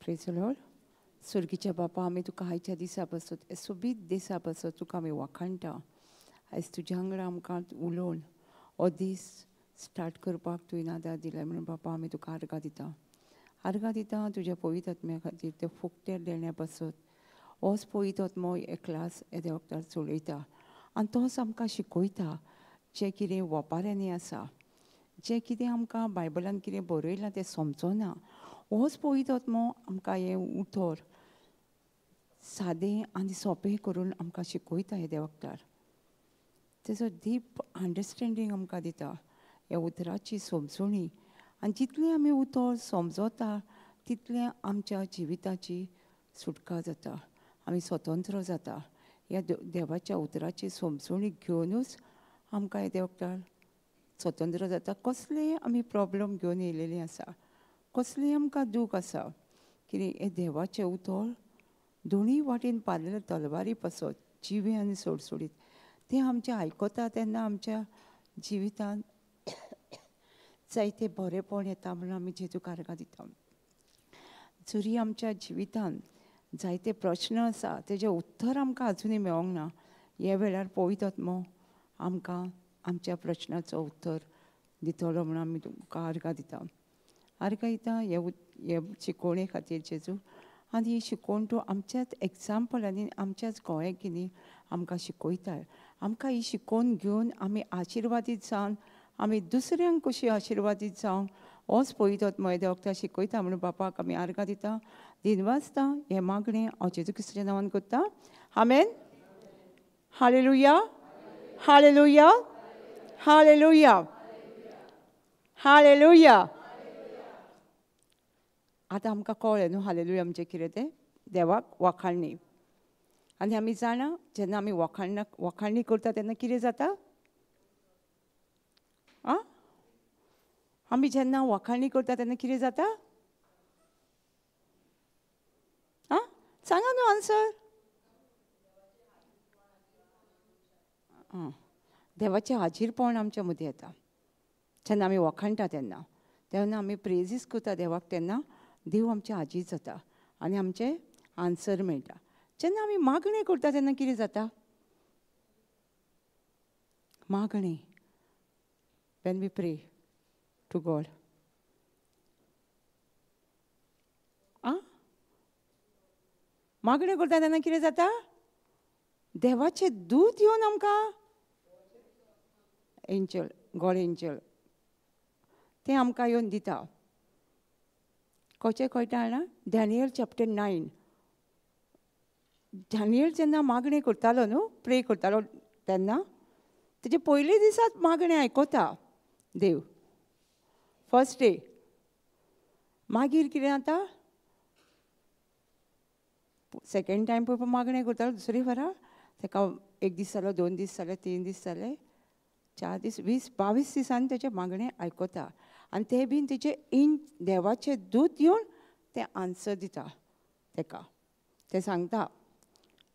Praise the Lord. सुर्गीच्या बापा, आमी तुका आयच्या दिसा पासत, सोबीत दिसा पासत तुका आमी वाखाणटा. आयज तुज्या वांगडा आमकां उलोवन हो दीस स्टार्ट करपाक तुवें आदार दिलाय म्हणून बापा आमी तुका आर्गां दिता. आर्गां दिता तुज्या पवित्र आत्म्या खातीर, ते फुकटे देण्या पासत. होच पवित्र आत्मो एक क्लास येद्या वखदार चलयता आनी तोच आमकां शिकयता जें कितें वपाऱ्यांनी आसा, जें कितें आमकां बायबलान कितें बरयलां तें समजना. होच पवित्र आत्मो आमकां हें उतर सादें आनी सोंपें करून आमकां शिकयता येद्या वखदार. तेजो डीप अंडरस्टँडींग आमकां दिता, ह्या उतराची समजणी. आनी जितलें आमी उतर समजता तितलें आमच्या जिविताची सुटका जाता, आमी स्वतंत्र जाता. ह्या देवाच्या उतराची समजणी घेवनूच आमकां येद्या वखदार स्वतंत्र जाता. कसलेय आमी प्रॉब्लम घेवन येयलेली आसा, कसलें आमकां दूख आसा, कितें हें देवाचें उतर दोनूय वाटेन पारलेले तलवारी पासत जिवें आनी सोडसोडीत तें आमचें आयकता तेन्ना आमच्या जिवितांत जायते बरेंपण येता म्हणून आमी जेजूक आर्गां दिता. जरी आमच्या जिवितांत जायते प्रश्न आसा तेजें उत्तर आमकां आजुनूय मेळोंक ना, ह्या वेळार पवित्र आत्मो आमकां आमच्या प्रश्नाचो उत्तर दितलो म्हणून आमी तुमकां आर्गां दिता. आर्गां दिता हे शिकोवणे खातीर जेजू. आनी ही शिकोवण तूं आमच्याच एग्जाम्पलांनी आमच्याच गोंयांनी आमकां शिकयता. आमकां ही शिकोवन घेवन आमी आशिर्वादीत जावन आमी दुसऱ्यांक कशी आशिर्वादीत जावंक होच पवित्र आत्मो येद्या वखदार शिकयता म्हणून बापाक आमी आर्गां दिता. दिनवासता हें मागणें हांव जेजू क्रिस्ताच्या नांवान करता. आमेन. हालेलुया, हालेलुया, हालेलुया, हालेलुया. आतां आमकां कळ्ळें न्हू हालेलुया म्हणजे कितें तें, देवाक वाखाणणी. आनी आमी जाणा जेन्ना आमी वाखाणणी करता तेन्ना कितें जाता? आं, आमी जेन्ना वाखाणणी करता तेन्ना कितें जाता? आं, सांगा न्हू आन्सर. आं, देवाचें हाजीरपण आमच्या मदीं येता जेन्ना आमी वाखाणटा तेन्ना. तेन्ना आमी प्रेजीस करता देवाक तेन्ना देव आमचें हाजीर जाता आनी आमचें आन्सर मेळटा. जेन्ना आमी मागणें करता तेन्ना कितें जाता? मागणें, when we pray to God. आं, मागणें करता तेन्ना कितें जाता? देवाचें दूत येवन आमकां एंजल, गॉड एंजल तें आमकां येवन दिता. कशें कळटा जाणा? Daniel chapter 9. Daniel जेन्ना मागणें करतालो न्हू, प्रे करतालो तेन्ना तेजे पयले दिसाच मागणें आयकता देव, फर्स्ट डे. मागीर कितें जाता? सेकेंड टायम पळय मागणें करतालो दुसरे फारा ताका एक दीस जालो, 2 दीस जाले, 3 दीस जाले, 4 दीस, 20-22 दिसांनी तेजें मागणें आयकता. आनी तें बीन तेजें इन देवाचें दूत येवन तें आन्सर दिता तेका. तें सांगता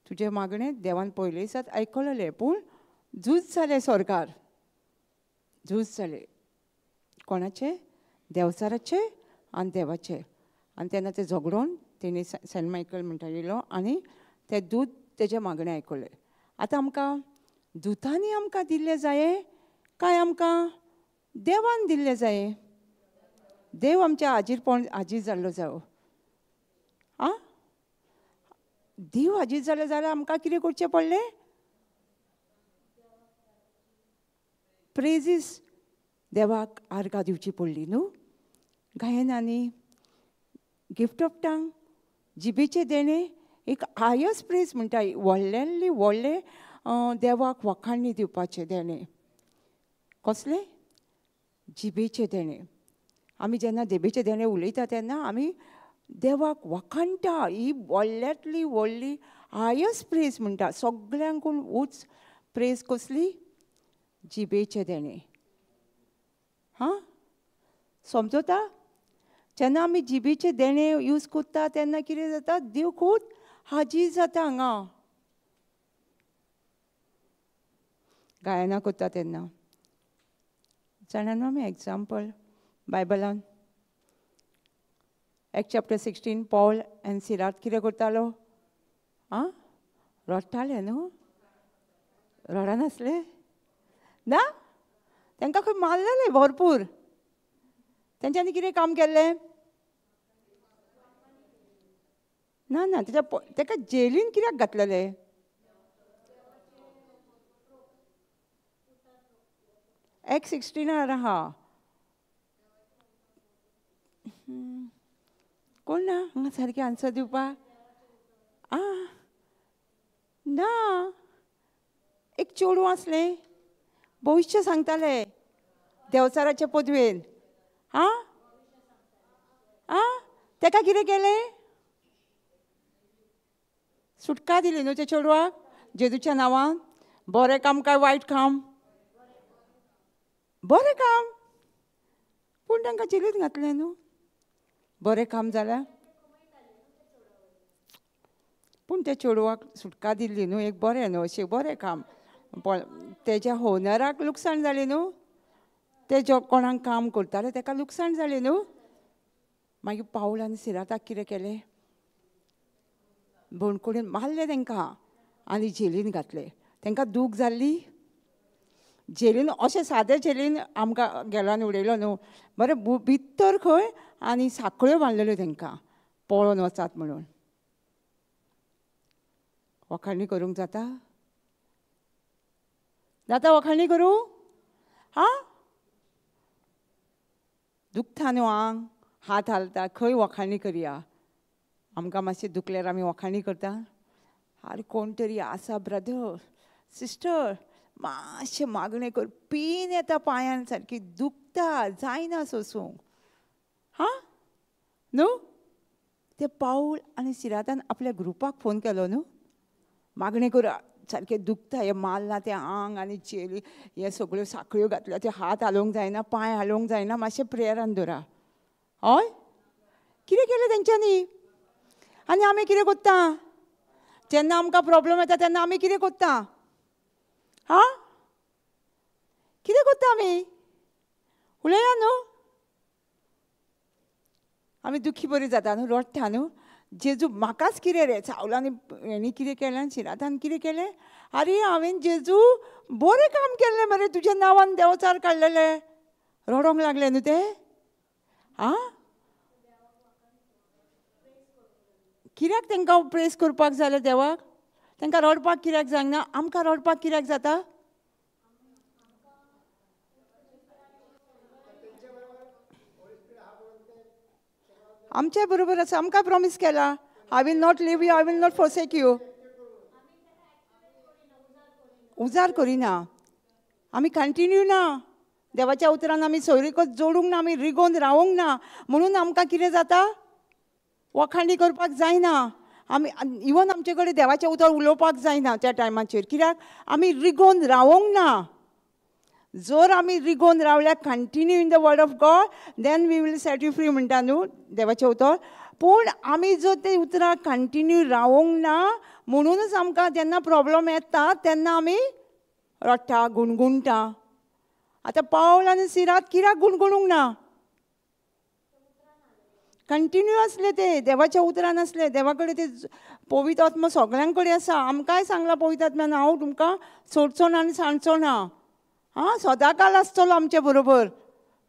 तुजें मागणें देवान पयले दिसात आयकलें, पूण झूज जालें सरकार, झूज जालें कोणाचें? देवचाराचें आनी देवाचें. आनी तेन्ना तें झगडोन तेणी सेंट मायकल म्हणटा येयलो आनी तें दूत तेजें मागणें आयकलें. आतां आमकां दुतांनी आमकां दिल्लें जाये काय आमकां देवान दिल्लें जाये? देव आमच्या हाजीरपण हाजीर जाल्लो जावो. आं, देव हाजीर जालो जाल्यार आमकां कितें करचें पडलें? प्रेजीस देवाक आर्गां दिवची पडली न्हू. गायनांनी गिफ्ट ऑफ टंग, जिबेचें देणें, एक हायस्ट प्रेज म्हणटा, व्हडले व्हडले देवाक वाखाणणी दिवपाचें देणें. कसलें? जिबेचें देणें. आमी जेन्ना देबेचें देणें उलयता तेन्ना आमी देवाक वाखाणटा. ही व्हडल्यांतली व्हडली हायस्ट प्रेज म्हणटा, सगळ्यांकून उंच प्रेज कसली? जिबेचें देणें. हां, समजता? जेन्ना आमी जिबेचें देणें यूज करता तेन्ना कितें जाता? देव खूब हाजीर जाता हांगा. गायनां करता तेन्ना जाणा न्हू आमी example बायबलान Act chapter 16 Paul and Silas कितें करतालो? आं, रडटाले न्हू? रडनासले ना? तांकां खंय मारलेले भरपूर. तेंच्यांनी कितें काम केल्लें? ना ना, तेच्या ताका जेलीन कित्याक घातलेले? एक्ट 16 आहा. कोण ना हांगा सारकें आन्सर दिवपाक? आं ना, एक चेडूं आसलें, भविश्य सांगतालें देवचाराचे पदवेन. आं आं, ताका कितें केलें? सुटका दिली न्हू त्या चेडवाक जेजूच्या नांवान. बरें काम काय वायट काम? बरें काम, पूण तांकां जेलींत घातलें न्हू. बरें काम जाल्यार पूण त्या चेडवाक सुटका दिल्ली न्हू, एक बरें न्हू, अशें बरें काम. पण तेज्या होनराक लुकसाण जालें न्हू, ते जो कोणाक काम करताले ताका लुकसाण जालें न्हू. मागीर पावल आनी सिराताक कितें केलें? बणकोडेन मारलें तांकां आनी जेलीन घातलें. तांकां दूख जाल्ली? जेलीन अशें सादें जेलीन आमकां गेलो आनी उडयलो न्हू, बरें भितर खंय आनी साखळ्यो बांदलेल्यो तांकां पळोवन वचात म्हणून. वखाणी करूंक जाता? जाता वखाणी करूं? हां, दुखता न्हू आंग, हात हालता, खंय वखाणी करया? आमकां मातशें दुखल्यार आमी वखाणी करता. आरे कोण तरी आसा ब्रदर सिस्टर, मातशें मागणें कर, पीन येता पांयान, सारकी दुखता, जायना सोसूंक. हां न्हू, ते पावल आनी सिरातान आपल्या ग्रुपाक फोन केलो न्हू, मागणें करा, सारकें दुखता, हें मारलां तें आंग आनी चेली, हे सगळ्यो साखळ्यो घातल्या, ते हात हालोवंक जायना, पांय हालोवंक जायना, मातशें प्रेयरान दवरा. हय, कितें केलें तेंच्यांनी? आनी आमी कितें करता? जेन्ना आमकां प्रोब्लम येता तेन्ना आमी कितें करता? हां, कितें करता आमी? उलया न्हू, आमी दुखी बरी जाता न्हू, रडटा न्हू. जेजू म्हाकाच कितें रे, सावलांनी हेणी कितें केलें आनी सिरातान कितें केलें? आरे हांवें जेजू बरें काम केल्लें मरे, तुज्या नांवान देंवचार काडलेले. रडोंक लागले न्हू ते. आं, कित्याक तांकां प्रेस करपाक जालें देवाक? तांकां रडपाक कित्याक जायना? आमकां रडपाक कित्याक जाता? आमच्या बरोबर आसा, आमकां प्रॉमीस केला, I will not leave you, I will not forsake you. उजार करिना आमी, कंटिन्यू ना देवाच्या उतरान, आमी सोयरीकच जोडूंक ना, आमी रिगोवन रावोंक ना, म्हणून आमकां कितें जाता? वखाणी करपाक जायना आमी. इवन आमचे कडेन देवाचें उतर उलोवपाक जायना त्या टायमाचेर, कित्याक आमी रिगोवन रावोंक ना. जर आमी रिगोवन रावल्यार continue in the word of God, then we will set you free म्हणटा न्हू देवाचें उतर. पूण आमी जर ते उतरां कंटिन्यू रावोंक ना, म्हणूनच आमकां जेन्ना प्रोब्लम येता तेन्ना आमी रडटा, गुणगुणटा. आतां पावल आनी सिरात कित्याक गुणगुणूंक ना? कंटिन्यू आसले ते देवाच्या उतरान आसले. देवा कडेन ते पवित्र आत्मा सगळ्यां कडेन आसा. आमकांय सांगलां पवित्र आत्म्यान, हांव तुमकां सोडचो ना आनी सांडचो ना. आं, सदांकाल आसतलो आमचे बरोबर.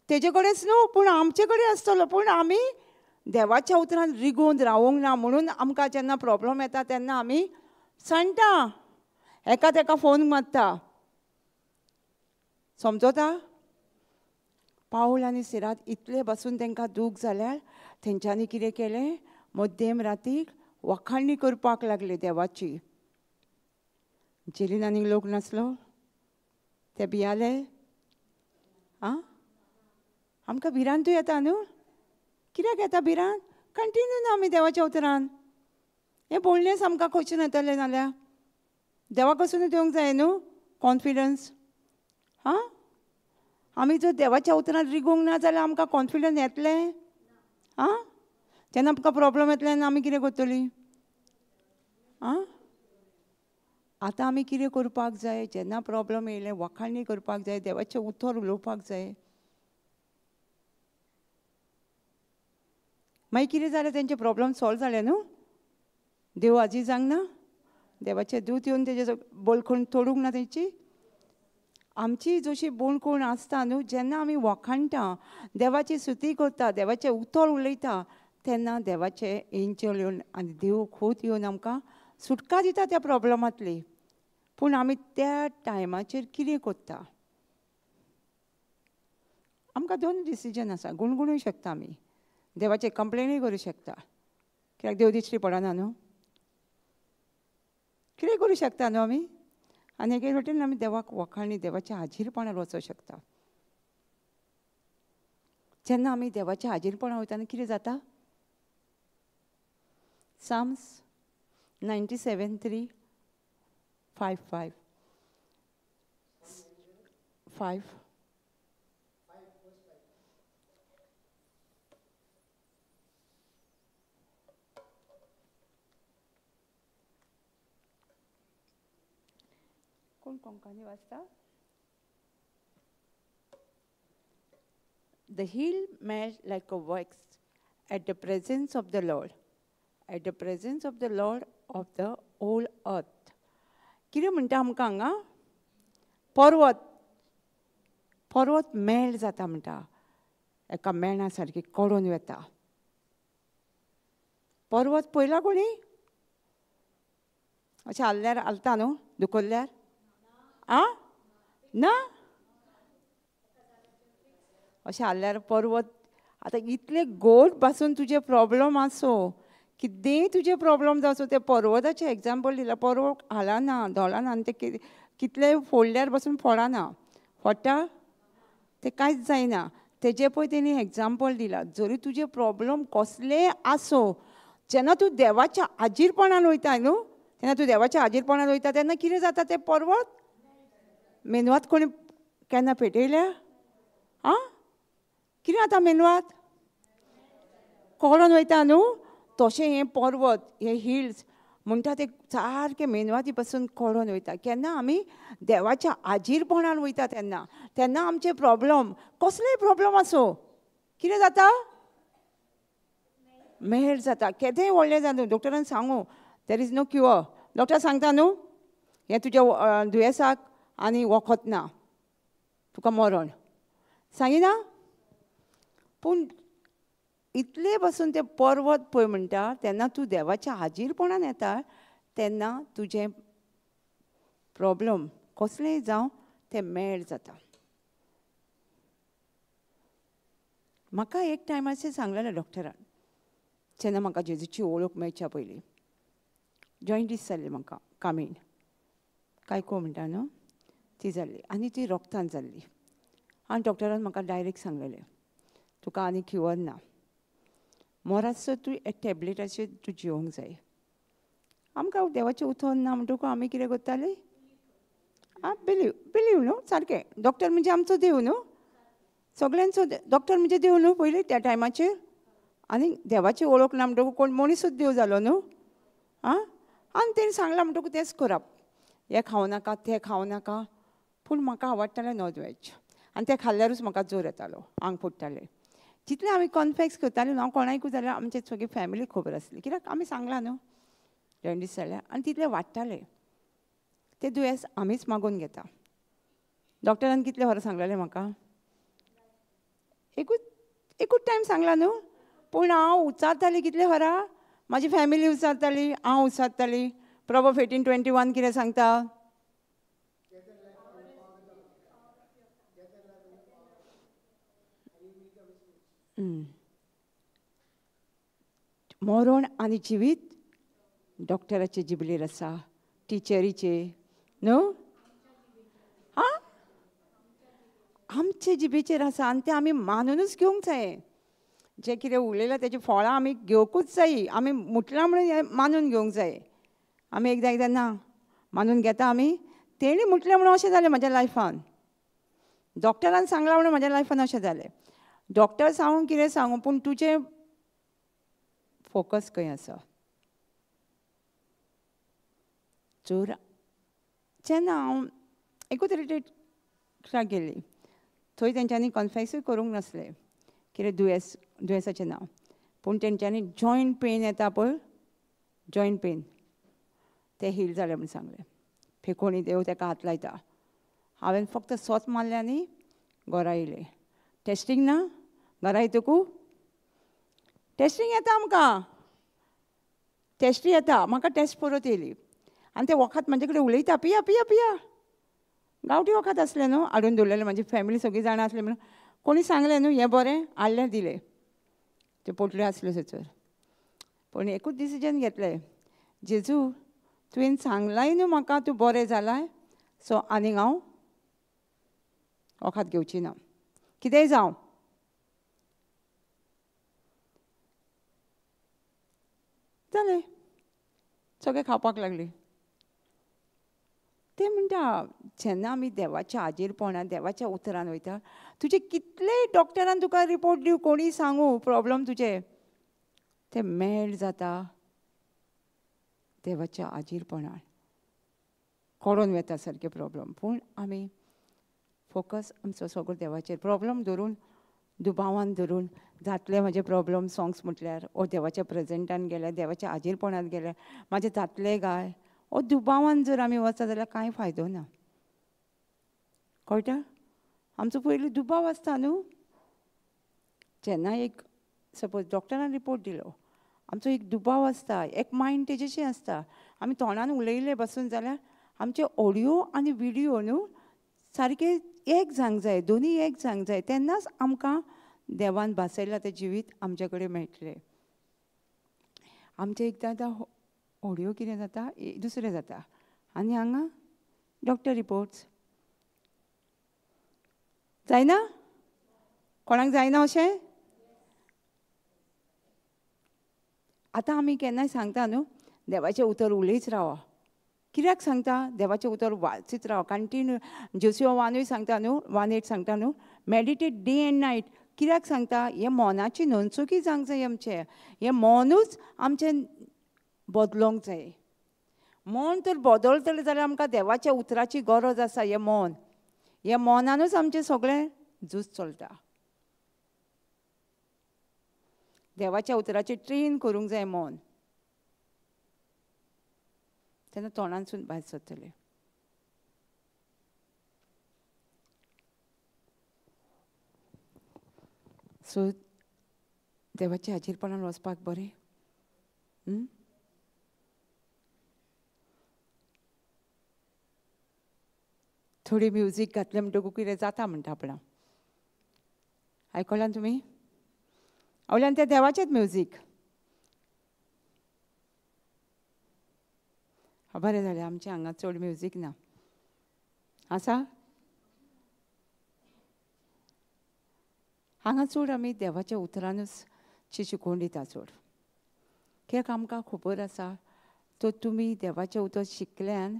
तेजे कडेच न्हू, पूण आमचे कडेन आसतलो. पूण आमी देवाच्या उतरान रिगोवन रावोंक ना, म्हणून आमकां जेन्ना प्रोब्लम येता तेन्ना आमी सांडटा, एका तेका फोन मारता. समजता? पावल आनी सिरात इतले बसून तांकां दूख जाल्यार तेंच्यांनी कितें केलें? मध्यम रातीक वखाणी करपाक लागले देवाची. जेलीन आनीक लोक नासलो, ते भियाले. आं, आमकां भिरांतूय येता न्हू? कित्याक येता भिरांत? कंटिन्यू ना आमी देवाच्या उतरान. हें बोलणेंच आमकां खंयसून येतलें? नाल्यार देवा कडसून दिवंक जाय न्हू कॉन्फिडन्स. हां, आमी जर देवाच्या उतरान रिगोवंक ना जाल्यार आमकां कॉन्फिडन्स येतलें? आं, जेन्ना आमकां प्रोब्लम येतलें तेन्ना आमी कितें करतलीं? आं, आतां आमी कितें करपाक जाय? जेन्ना प्रोब्लम येयले वखाणी करपाक जाय, देवाचें उतर उलोवपाक जाय. मागीर कितें जालें, तेंचे प्रॉब्लम सॉल्व जाले न्हू. देव आजी जावंक ना, देवाचें दूत येवन तेजे बोलखण तोडूंक ना तेंची. आमची जशी बोणकोण आसता न्हू, जेन्ना आमी वखाणटा, देवाची स्तुती करता, देवाचें उतर उलयता, तेन्ना देवाचे एंजल येवन आनी देव खूद येवन आमकां सुटका दिता त्या प्रॉब्लमांतली. पूण आमी त्या टायमाचेर कितें करता? आमकां दोन डिसिजन आसा. गुणगुणूय शकता आमी, देवाचे कंप्लेनूय करूं शकता, कित्याक देव दिश्टी पडना न्हू, कितें करूं शकता न्हू आमी. आनी एके वटेन आमी देवाक वखाणी, देवाच्या हाजीरपणार वचूंक शकता. जेन्ना आमी देवाच्या हाजीरपणार वयता कितें जाता? Psalms 97 3 5 5 5. कोण कोंकणी वाचता? The hill melt like a wax at the presence of the Lord, at the presence of the Lord of the whole earth. कितें म्हणटा आमकां हांगा? पर्वत, पर्वत मेल्ट जाता म्हणटा, एका मेणा सारकी कडून वता. पर्वत पळयला कोणी? अशें हाल्ल्यार हालता न्हू, दुखल्यार? आ ना, अशें हाल्ल्यार पर्वत. आतां इतले गोड पासून तुजे प्रॉब्लम आसूं, कितेंय तुजे प्रॉब्लम आसूं, ते पर्वताचें एग्जाम्पल दिलां. पर्वत हालना, धोलना, आनी ते कितले फोडल्यार पासून फोडना, फोडटा ते कांयच जायना. तेजें पळय तेणी एग्जाम्पल दिलां. जरी तुजे प्रॉब्लम कसलेय आसूं, जेन्ना तूं देवाच्या हाजीरपणान वयता न्हू, तेन्ना तूं देवाच्या हाजीरपणान वयता तेन्ना कितें जाता? तें पर्वत मेनवात कोणी केन्ना पेटयल्या? आं, कितें जाता मेनवात? कोडोन वयता न्हू. तशें हें पर्वत, हे हिल्स म्हणटा ते सारके मेनवाती पासून कोडोन वयता. केन्ना आमी देवाच्या हाजीरपणान वयता तेन्ना, तेन्ना आमचे प्रॉब्लम कसलेय प्रॉब्लम आसूं कितें जाता? मेल्ट जाता. केदेंय व्हडलें जाता, डॉक्टरान सांगू there is no cure. Doctor सांगता न्हू, हें तुज्या दुयेंसाक आनी वखद ना, तुका मरण सांगिना. पूण इतले पासून ते पर्वत पळय म्हणटा, तेन्ना तूं देवाच्या हाजीरपणान येता तेन्ना तुजें प्रॉब्लम कसलेंय जावं तें मेल्ट जाता. म्हाका एक टायमाचेर सांगलेलें डॉक्टरान, जेन्ना म्हाका जेजूची वळख मेळच्या पयलीं, जॉयंटीस जाल्ली म्हाका, कामीण कायको म्हणटा न्हू, ती जाल्ली आनी ती रोगतान जाल्ली. आनी डॉक्टरान म्हाका डायरेक्ट सांगलेलें, तुका आनी क्युअर ना, मोरासो तूं एक टॅबलेटाचेर तूं जिवंक जाय. आमकां देवाचें उतर ना म्हणटकूच आमी कितें करतालीं? आं, बिलीव, बिलीव न्हू सारकें. डॉक्टर म्हणजे आमचो देव न्हू, सगळ्यांचो डॉक्टर म्हणजे देव न्हू पयलीं त्या टायमाचेर. आनी देवाची वळख ना म्हणटकूच कोण मनीसूच देव जालो न्हू. आं, आनी तेणी सांगलां म्हणटकूच तेंच करप, हें खावं नाका, तें खावं नाका. पूण म्हाका आवडटालें नॉन वेज, आनी तें खाल्ल्यारूच म्हाका जोर येतालो, आंग फोडटालें. जितलें आमी कॉन्फेक्स करतालीं न्हू, हांव कोणाकूय जाल्यार आमचे सगळी फॅमिली खबर आसली, कित्याक आमी सांगलां न्हू जॉयंडीस जाल्यार, आनी तितलें वाडटालें. तें दुयेंस आमीच मागून घेता. डॉक्टरान कितलें वरां सांगलेलें म्हाका? एकूच टायम सांगलां न्हू. पूण हांव उचारतालीं कितलें वरां, म्हाजी फॅमिली उचारताली, हांव उचारताली. प्रोवर्ब 18:21 कितें सांगता? मरण आनी जिवीत डॉक्टराचे जिबलेर आसा, टिचरीचे न्हू, आं, आमचे जिबेचेर आसा. आनी तें आमी मानुनूच घेवंक जाय. जें कितें उलयलां तेजी फळां आमी घेवंकूच जायी. आमी म्हटलां म्हणून हें मानून घेवंक जाय. आमी एकदां एकदां ना मानून घेता आमी, तेणी म्हटलें म्हणून अशें जालें म्हाज्या लायफान, डॉक्टरान सांगलां म्हणून म्हाज्या लायफान अशें जालें. डॉक्टर सांगूं कितें सांगूं, पूण तुजें फोकस खंय आसा? जर जेन्ना हांव एकूच रिट्रीटाक गेल्ली, थंय तेंच्यांनी कन्फेसूय करूंक नासलें कितें दुयेंस, दुयेंसाचें नांव. पूण तेंच्यांनी जॉयंट पेन येता पळय, जॉयंट पेन ते हील जालें म्हूण सांगलें. फेकोणी देव तेका हात लायता. हांवें फक्त सोत मारलें आनी घरा येयलें. टेस्टींग ना घरा येतकू टेस्टींग येता आमकां, टेस्टी येता म्हाका, टेस्ट परत येयली आनी ते वखद म्हाजे कडेन उलयता, पिया पिया पिया. गांवठी वखद आसलें न्हू हाडून दवरलेलें, म्हाजी फॅमिली सगळीं जाणां आसली म्हणून कोणी सांगलें न्हू हें बरें हाडलें दिलें, त्यो पोटल्यो आसल्यो थंयसर. पूण एकूच डिसिजन घेतलें, जेजू तुवें सांगलाय न्हू म्हाका तूं बरें जालाय, सो आनीक हांव वखद घेवची ना, कितेंय जावं. जालें, सगळें खावपाक लागली. ते म्हणटा जेन्ना आमी देवाच्या हाजीरपणान देवाच्या उतरान वयता, तुजे कितलेय डॉक्टरान तुका रिपोर्ट दिवं, कोणीय सांगू प्रॉब्लम तुजे, ते मेल्ट जाता देवाच्या हाजीरपणान, कोडोन वता सारके प्रॉब्लम. पूण आमी फोकस आमचो सगळो देवाचेर, प्रॉब्लम धरून दुबावान धरून जातले म्हाजे प्रॉब्लम सोंग्स म्हटल्यार, ओ देवाच्या प्रेजेंटान गेल्यार, देवाच्या हाजीरपणान गेल्यार म्हाजें जातलें काय, ओ दुबावान जर आमी वचत जाल्यार कांय फायदो ना. कळटा? आमचो पयलीं दुबाव आसता न्हू. जेन्ना एक सपोज डॉक्टरान रिपोर्ट दिलो, आमचो एक दुबाव आसता, एक मायंड तेजेशी आसता. आमी तोंडान उलयले बसून जाल्यार आमचे ऑडियो आनी विडियो न्हू सारके एक जावंक जाय, दोनूय एक जावंक जाय, तेन्नाच आमकां देवान भासयलां तें जिवीत आमचे कडेन मेळटलें. आमचें एकदां आतां ऑडियो कितें जाता दुसरें जाता, आनी हांगा डॉक्टर रिपोर्ट्स जायना, कोणाक जायना अशें. आतां आमी केन्नाय सांगता न्हू देवाचें उतर उलयत रावा. कित्याक सांगता? देवाचें उतर वाचीत राव कंटिन्यू. जोसियो 1 सांगता न्हू, 1:8 सांगता न्हू, मेडिटेट डे एंड नायट. कित्याक सांगता? हें मनाची ननचुकी जावंक जाय आमचें, हें मनूच आमचें बदलोंक जाय. मन तर बदलतलें जाल्यार आमकां देवाच्या उतराची गरज आसा. हें मन, हें मनानूच आमचें सगळें झूज चलता. देवाच्या उतराचें ट्रेन करूंक जाय मन, तेन्ना तोंडांतसून भायर सरतलें. सो देवाच्या हाजीरपणान वचपाक बरें. थोडी म्युजीक घातलें म्हणटकूच कितें जाता म्हणटा आपणाक. आयकलां तुमी? वयल्यान तें देवाचेंच म्युजीक. बरें जालें आमच्या हांगा चड म्युजीक ना. आसा हांगा चड आमी देवाच्या उतरानूच शिकोवन दिता चड. कित्याक आमकां खबर आसा तो तुमी देवाचें उतर शिकल्यान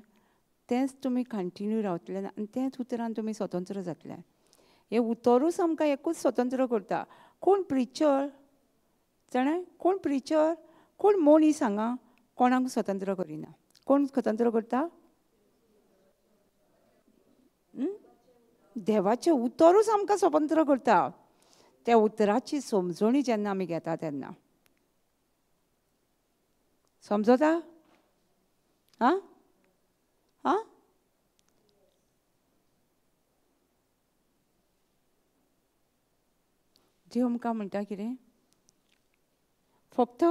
तेंच तुमी कंटिन्यू रावतले आनी तेंच उतरान तुमी स्वतंत्र जातले. हें उतरूच आमकां एकूच स्वतंत्र करता. कोण प्रिचर जाणा, कोण प्रिचर, कोण मनीस हांगा कोणाक स्वतंत्र करिना. कोण स्वतंत्र करता? देवाचें उतरूच आमकां स्वतंत्र करता. त्या उतराची समजणी जेन्ना आमी घेता तेन्ना समजता. आं आं देव आमकां म्हणटा कितें, फक्त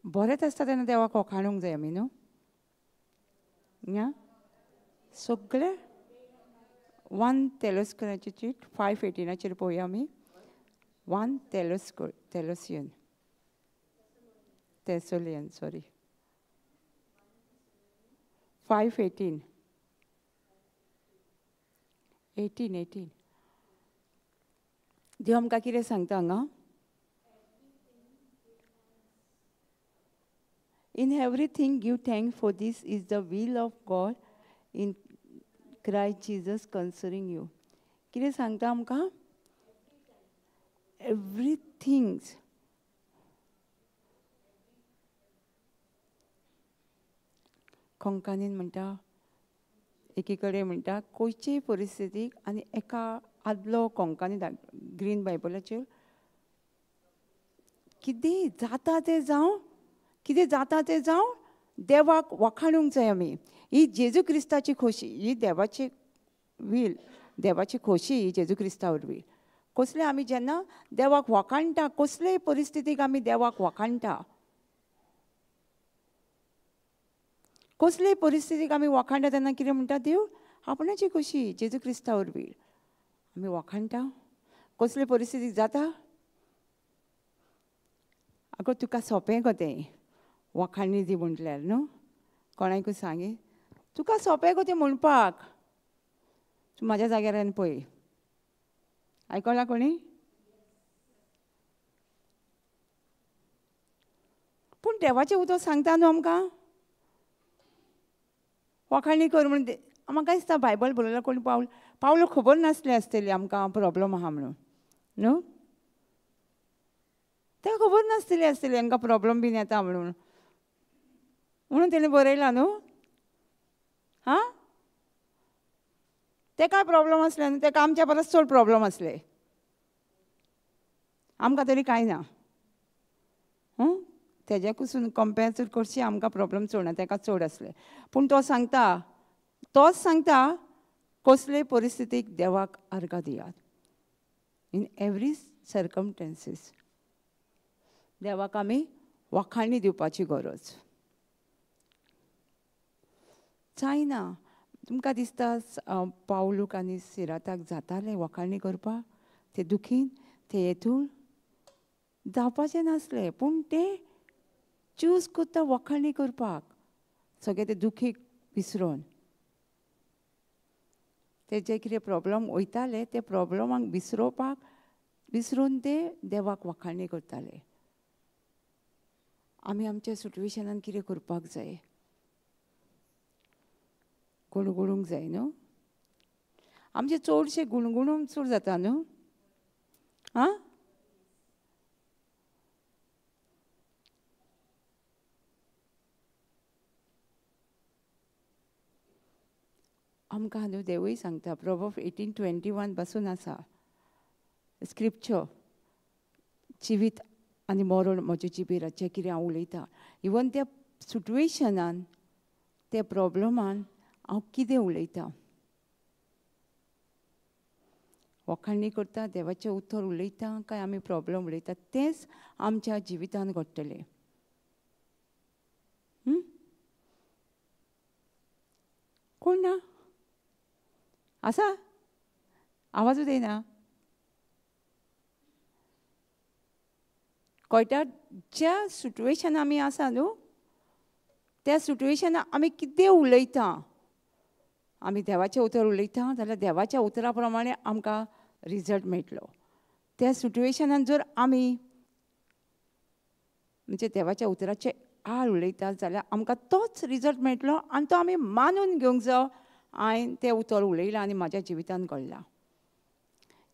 बरेंच आसता तेन्ना देवाक ओखाणूंक जाय आमी न्हू. सगळे 1 तेलोस्कराची चीट 5:18 पळोवया आमी. 1 तेसोलियन सॉरी 5:18 18. देव आमकां कितें सांगता हांगा? In everything give thanks, for this is the will of God in Christ Jesus concerning you. कितें सांगता आमकां? एवरीथींग. कोंकणीन म्हणटा एकी कडेन म्हणटा खंयचेय परिस्थितीक, आनी एका आदलो कोंकणी ग्रीन बायबलाचेर कितें जाता तें जावं, कितें जाता तें जावं, देवाक वाखाणूंक जाय आमी. ही जेजू क्रिस्ताची खोशी, ही देवाची वील, देवाची खोशी ही जेजू क्रिस्ता वरवीं. कसले आमी जेन्ना देवाक वाखाणटा, कसलेय परिस्थितीक आमी देवाक वाखाणटा, कसलेय परिस्थितीक आमी वाखाणटा तेन्ना कितें म्हणटा देव आपणाची खोशी जेजू क्रिस्ता वरवीं आमी वाखाणटा. कसले परिस्थितीक जाता, आगो तुका सोंपें गो तें वाखाणणी दी म्हटल्यार न्हू, कोणाकूय सांगी तुका सोंपें गो तें म्हणपाक, तूं म्हाज्या जाग्यार आनी पळय. आयकलां कोणी? पूण देवाचें उतर सांगता न्हू आमकां वाखाणणी कर म्हणून. म्हाका दिसता बायबल बरयला कोणी पावल पावलो खबर नासलें आसतली आमकां प्रोब्लम आहा म्हणून न्हू, तेका खबर नासतली आसतली हांकां प्रोब्लम बीन येता म्हणून, म्हणून तेणें बरयलां न्हू. हां, तेका प्रोब्लम आसले न्हू, तेका आमच्या परस चड प्रोब्लम आसले, आमकां तरी कांय ना. तेज्या कुसून कंपेर जर करशी आमकां प्रोब्लम चड ना, तेका चड आसले. पूण तो सांगता, तोच सांगता कसले परिस्थितीक देवाक आर्गां दियात, इन एवरी सर्कमस्टन्सीस देवाक आमी वाखाणणी दिवपाची गरज जायना. तुमकां दिसता पावलूक आनी सिराताक जातालें वाखाणणी करपाक, ते दुखीन ते हेतून जावपाचें नासलें, पूण ते चूज करता वाखाणणी करपाक, सगळे ते दुखीक विसरून ते जे कितें प्रोब्लम वयताले ते प्रोब्लमाक विसरोवपाक विसरून ते देवाक वाखाणणी करताले. आमी आमच्या सिट्युएशनान कितें करपाक जाय, गुणगुणूंक जाय न्हू. आमचे चडशे गुणगुणूंक चड जाता न्हू. आं, आमकां न्हू देवूय सांगता, प्रोवर्ब 18:21 पासून आसा स्क्रिप्चर, जिवीत आनी मरण म्हज्या जिबेर, जें कितें हांव उलयतां, इवन त्या सिट्युएशनान त्या प्रोब्लमान हांव कितें उलयतां, वाखाणणी करता, देवाचें उतर उलयता काय आमी प्रोब्लम उलयता, तेंच आमच्या जिवितान घडटलें. कोण ना आसा? आवाजूच येना. कळटा ज्या सिट्युएशन आमी आसा न्हू त्या सिट्युएशनान आमी कितें उलयता, आमी देवाचें उतर उलयता जाल्यार देवाच्या उतरा प्रमाणे आमकां रिजल्ट मेळटलो. त्या सिट्युएशनान जर आमी म्हणजे देवाच्या उतराचे आड उलयता जाल्यार आमकां तोच रिजल्ट मेळटलो आनी तो आमी मानून घेवंक जाय, हांवें तें उतर उलयलां आनी म्हाज्या जिवितान घडलां.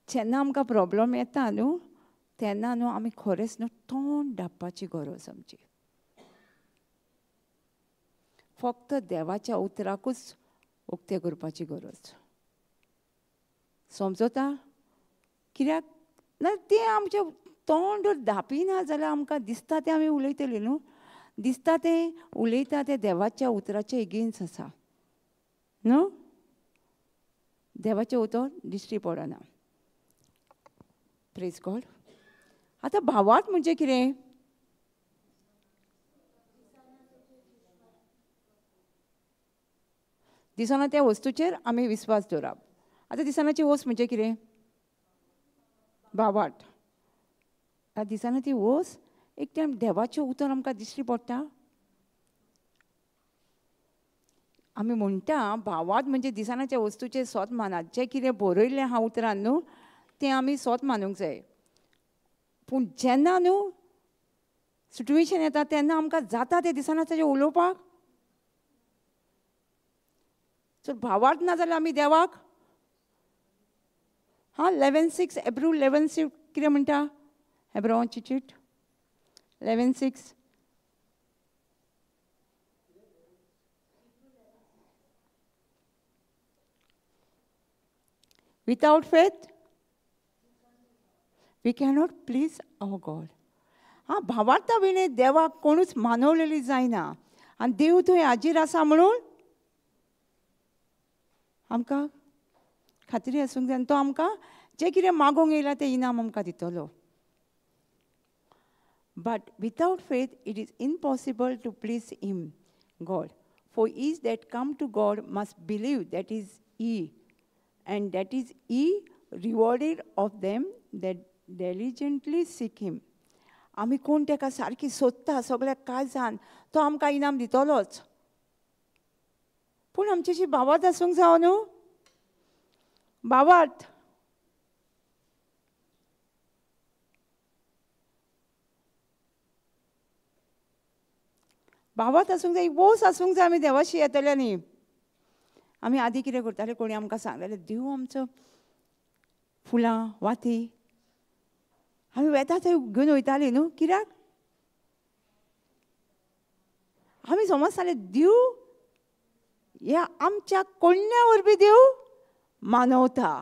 जेन्ना आमकां प्रोब्लम येता न्हू तेन्ना न्हू आमी खरेंच न्हू तोंड धांपपाची गरज आमची, फक्त देवाच्या उतराकूच उक्तें करपाची गरज. समजता कित्याक ना तें आमचें तोंड धांपिना जाल्यार आमकां दिसता तें आमी उलयतलीं न्हू, दिसता तें उलयता तें देवाच्या उतराचें एगेन्स्ट आसा न्हू, देवाचें उतर दिश्टी पडना. Praise God. आतां भावार्थ म्हणजे कितें? दिसना त्या वस्तूचेर आमी विस्वास दवरप. आतां दिसनाची वस्त म्हणजे कितें? भावार्थ. आतां दिसना ती वस्त एक टायम देवाचें उतर आमकां दिश्टी पडटा. आमी म्हणटा भावार्थ म्हणजे दिसनाच्या वस्तूचेर सोत मानात, जें कितें बरयल्लें आहा उतरान न्हू तें आमी सोत मानूंक जाय. पूण जेन्ना न्हू सिट्युएशन येता तेन्ना आमकां जाता तें दिसना ताचें उलोवपाक. सो भावार्थ ना जाल्यार आमी देवाक, हां 11:6 एब्रू 11:6 कितें म्हणटा? एब्रावाची चीट 11:6. Without faith, we cannot please our God. आं, भावार्था विणे देवाक कोणूच मानवलेली जायना आनी देव थंय हाजीर आसा म्हणून आमकां खात्री आसूंक जाय आनी तो आमकां जें कितें मागोंक येयलां तें इनाम आमकां दितलो. But without faith it is impossible to please him, God. For he that come to God must believe that is he, and that is he rewarded of them that diligently seek him. आमी कोण तेका सारकी सोदता सगळ्या काळजान तो आमकां इनाम दितलोच. पूण आमचेशी भावार्थ आसूंक जावो न्हू, भावार्थ. भावार्थ आसूंक जाय, वोस आसूंक जाय आमी देवाशी येतले न्ही. आमी आदी कितें करताले, कोणी आमकां सांगलेलें देव आमचो फुलां वाती आमी वेता थंय घेवन वयताली न्हू. कित्याक आमी समजताले देव ह्या आमच्या कोण्या वरवीं देव मानवता.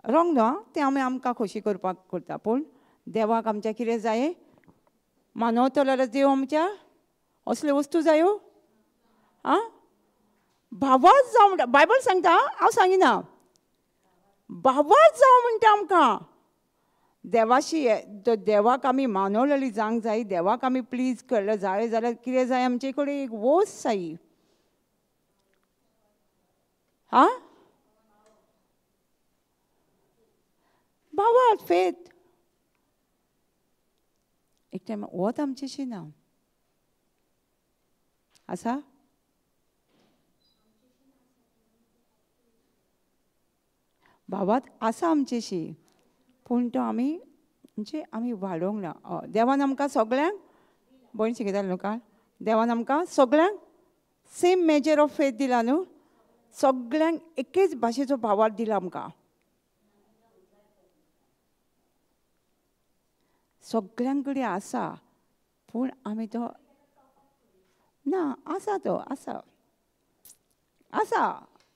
रोंग न्हू तें, आमी आमकां खोशी करपाक करता, पूण देवाक आमच्या कितें जाय मानवतलो जाल्यार देव आमच्या असल्यो वस्तू जायो. आं, भावार्थ जावं म्हणटा बायबल सांगता, हांव सांगिना. भावार्थ जावं म्हणटा आमकां देवाशी. देवाक आमी मानवलेली जावंक जाय, देवाक आमी प्लीज केल्ले जाय जाल्यार कितें जाय आमचे कडेन एक वोस जाय. आं, भावार्थ, फेथ. एक टायम वत आमचेशी ना आसा. भावार्थ आसा आमचेशी, पूण तो आमी म्हणजे आमी वाडोवंक ना. देवान आमकां सगळ्यांक भयण शिकयताले न्हू काल, देवान आमकां सगळ्यांक सेम मेजर ऑफ फेथ दिला न्हू, सगळ्यांक एकेच भाशेचो भावार्थ दिला आमकां. सगळ्यां कडेन आसा, पूण आमी तो ना आसा, तो आसा आसा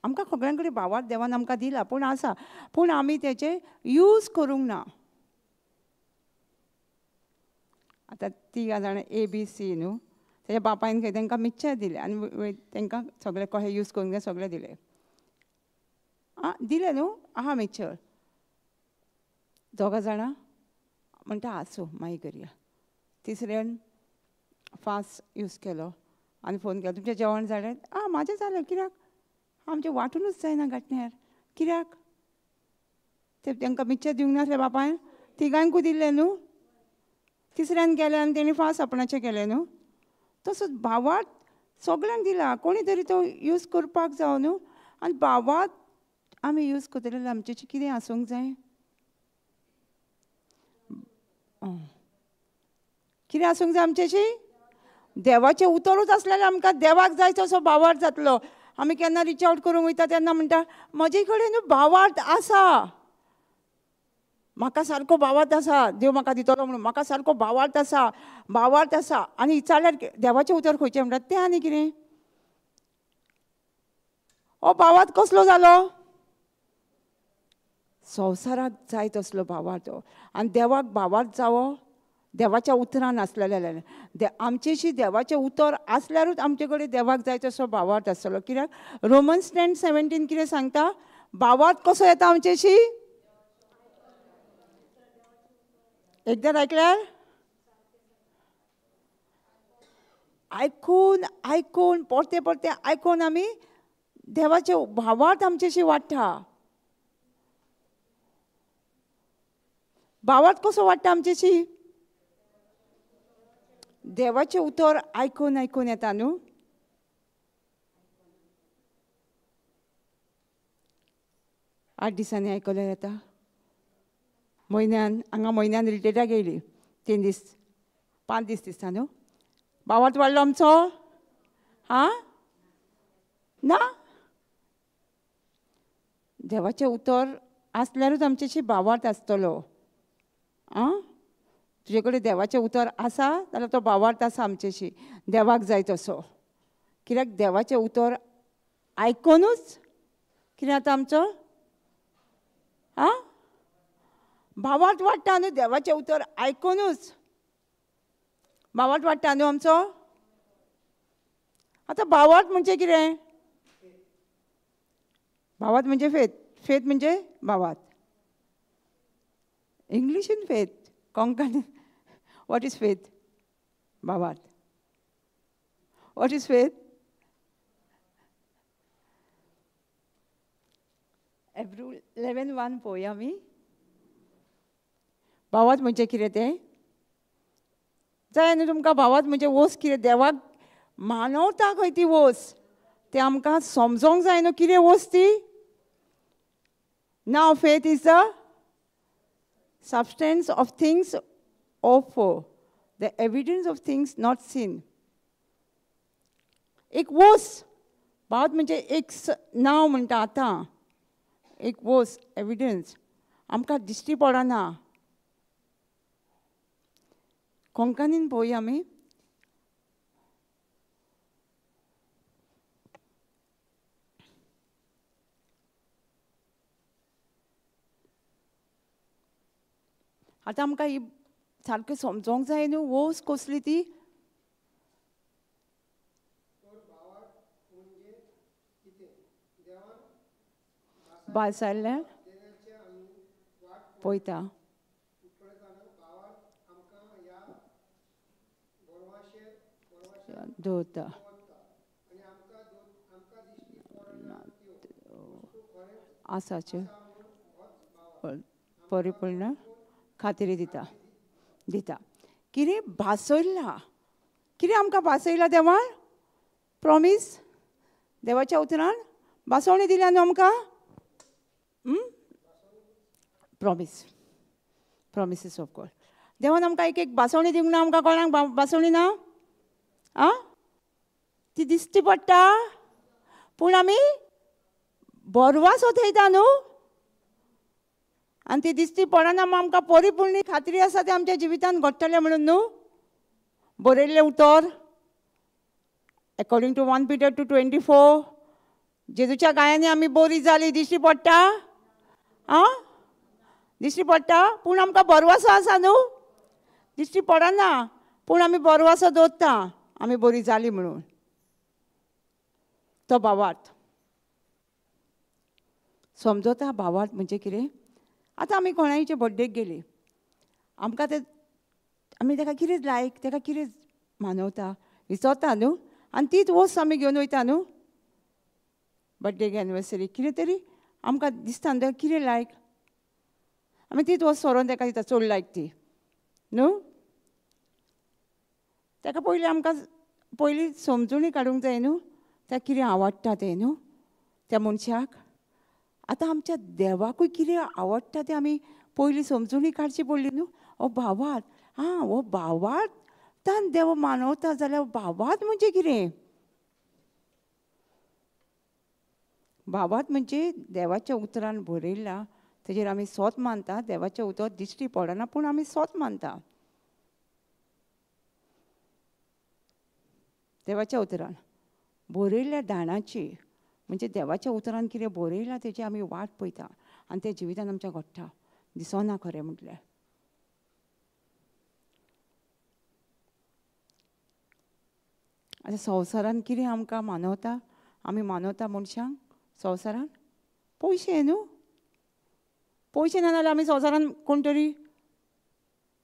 आमकां सगळ्यां कडेन भावार्थ देवान आमकां दिला, पूण आसा, पूण आमी तेचे यूज करूंक ना. आतां तिगां जाणां ए बी सी न्हू, तेज्या बापायन खंय तांकां मिरच्या दिले आनी तांकां सगळें कशें यूज करूंक जाय सगळें दिलें. आं, दिलें न्हू, आहा मिक्सचर. दोगां जाणां म्हणटा आसूं मागीर करया. तिसऱ्यान फास्ट यूज केलो आनी फोन केलो, तुमचें जेवण जालें? आं, म्हाजें जालें. कित्याक आमचें वांटूनच जायना गांठण्यार. कित्याक ते तांकां मिरच्या दिवंक नासलें बापायन, तिगांकूय दिल्लें न्हू. तिसऱ्यान केलें आनी तेणी फास्ट आपणाचें केलें न्हू. तसोच भावार्थ सगळ्यांक दिला, कोणी तरी तो यूज करपाक जावो न्हू. आनी भावार्थ आमी यूज करतले जाल्यार आमचें कितें आसूंक जाय, कितें आसूंक जाय आमचेशी? देवाचें उतरूच आसल्यार आमकां देवाक जाय तसो भावार्थ जातलो. आमी केन्ना रिच आवट करूंक वयता तेन्ना म्हणटा म्हजे कडेन न्हू भावार्थ आसा, म्हाका सारको भावार्थ आसा, देव म्हाका दितलो म्हणून म्हाका सारको भावार्थ आसा, भावार्थ आसा. आनी विचारल्यार देवाचें उतर खंयचें म्हणटा तें आनी कितें, हो भावार्थ कसलो जालो? संवसाराक जाय तसलो भावार्थ हो. आनी देवाक भावार्थ जावो देवाच्या उतरान आसलेलें जाल्यार, आमचेशी देवाचें उतर आसल्यारूच आमचे कडेन देवाक जाय तसो भावार्थ आसतलो. कित्याक रोमन्स 10:17 कितें सांगता, भावार्थ कसो येता आमचेशी? एकदां आयकल्यार आयकून आयकून परते परते आयकून आमी देवाचे भावार्थ आमचेशी वाडटा. भावार्थ कसो वाडटा आमचेशी? देवाचें उतर आयकून आयकून येता न्हू. आठ दिसांनी आयकल्यार येता, म्हयन्यान हांगा म्हयन्यान रिटेटाक येयली, 3 दीस 5 दीस दिसता न्हू. भावार्थ वाडलो आमचो? आं, ना. देवाचें उतर आसल्यारूच आमचेशी भावार्थ आसतलो. आं, तुजे कडेन देवाचें उतर आसा जाल्यार तो भावार्थ आसा आमचेशी, देवाक जाय तसो. कित्याक देवाचें उतर आयकुनूच कितें जाता आमचो? आं, भावार्थ वाडटा न्हू देवाचें उतर आयकुनूच भावार्थ वाडटा न्हू आमचो. आतां भावार्थ म्हणजे कितें? भावार्थ म्हणजे फेथ, फेथ म्हणजे भावार्थ. इंग्लिशीन faith, Konkani what is faith? भावार्थ. What is faith? Hebrew 11:1 पळोवया आमी. भावार्थ म्हणजे कितें तें जाय न्हू तुमकां? भावार्थ म्हणजे वोस कितें देवाक मानवता खंय ती वोस, तें आमकां समजोंक जाय न्हू कितें वोस ती. Now faith is the substance of things hoped for, the evidence of things not seen. एक वोस, भावार्थ म्हणजे एक नांव म्हणटा आतां, एक वोस एविडन्स आमकां दिश्टी पडना. कोंकणीन पळोवया आमी. आतां आमकां ही सारकें समजोंक जाय न्हू वोस कसली ती. भासायल्लें पळयता दवरता आसाचे परिपूर्ण खात्री दिता दिता. कितें भासयलां, कितें आमकां भासयलां देवान? प्रॉमीस देवाच्या उतरान भासवणी दिल्या न्हू आमकां. प्रॉमीस, प्रॉमिसीस ऑफ गॉड. देवान आमकां एक एक भासवणी दिवंक ना आमकां? कोणाक भासवणी ना? आं, ती दिश्टी पडटा पूण आमी बरवासो थेयता न्हू, आनी ती दिश्टी पडना. आमकां परिपूर्ण खात्री आसा तें आमच्या जिवितान घडटलें म्हणून न्हू. बरयल्लें उतर according to 1 Peter 2:24, जेजूच्या गायांनी आमी बरी जाली दिश्टी पडटा. आं, दिश्टी पडटा पूण आमकां बरवासो आसा न्हू. दिश्टी पडना पूण आमी बरवासो दवरता आमी बरी जाली म्हणून. तो भावार्थ समजता. भावार्थ म्हणजे कितें? आतां आमी कोणायचे बड्डेक गेली, आमकां ते आमी ताका कितें लायक, ताका कितें मानवता विचरता न्हू, आनी तीच वस्त आमी घेवन वयता न्हू बड्डेक, एनिवर्सरी कितें तरी आमकां दिसता न्हू ताका कितें लायक, आमी तीच वस्त व्हरोन ताका दिता चड लायक ती न्हू. ताका पयलीं आमकां पयलीं समजूणी काडूंक जाय न्हू ताका कितें आवडटा तें न्हू त्या मनशाक. आतां आमच्या देवाकूय कितें आवडटा तें आमी पयलीं समजूणी काडची पडली न्हू. हो भावार्थ, आं हो भावार्थान देव मानवता जाल्यार भावार्थ म्हणजे कितें? भावार्थ म्हणजे देवाच्या उतरान बरयला तेजेर आमी सोत मानता. देवाचें उतर दिश्टी पडना पूण आमी सोत मानता देवाच्या उतरान बरयल्ल्या दाणाची. म्हणजे देवाच्या उतरान कितें बरयलां तेजी आमी वाट पळयता आनी तें जिवितान आमच्या घडटा, दिसना खरें म्हटल्यार. आतां संवसारान कितें आमकां मानवता? आमी मानवता मनशांक संवसारान पयशे न्हू. पयशे ना जाल्यार आमी संवसारान कोण तरी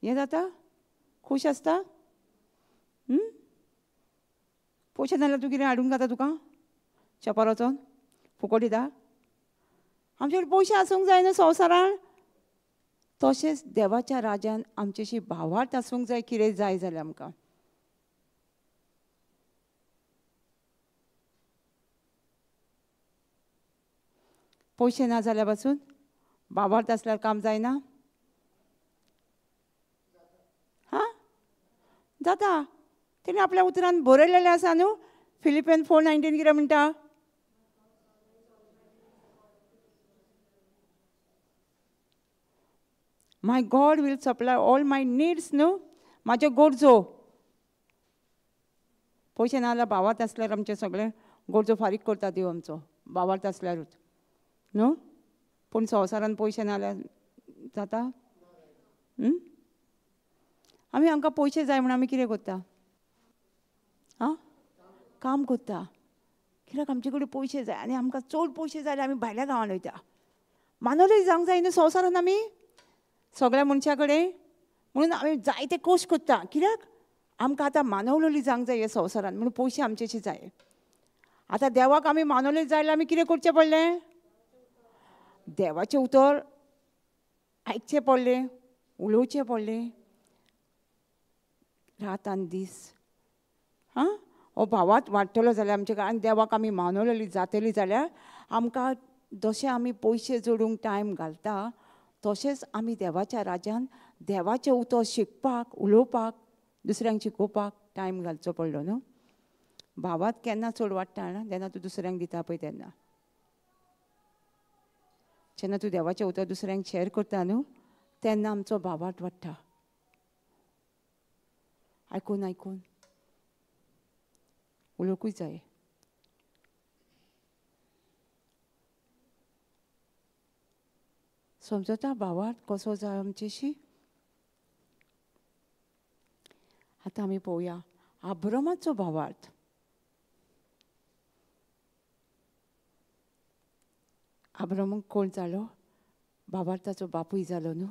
हें जाता, खूश आसता. पयशे ना जाल्यार तूं कितें हाडूंक जाता तुका शॉपार वचोन फुकट दिता? आमचे कडेन पयशे आसूंक जाय न्हू संवसारान. तशेंच देवाच्या राजान आमच्याशी भावार्थ आसूंक जाय कितें जाय जाल्यार आमकां. पयशे ना जाल्यार पासून भावार्थ आसल्यार काम जायना. हां जाता. तेणी आपल्या उतरान बरयलेलें आसा न्हू. फिलिपियन 4:19 कितें म्हणटा? My God will supply all my needs न्हू, म्हाज्यो गरजो. पयशे ना जाल्यार भावार्थ आसल्यार आमचें सगळें गरजो फारीक करता देव आमचो, भावार्थ आसल्यारूच न्हू. पूण संवसारान पयशे ना जाल्यार जाता? आमी आमकां पयशे जाय म्हूण आमी कितें करता? आं, काम करता. कित्याक आमचे कडेन पयशे जाय आनी आमकां चड पयशे जाय जाल्यार आमी भायल्या गांवांत वयता. मानवले जावंक जाय न्हू संवसारान आमी सगळ्या मनशां कडेन, म्हणून आमी जायते कश्ट करता. कित्याक आमकां आतां मानवलेली जावंक जाय ह्या संवसारान, म्हणून पयशे आमचेशी जाय. आतां देवाक आमी मानवले जाय जाल्यार आमी कितें करचें पडलें? देवाचें उतर आयकचें पडलें, उलोवचें पडलें रात आनी दीस. हां, हो भावात वाडटलो जाल्यार आमचे आनी देवाक आमी मानवलेली जातली जाल्यार आमकां जशें आमी पयशे जोडूंक टायम घालता तशेंच आमी देवाच्या राज्यान देवाचें उतर शिकपाक, उलोवपाक, दुसऱ्यांक शिकोवपाक टायम घालचो पडलो न्हू. भावात केन्ना चड वाडटा ना जेन्ना तूं दुसऱ्यांक दिता पळय तेन्ना, जेन्ना तूं देवाचें उतर दुसऱ्यांक शेअर करता न्हू तेन्ना आमचो भावात वाडटा. आयकून आयकून उलोवंकूय जाय. समजता भावात कसो जाय आमचेशी? आतां आमी पळोवया आब्रामाचो भावार्थ. आब्रामाक कोण जालो? भावार्थाचो बापूय जालो न्हू.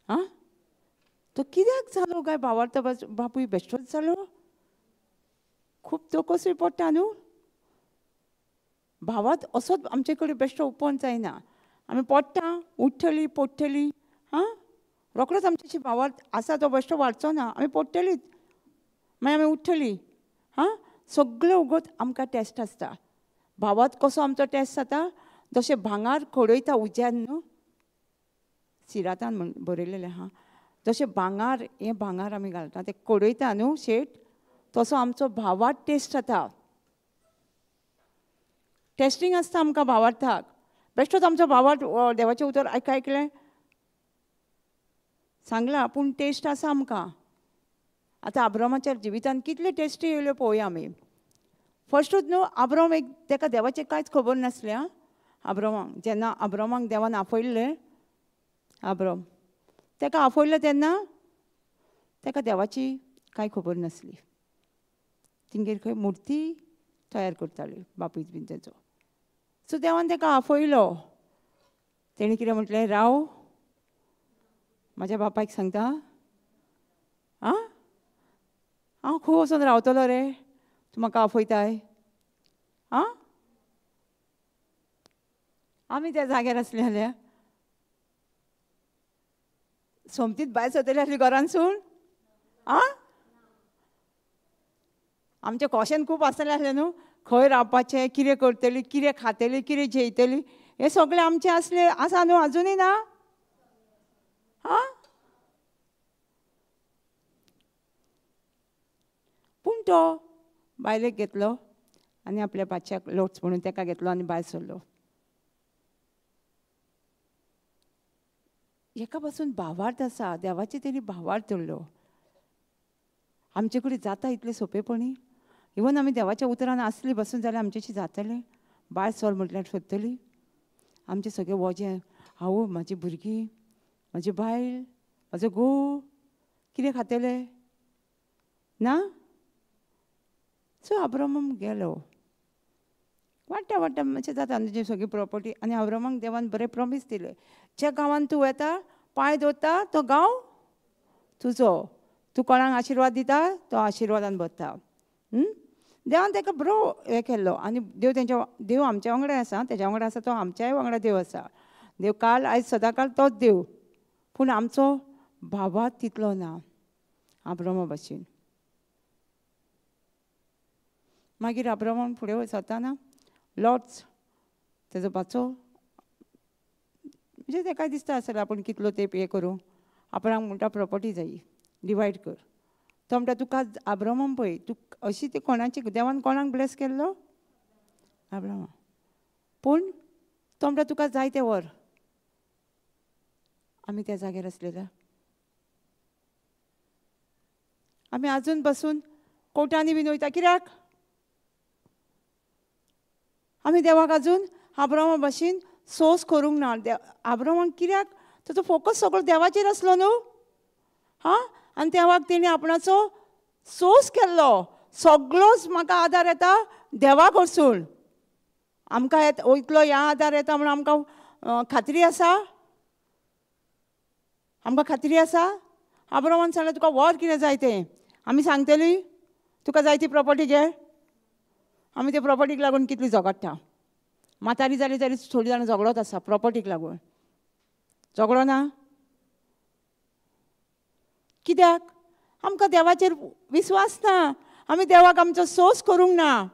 आं, तो कित्याक जालो काय भावार्थ बापूय? बेश्टोच जालो? खूब तोकसूय पडटा न्हू. भावात असोच आमचे कडेन बेश्टो ओपन जायना. आमी पडटा, उठ्ठली, पडटली. हां, रोकडोच आमच्याशी भावार्थ आसा तो बेश्टो वाडचो ना, आमी पडटलीच, मागीर आमी उठ्ठली. हां, सगळें उगत आमकां टेस्ट आसता. भावात कसो आमचो टेस्ट जाता? जशें भांगार खोडयता उज्यान न्हू, सिरातान म्हण बरयलेलें आहा, जशें भांगार हें भांगार आमी घालता तें खोडयता न्हू शेट, तसो आमचो भावार्थ टेस्ट जाता. टेस्टींग आसता आमकां भावार्थाक. बेश्टोच आमचो भावार्थ देवाचें उतर आयकलें सांगलां, पूण टेस्ट आसा आमकां. आतां आब्रामाच्या जिवितान कितले टेस्टी येयल्यो पळोवया आमी. फर्स्टूच न्हू आब्राम एक ताका देवाचें कांयच खबर नासलें. आं, आब्रामाक जेन्ना आब्रामाक देवान आपयल्लें, आब्राम ताका आपयलें तेन्ना ताका देवाची कांय खबर नासली. तेंगेर खंय मुर्ती तयार करताली बापूय बीन तेजो. सो देवान ताका आपयलो. तेणें कितें म्हटलें? राव, म्हाज्या बापायक सांगता, आं हांव खंय वचोन रावतलो रे, तूं म्हाका आपयताय? आं, आमी त्या जाग्यार आसले जाल्यार सोमतीच भायर सरतली आसली घरानसून. आं, आमचें कॉशन खूब आसतलें आसलें न्हू, खंय रावपाचें, कितें करतली, कितें खातली, कितें जेयतली, हें सगळें आमचें आसलें आसा न्हू, आजुनूय ना. आं, पूण तो बायलेक घेतलो आनी आपल्या बाच्याक लोट्स म्हणून ताका घेतलो आनी भायर सरलो. हेका पासून भावार्थ आसा, देवाचे तेणी भावार्थ धरलो. आमचे कडेन जाता इतलें सोंपेपणी? इवन आमी देवाच्या उतरान आसली बसून जाल्यार आमचेशी जातलें? भायर सर म्हटल्यार सोदतली आमचें सगळें वजें. आवय, म्हाजी भुरगीं, म्हाजी बायल, म्हाजो घोव कितें खातले ना? सो आब्रामाक गेलो. वाडटा वाडटा मातशें जाता तुजी सगळी प्रॉपर्टी. आनी आब्रामाक देवान बरें प्रॉमीस दिलें, ज्या गांवांत तूं वता पांय दवरता तो गांव तुजो, तूं कोणाक आशिर्वाद दिता तो आशिर्वादान भरता. देवान ताका बरो हें केल्लो. आनी देव तेंच्या, देव आमच्या वांगडा आसा, तेज्या वांगडा आसा तो आमच्याय वांगडा देव आसा. देव काल आयज सदांकाल तोच देव, पूण आमचो भावार्थ तितलो ना आब्रामा भाशेन. मागीर आब्रामान फुडें वचतना लॉट्स तेजो भाचो, म्हणजे तेका दिसता आसतलें आपूण कितलो तेंप हें करूं, आपणाक म्हणटा प्रॉपर्टी जायी, डिवायड कर. तो म्हणटा तुका आब्रामाम पळय, तूं अशी ती कोणाची, देवान कोणाक ब्लेस केल्लो? आब्रामा. पूण तो म्हणटा तुका जाय तें व्हर. आमी त्या जाग्यार आसलेल्या, आमी आजून बसून कोर्टांनी बीन वयता. कित्याक? आमी देवाक अजून आब्रामा भाशेन सोस करूंक ना. आब्रामाक कित्याक? ताचो फोकस सगळो देवाचेर आसलो न्हू. हां, आनी देवाक तेणी आपणाचो सोस केल्लो. सगळोच म्हाका आदार येता देवा कडसून. आमकां येता इतलो ह्या आदार येता म्हणून आमकां खात्री आसा? आमकां खात्री आसा? आब्रामान सांगलें तुका व्हर कितें जाय तें, आमी सांगतली तुका जाय ती प्रॉपर्टी घे. आमी ते प्रॉपर्टीक लागून कितली झगडटा. म्हातारी जाली तरी थोडीं जाणां झगडत आसा प्रॉपर्टीक लागून. झगडो ना कित्याक? आमकां देवाचेर विस्वास ना, आमी देवाक आमचो सोस करूंक ना.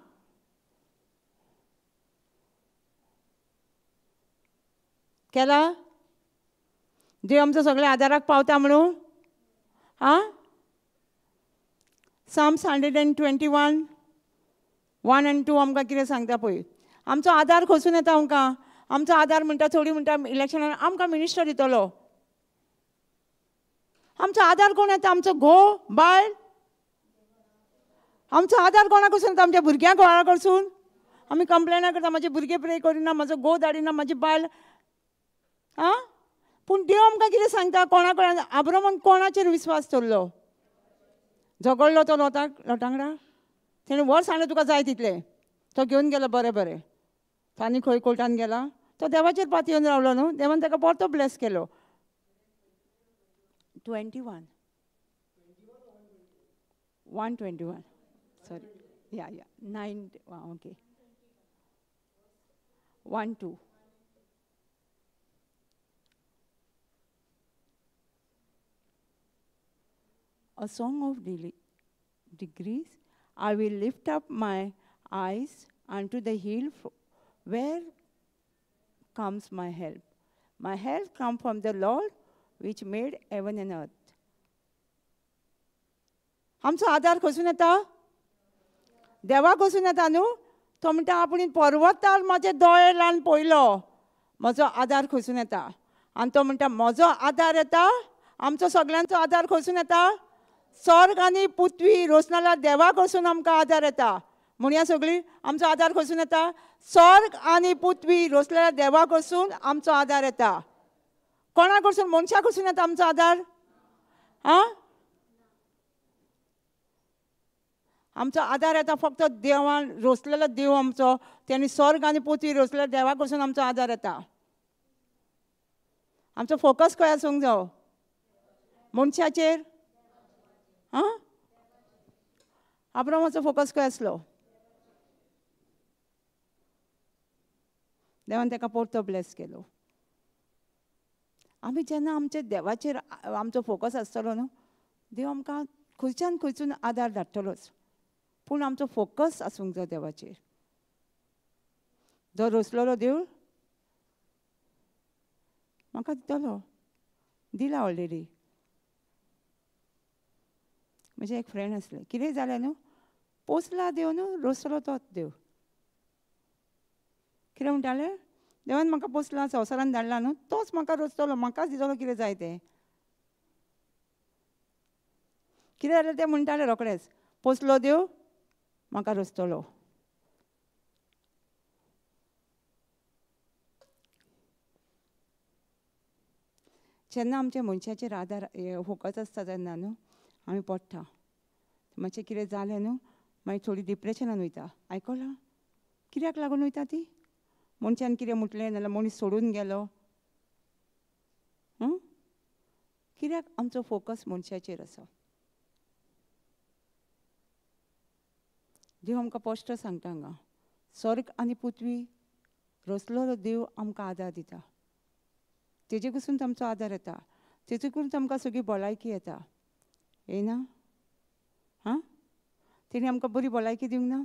केला देव आमचो सगळ्या आदाराक पावता म्हणून? आं, Psalms 121, 1 and 2 आमकां कितें सांगता पळय. आमचो आदार खंयसून येता आमकां? आमचो आदार म्हणटा थोडी म्हणटा इलेक्शनान आमकां मिनिस्टर दितलो. आमचो आदार कोण येता? आमचो घोव, बायल. आमचो आदार कोणा कडसून येता? आमच्या भुरग्यांक कोणा कडसून? आमी कंप्लेनां करता, म्हाजे भुरगे प्रे करिना, म्हाजो घोव धाडिना, म्हाजी बायल. आं, पूण देव आमकां कितें सांगता? कोणा कोणा आब्रामान कोणाचेर विस्वास दवरलो? झगडलो तो लोटाक, लोटांगडा. तेणें व्हर सांगलें तुका जाय तितलें, तो घेवन गेलो. बरें बरें, तो आनी खंय कोर्टान गेला, तो देवाचेर पातयेवन रावलो न्हू, देवान ताका परतो ब्लेस केलो. 21, 121, sorry, yeah yeah 9, okay, 1, 2. A song of degrees. I will lift up my eyes unto the hill, where comes my help. My help comes from the Lord, which made heaven and earth. आमचो आदार खंयसून येता? देवा कडसून येता न्हू. तो म्हणटा आपूण पर्वतार म्हाजे दोळे लावन पळयलो, म्हजो आदार खंयसून येता? आनी तो म्हणटा म्हजो आदार येता. आमचो सगळ्यांचो आदार खंयसून येता? स्वर्ग आनी पृथ्वी रोसनाल्या देवा कडसून आमकां आदार येता. म्हणया सगळीं, आमचो आदार खंयसून येता? स्वर्ग आनी पृथ्वी रोसलेल्या देवा कडसून आमचो आदार येता. कोणा कडसून? मनशा कडसून येता आमचो आदार? आं, आमचो आदार येता फक्त देवान रोसलेलो देव आमचो, तेणी स्वर्ग आनी पृथ्वी रोसलेल्या देवा कडसून आमचो आदार येता. आमचो फोकस खंय आसूंक जावो? मनशाचेर? आं, आब्रामाचो फोकस खंय आसलो? देवान ताका परतो ब्लेस केलो. आमी जेन्ना आमच्या देवाचेर आमचो फोकस आसतलो न्हू, देव आमकां खंयच्यान खंयसून आदार धाडटलोच. पूण आमचो फोकस आसूंक जाय देवाचेर. जो रोसलेलो देव म्हाका दितलो, दिला ऑलरेडी. म्हजें एक फ्रेंड आसलें, कितें जालें न्हू, पोसला देव न्हू, रोसलो तोच देव. कितें म्हणटालें? देवान म्हाका पोसला, संवसारान धाडला न्हू, तोच म्हाका रोसतलो, म्हाकाच दितलो कितें जाय तें. कितें जालें तें म्हणटालें रोखडेंच, पोसलो देव म्हाका रोसतलो. जेन्ना आमच्या मनशाचेर आदार फोकस आसता तेन्ना न्हू आमी पडटा. मातशें कितें जालें न्हू मागीर थोडी डिप्रेशनान वयता. आयकलां? कित्याक लागून वयता ती? मनशान कितें म्हटलें नाल्यार मनीस सोडून गेलो. कित्याक आमचो फोकस मनशाचेर आसा? देव आमकां स्पश्ट सांगता हांगा, स्वर्ग आनी पृथ्वी रचलेलो देव आमकां आदार दिता. तेजे कडसून आमचो आदार येता, तेजे कडसून आमकां सगळी भलायकी येता. येना? हां, तेणी आमकां बरी भलायकी दिवंक ना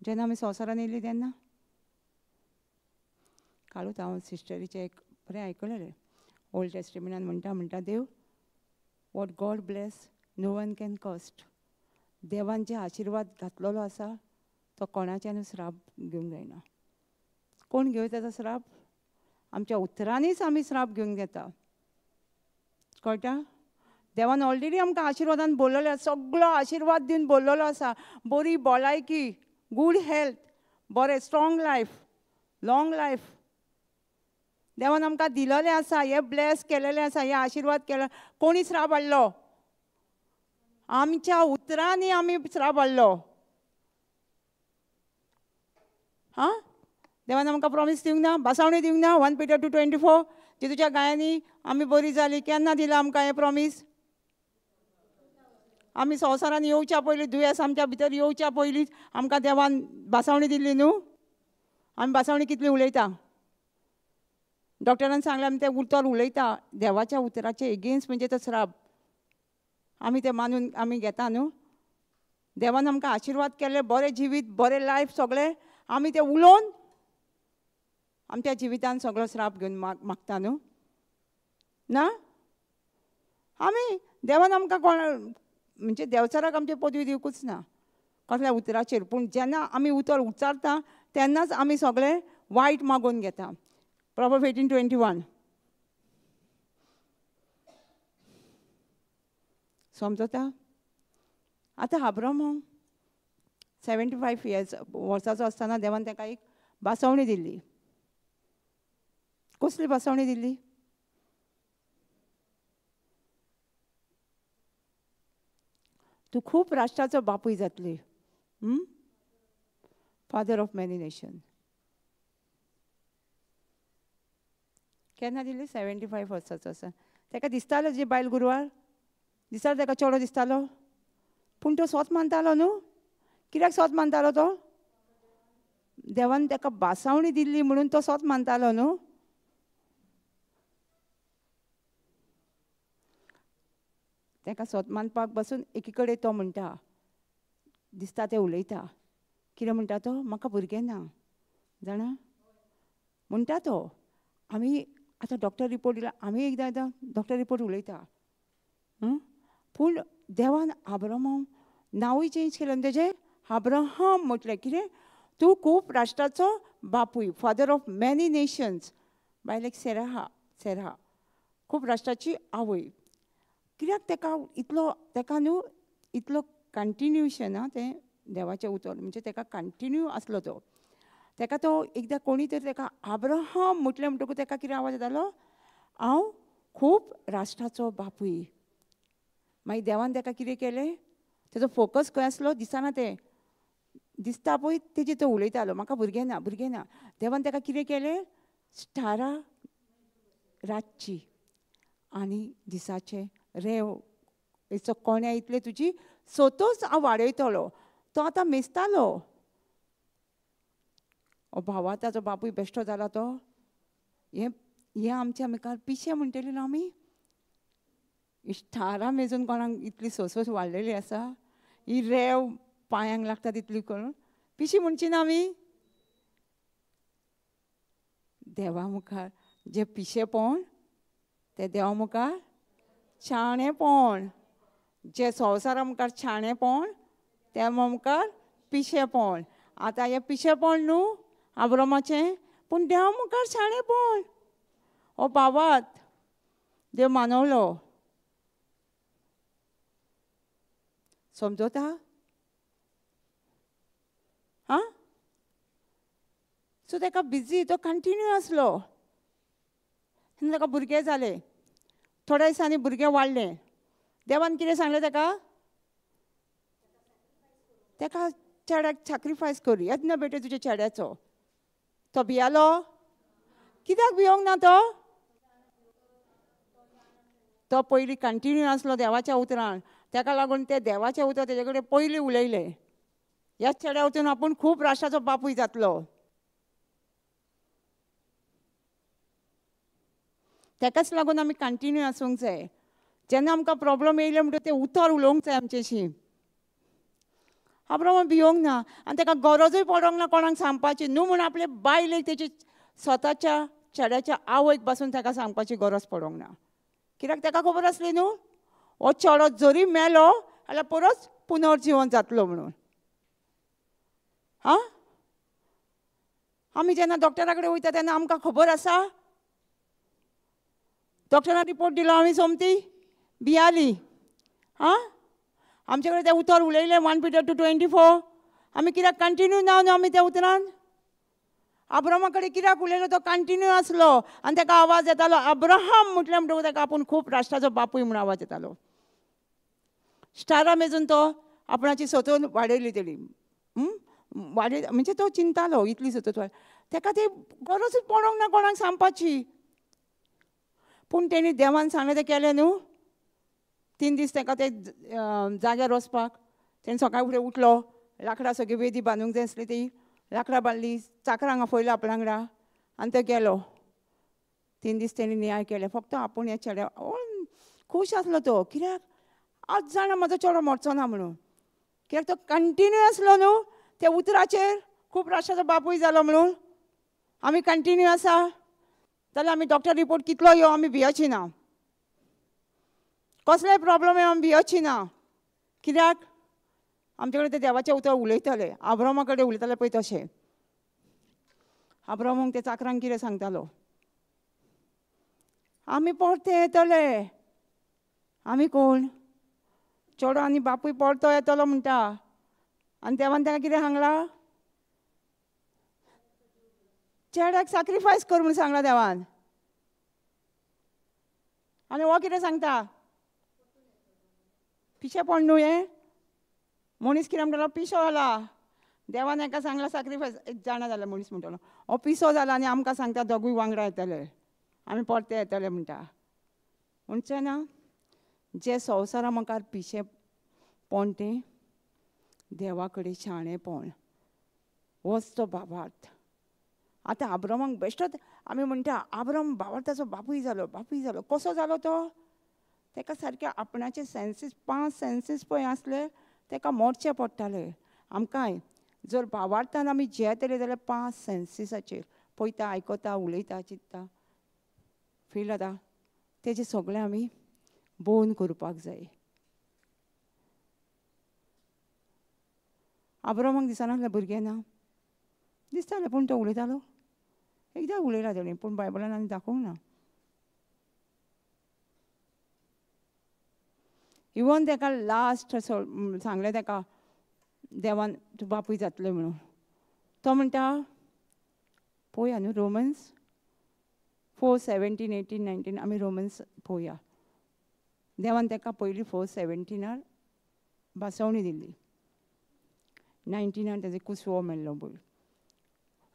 जेन्ना आमी संवसारान येयली तेन्ना? कालूच हांव सिस्टरीचें एक बरें आयकलेलें. ओल्ड टेस्टिमेंटान म्हणटा, म्हणटा देव, what God bless no one can curse. देवान जे आशिर्वाद घातलेलो आसा तो कोणाच्यानूच श्राप घेवंक जायना. कोण घेवं ताचो श्राप? आमच्या उतरांनीच आमी श्राप घेवन घेता. कळटा? देवान ऑलरेडी आमकां आशिर्वादान बोललेलो आसा, सगळो आशिर्वाद दिवन बोललेलो आसा. बरी भलायकी, गूड हेल्थ, बरें स्ट्रॉंग लायफ, लॉंग लायफ देवान आमकां दिलेलें आसा. हें ब्लेस केलेलें आसा, हें आशिर्वाद केलो. कोणी श्राप हाडलो? आमच्या उतरांनी आमी श्राप हाडलो. हां, देवान आमकां प्रॉमीस दिवंक ना, भासावणी दिवंक ना. 1 Peter 2:24 जेजूच्या गायांनी आमी बरी जाली. केन्ना दिलां आमकां हें प्रॉमीस? आमी संवसारान येवच्या पयलीं, दुयेंस आमच्या भितर येवच्या पयलींच आमकां देवान भासावणी दिल्ली न्हू. आमी भासावणी कितली उलयता? डॉक्टरान सांगलें आमी तें उतर उलयता, देवाच्या उतराचे एगेन्स्ट म्हणजे तो श्राप आमी तें मानून आमी घेता न्हू. देवान आमकां आशिर्वाद केल्ले, बरें जिवीत, बरें लायफ, सगळें आमी तें उलोवन आमच्या जिवितान सगळो श्राप घेवन मागता न्हू. ना, आमी देवान आमकां कोण म्हणजे देवचाराक आमचे पदवी दिवकूच ना कसल्या उतराचेर. पूण जेन्ना आमी उतर उच्चारता तेन्नाच आमी सगळें वायट मागोवन घेता. Proverbs 18:21. समजता? आतां अब्राहम 75 इयर्स वर्साचो आसतना देवान ताका एक भासावणी दिल्ली. कसली भासावणी दिल्ली? तूं खूब राष्ट्राचो बापूय जातली, फादर ऑफ मॅनी नेशन. केन्ना दिल्ली? 75 वर्साचो आसा. ताका दिसतालो जे बायल गुरवार दिसतालो, ताका चेडो दिसतालो, पूण तो सोत मानतालो न्हू. कित्याक सोत मानतालो तो? देवान ताका भासावणी दिल्ली म्हणून तो सोत मानतालो न्हू. ताका सोत मानपाक बसून एकी कडेन तो म्हणटा, दिसता तें उलयता. कितें म्हणटा तो? म्हाका भुरगें ना, जाणा म्हणटा तो. आमी आतां डॉक्टर रिपोर्ट दिला, आमी एकदां एकदां डॉक्टर रिपोर्ट उलयता. पूण देवान अब्राहमाक नांवूय चेंज केलें तेजें. अब्राहम म्हटलें कितें? तूं खूब राष्ट्राचो बापूय, फादर ऑफ मॅनी नेशन्स. बायलेक सेराहा, सेराहा खूब राष्ट्राची आवय. कित्याक ताका इतलो, ताका न्हू इतलो कंटिन्युएशन आं तें देवाचें उतर, म्हणजे ताका कंटिन्यू आसलो तो. ताका तो एकदां कोणी तरी ताका अब्राहम म्हटलें म्हणटकूच ताका कितें आवाज येतालो? हांव खूब राष्ट्राचो बापूय. मागीर देवान ताका कितें केलें? ताजो फोकस खंय आसलो? दिसना तें, दिसता पळय तेजेर तो उलयतालो, म्हाका भुरगें ना, भुरगें ना. देवान ताका कितें केलें? स्टारां रातची आनी दिसाचें रेंव हेचो कोण्या इतले तुजी सोतोच हांव वाडयतलो. तो आतां मेजतालो. ओ भावा, ताजो बापूय बेश्टो जाला तो. हें हें आमच्या मुखार पिशें म्हणटली न्हू आमी. इश्टारां मेजून कोणाक इतली सोसोस वाडलेली आसा, ही रेंव पांयांक लागता तितली करून पिशी म्हणची ना आमी. देवा मुखार जें पिशेपण तें देवा मुखार शाणेपण, जें संवसारा मुखार शाणेपण त्या मुखार पिशेपण. आतां हें पिशेपण न्हू अब्राहमाचें, पूण देवा मुखार शाणेपण. ओ बाबात देव मानवलो. समजता? आं, सो ताका बिजी, तो कंटिन्यू आसलो. ताका भुरगें जालें, थोड्या दिसांनी भुरगें वाडलें. देवान कितें सांगलें ताका? ताका चेड्याक सॅक्रिफायस कर, यत्न बेटे तुज्या चेड्याचो. तो भियालो? कित्याक भियोंक ना तो? तो पयलीं कंटिन्यू आसलो देवाच्या उतरान. ताका लागून ते देवाचें उतर तेजे कडेन पयलीं उलयलें. ह्याच चेड्या वचून आपूण खूब राष्ट्राचो बापूय जातलो. ताकाच लागून आमी कंटिन्यू आसूंक जाय. जेन्ना आमकां प्रॉब्लम येयले म्हणटकच तें उतर उलोवंक जाय आमचेशी. अब्राहम भियोंक ना आनी ताका गरजूय पडोंक ना कोणाक सांगपाची न्हू म्हूण आपले बायलेक, तेची स्वताच्या चेड्याच्या आवयक बसून ताका सांगपाची गरज पडोंक ना. कित्याक ताका खबर आसली न्हू, हो चेडो जरी मेलो जाल्यार परत पुनर्जिवन जातलो म्हणून. आं, आमी जेन्ना डॉक्टरा कडेन वयता तेन्ना आमकां खबर आसा, डॉक्टरान रिपोर्ट दिलो, आमी सोमती भियाली. आं, आमचे कडेन तें उतर उलयलें 1 Peter 2:24. आमी कित्याक कंटिन्यू ना न्हू आमी त्या उतरान? अब्राहमा कडेन कित्याक उलयलो? तो कंटिन्यू आसलो आनी ताका आवाज येतालो अब्राहम म्हटलें म्हणटकूच ताका आपूण खूब राष्ट्राचो बापूय म्हूण आवाज येतालो. स्टारा मेजून तो आपणाची सतत वाडयली तेणी, वाडय म्हणजे तो चिंतालो इतली सतत वाड, तेका ती गरजूच पडोंक ना कोणाक सांगपाची. पूण तेणी देवान सांगलें तें केलें न्हू. 3 दीस तेका ते जाग्यार वचपाक तेणी सकाळी फुडें उठलो, लांकडां सगळीं वेदी बांदूंक जाय आसली ती लांकडां बांदली, चाकरांक आफयलो आपल्या वांगडा आनी तो गेलो. 3 दीस तेणी न्याय केलें फक्त आपूण ह्या चेड्या खूश आसलो तो, कित्याक आज जाणा म्हजो चेडो मरचो ना म्हणून, कित्याक तो कंटिन्यू आसलो न्हू त्या उतराचेर. खूब राष्ट्राचो बापूय जालो म्हणून आमी कंटिन्यू आसा जाल्यार आमी डॉक्टर रिपोर्ट कितलो यो आमी भियची ना, कसलेय प्रॉब्लम येवं आमी भियची ना, कित्याक आमचे कडेन ते देवाचें उतर उलयताले. आब्रामा कडेन उलयताले पळय तशें. आब्रामाक ते चाकरांक कितें सांगतालो, आमी परते येतले. आमी कोण? चेडो आनी बापूय परतो येतलो म्हणटा. आनी देवान ताका कितें सांगलां? चेड्याक सॅक्रिफायस कर म्हणून सांगलां देवान. आनी हो कितें सांगता? पिशेपण न्हू हें. मनीस कितें म्हणटलो, पिशो जाला. देवान हेका सांगलां सॅक्रिफायस, जाणा जाल्यार मनीस म्हणटलो हो पिसो जाला आनी आमकां सांगता दोगूय वांगडा येतले, आमी परते येतले म्हणटा. म्हणचें ना, जे संवसारा मुखार पिशेपण तें देवा कडेन शाणेपण, होच तो भावार्थ. आतां आब्रामाक बेश्टोच आमी म्हणटा आब्राम भावार्थाचो बापूय जालो, बापूय जालो. कसो जालो तो? तेका सारके आपणाचे सेन्सीस, 5 सेन्सीस पळय आसले तेका मोडचे पडटाले. आमकांय जर भावार्थान आमी जियेतले जाल्यार 5 सेन्सीसाचेर पळयता, आयकता, उलयता, चिंत्ता, फील जाता, तेजे सगळें आमी बोन करपाक जाय. आब्रामाक दिसनासलें भुरगें ना, दिसतालें, पूण तो उलयतालो. एकदां उलयला तेणें, पूण बायबलान आनी दाखोवंक ना. इवन तेका लास्ट सांगलें तेका देवान, तूं बापूय जातलें म्हणून. तो म्हणटा पळोवया न्हू, रोमन्स 4:17, 18, 19 आमी रोमन्स पळोवया. देवान तेका पयलीं 4:17 भासवणी दिल्ली, 19 तेजो कुसवो मेळ्ळो पळय.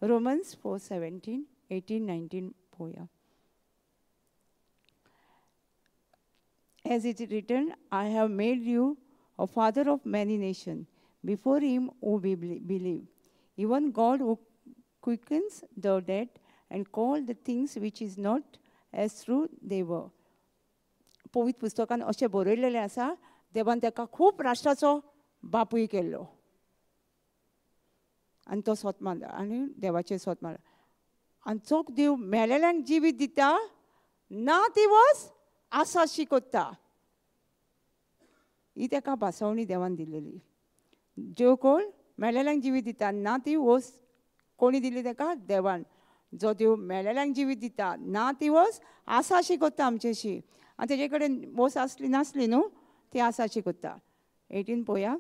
रोमन्स 4:17, 18, 19 पळोवया. As it is written, I have made you a father of many nations, before him who believe, even God who quickens the dead and call the things which is not as true they were. पवित्र पुस्तकान अशें बरयलेलें आसा, देवान ताका खूब राष्ट्राचो बापूय केल्लो आनी तो सोत मारला आनी देवाचेर सोत मारला. आनी जो देव मेलेल्यांक जिवीत दिता ना दिवस आसा शिकता, ही ताका भासवणी देवान दिलेली. ज्यो कोण मेलेल्यांक जिवीत दिता ना ती वस कोणी दिली ताका? देवान. जो देव मेलेल्यांक जिवीत दिता ना ती वस आसा शिकता आमचेशी. आनी तेजे कडेन वस आसली नासली न्हू, ती आसा शिकता. 18 पळोवया.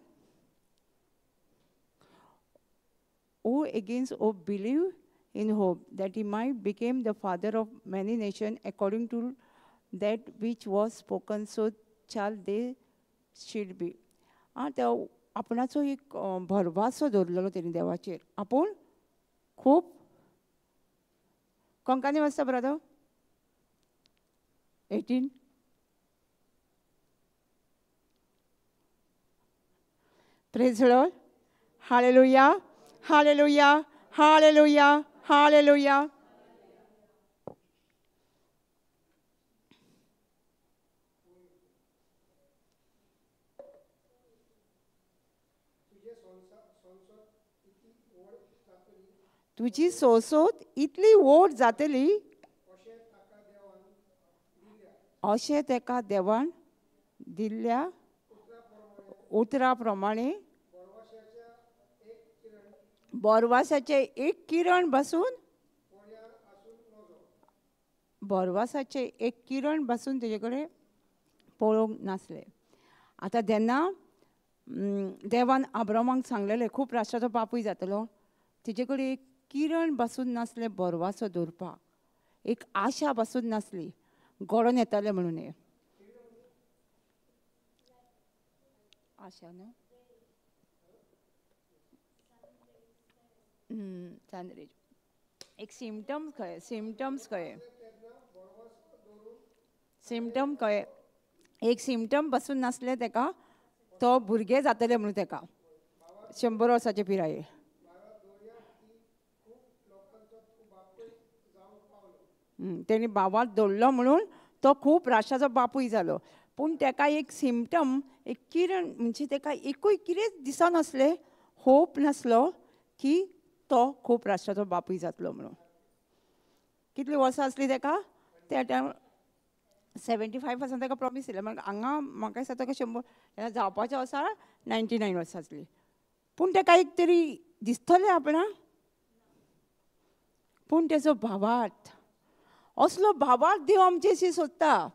Who against hope believe in hope that he might become the father of many nations according to that which was spoken, so shall they should be. आतां आपणाचो एक भरवासो दवरलेलो तेणी देवाचेर. आपूण खूब कोंकणी वाचता brother 18. Praise the Lord. Hallelujah. Hallelujah. Hallelujah. Hallelujah. तुजी सोसोत इतली व्हड जातली अशें ताका देवान दिल्ल्या उतरा प्रमाणे बोरवासाचें एक किरण बसून, बोरवासाचें एक किरण बसून तेजे कडेन पळोवंक नासलें. आतां जेन्ना देवान आब्रामाक सांगलेलें खूब राष्ट्राचो बापूय जातलो, तेजे कडेन एक किरण बसून नासलें बोरवासो दवरपाक, एक आशा बसून नासली घडोवन येतालें म्हणून. हें आशा न्हू चांदरेज एक सिमटम्स खंय, सिमटम्स खंय, सिमटम खंय, एक सिमटम बसून नासलें तेका, तो भुरगें जातलें म्हणून तेका 100 वर्साचे पिराये. तेणी भावाक दवरलो म्हणून तो खूब राष्ट्राचो बापूय जालो. पूण तेका एक सिमटम, एक किरण म्हणजे तेका एकूय कितेंच दिसनासलें, होप नासलो की तो खूब राष्ट्राचो बापूय जातलो म्हणून. कितलीं वर्सां आसलीं तेका त्या टायम? 75 वर्सां तेका प्रॉमीस दिलें. मागीर हांगा म्हाका दिसता तेका 100 तेन्ना जावपाचें आसा 99 वर्सां आसलीं. पूण तेका एक तरी दिसतलें आपणाक. पूण तेजो भावार्थ, असलो भावार्थ देव आमचेशी सोदता.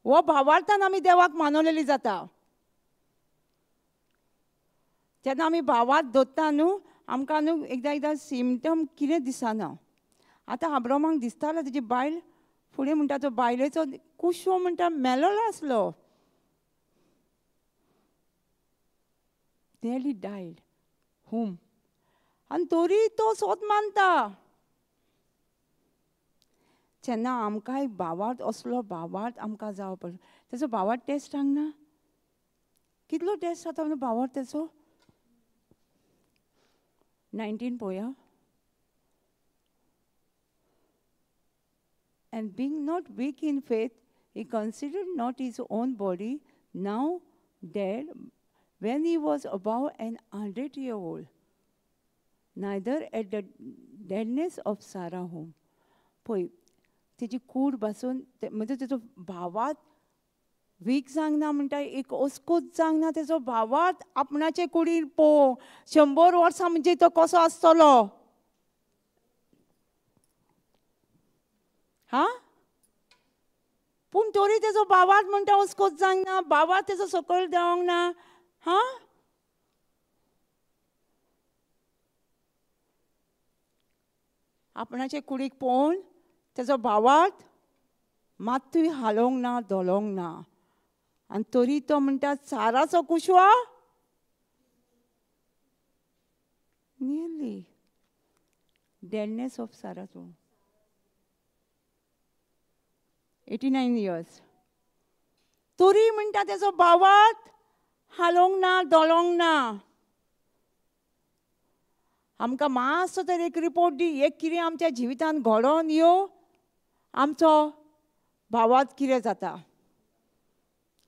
हो भावार्थान आमी देवाक मानवलेली जाता. जेन्ना आमी भावार्थ दवरता न्हू, आमकां न्हू एकदां एकदां सिमटम कितें दिसना. आतां आब्रामाक दिसतालो तेजी बायल फुडें म्हणटा तो बायलेचो कुशो म्हणटा मेलोलो आसलो. Nearly died whom. आनी तरी तो सोद मानता. जेन्ना आमकांय भावार्थ, असलो भावार्थ आमकां जावं पडटा. तेजो भावार्थ टेस्ट सांगना, कितलो टेस्ट जाता म्हणून भावार्थ तेजो 19 पळोवया. And being not weak in faith, he considered not his own body now dead when he was above 100 years old, neither at the deadness of Sarah womb. पळय तेजी कूड बसून म्हणजे तेजो भावार्थ वीक जावंक ना म्हणटा, एक अस्कोत जावंक ना. तेजो भावार्थ आपणाचे कुडीन पळोवंक 100 वर्सां म्हणजे तो कसो आसतलो. हा, पूण तरी तेजो भावार्थ म्हणटा अस्कोत जावंक ना, भावार्थ तेजो सकयल देंवोंक ना. हा, आपणाचे कुडीक पळोवन तेजो भावार्थ मात्तूय हालोवंक ना, धोलोवंक ना. आनी तरी तो म्हणटा साराचो Kushwaha nearly deadness of साराचो 89 years. तरी म्हणटा तेजो भावार्थ हालोवंक ना, धोलोवंक ना. आमकां मातसो तर एक रिपोर्ट दी, एक कितें आमच्या जिवितांत घडोवन यो, आमचो भावार्थ कितें जाता.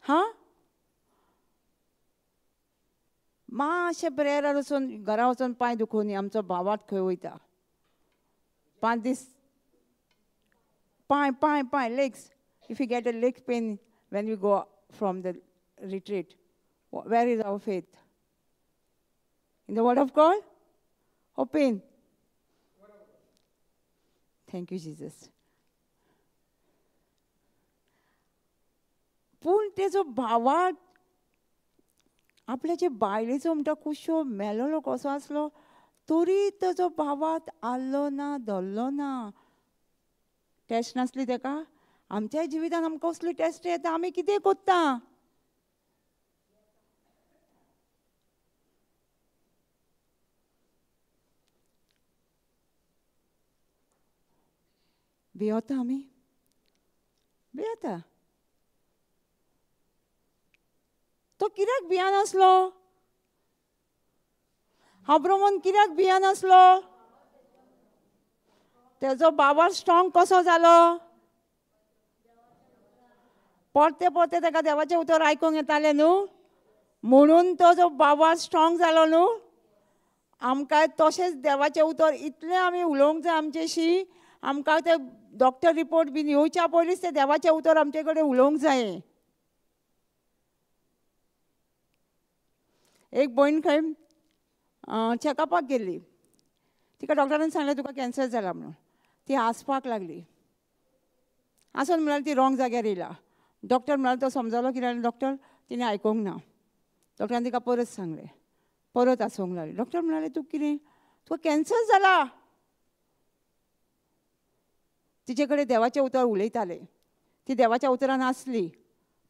हां, मातशें प्रेयरार वचून घरा वचून पांय दुखोवन आमचो भावार्थ खंय वयता. 5 दीस पांय पांय पांय legs. If you get a leg pain when you go from the retreat, where is our faith? In the word of God or pain? Thank you Jesus. पूण तेजो भावार्थ आपल्याचे बायलेचो म्हणटा कुशो मेलोलो कसो आसलो, तरी तेजो भावार्थ आल्लो ना, धरलो ना. टेस्ट नासली तेका. आमच्या जिवितान आमकां कसली टेस्ट येता, आमी कितें कोत्ता. भियोता आमी, भियेता. तो कित्याक भियानासलो? अब्राहम कित्याक भियानासलो? तेजो बाबा स्ट्रॉंग कसो जालो? परते परते ताका देवाचें उतर आयकूंक येतालें न्हू, म्हणून तो जो बाबा स्ट्रॉंग जालो न्हू. आमकां तशेंच देवाचें उतर इतलें आमी उलोवंक जाय आमचेशी, आमकां ते डॉक्टर रिपोर्ट बीन येवच्या पयलींच तें देवाचें उतर आमचे कडेन उलोवंक जाय. एक भयण खंय चॅकअपाक गेल्ली, तिका डॉक्टरान सांगलें तुका कॅन्सर जाला म्हणून. ती हांसपाक लागली, आसून म्हळ्यार ती रॉंग जाग्यार येयला. डॉक्टर म्हळ्यार तो समजलो कितें, डॉक्टर तिणें आयकूंक ना. डॉक्टरान तिका परत सांगलें, परत हांसूंक लागली. डॉक्टर म्हणाले तूं कितें, तुका कॅन्सर जाला. तिचे कडेन देवाचें उतर उलयताले, ती देवाच्या उतरान आसली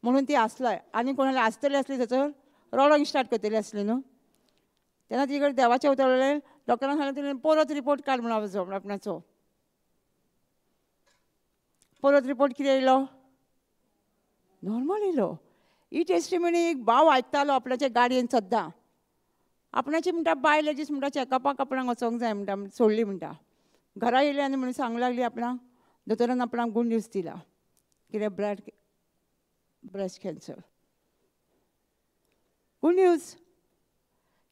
म्हणून ती आसलाय. आनी कोणाला आसतली आसली थंयसर रडोंक स्टार्ट करतली आसली न्हू. तेन्ना तिजे कडेन देवाचें उतर उलयलें. डॉक्टरान सांगलें तिणें परत रिपोर्ट काड म्हणून आपणाचो. परत रिपोर्ट कितें येयलो? नॉर्मल येयलो. ही टेस्टिमनी एक भाव आयकतालो आपणाचे गाडयेन सद्दां. आपणाची म्हणटा बायल दीस म्हणटा चॅकअपाक आपणाक वचोंक जाय म्हणटा, सोडली म्हणटा. घरा येयली आनी म्हणून सांगूंक लागली आपणाक दोतोरान आपणाक गूड न्यूज दिला कितें ब्रेस्ट कॅन्सर. गूड न्यूज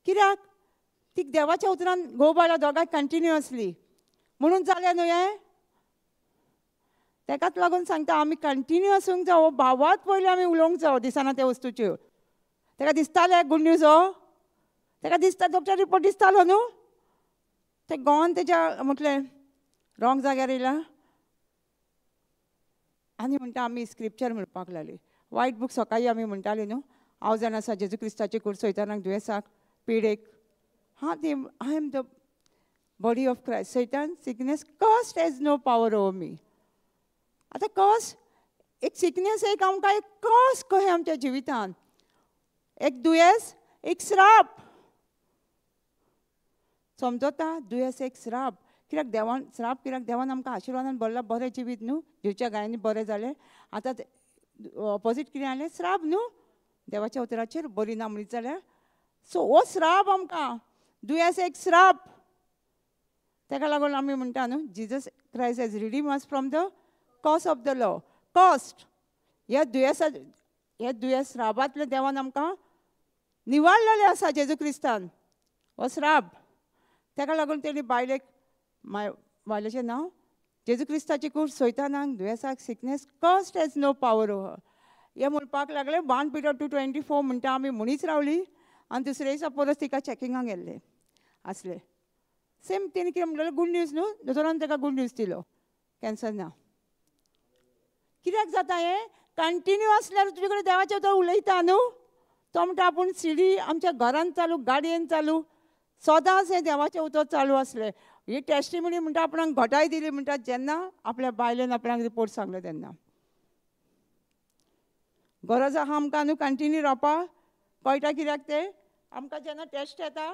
कित्याक? ती देवाच्या उतरान घोव बायला दोगांय कंटिन्युअसली म्हणून जालें न्हू हें. तेकाच लागून सांगता आमी कंटिन्यू आसूंक जावो, भावात पयलीं आमी उलोवंक जावो दिसना त्या वस्तूच्यो. तेका दिसतालें गूड न्यूज हो, तेका दिसता डॉक्टर रिपोर्ट दिसतालो न्हू. ते गोवन तेज्या म्हटलें रॉंग जाग्यार येयला आनी म्हणटा आमी स्क्रिप्चर म्हणपाक लागली. वायट बूक सकाळी आमी म्हणटाली न्हू, हांव जाणा आसा जेजू क्रिस्ताची कूड सैतानाक दुयेंसाक पिडेक. हां ती I am the body of Christ. Satan sickness cursed has no power over me. आतां कस एक सिकनेस एक आमकां एक कस कहें आमच्या जिवितान, एक दुयेंस एक श्राप समजता. दुयेंस एक श्राप कित्याक देवान श्राप कित्याक देवान आमकां आशिर्वादान भरला बरें जिवीत न्हू, दिवच्या गायांनी बरें जालें. आतां ऑपोजीट कितें आयलें? श्राप न्हू, देवाच्या उतराचेर बरी ना म्हणीत जाल्यार. सो हो श्राप आमकां दुयेंस एक श्राप. ताका लागून आमी म्हणटा न्हू Jesus Christ has redeem us from the curse of the law. Cursed ह्या दुयेंसा ह्या दुयेंस श्रापांतलें देवान आमकां निवारलेलें आसा जेजू क्रिस्तान हो श्राप. ताका लागून तेणी बायलेक बायलेचें नांव जेजू क्रिस्ताची कूड सैतानाक दुयेंसाक sickness cursed has no power over हें म्हणपाक लागलें. 1 Peter 2:24 म्हणटा आमी म्हणीच रावली आनी दुसरे दिसा परत तिका चॅकिंगाक गेल्ले आसले. सेम तेणी कितें म्हणलें? गूड न्यूज न्हू, दोतोरान ताका गूड न्यूज दिलो कॅन्सर ना. कित्याक जाता हें? कंटिन्यू आसल्यार तुजे कडेन देवाचें उतर उलयता न्हू. तो म्हणटा आपूण सिडी आमच्या घरान चालू, गाडयेन चालू, सदांच हें देवाचें उतर चालू आसलें. ही टेस्टिमनी म्हणटा आपणाक घटाय दिली म्हणटा जेन्ना आपल्या बायलेन आपणाक रिपोर्ट सांगलो तेन्ना. गरज आहा आमकां न्हू कंटिन्यू रावपाक. कळटा कित्याक तें आमकां जेन्ना टेस्ट येता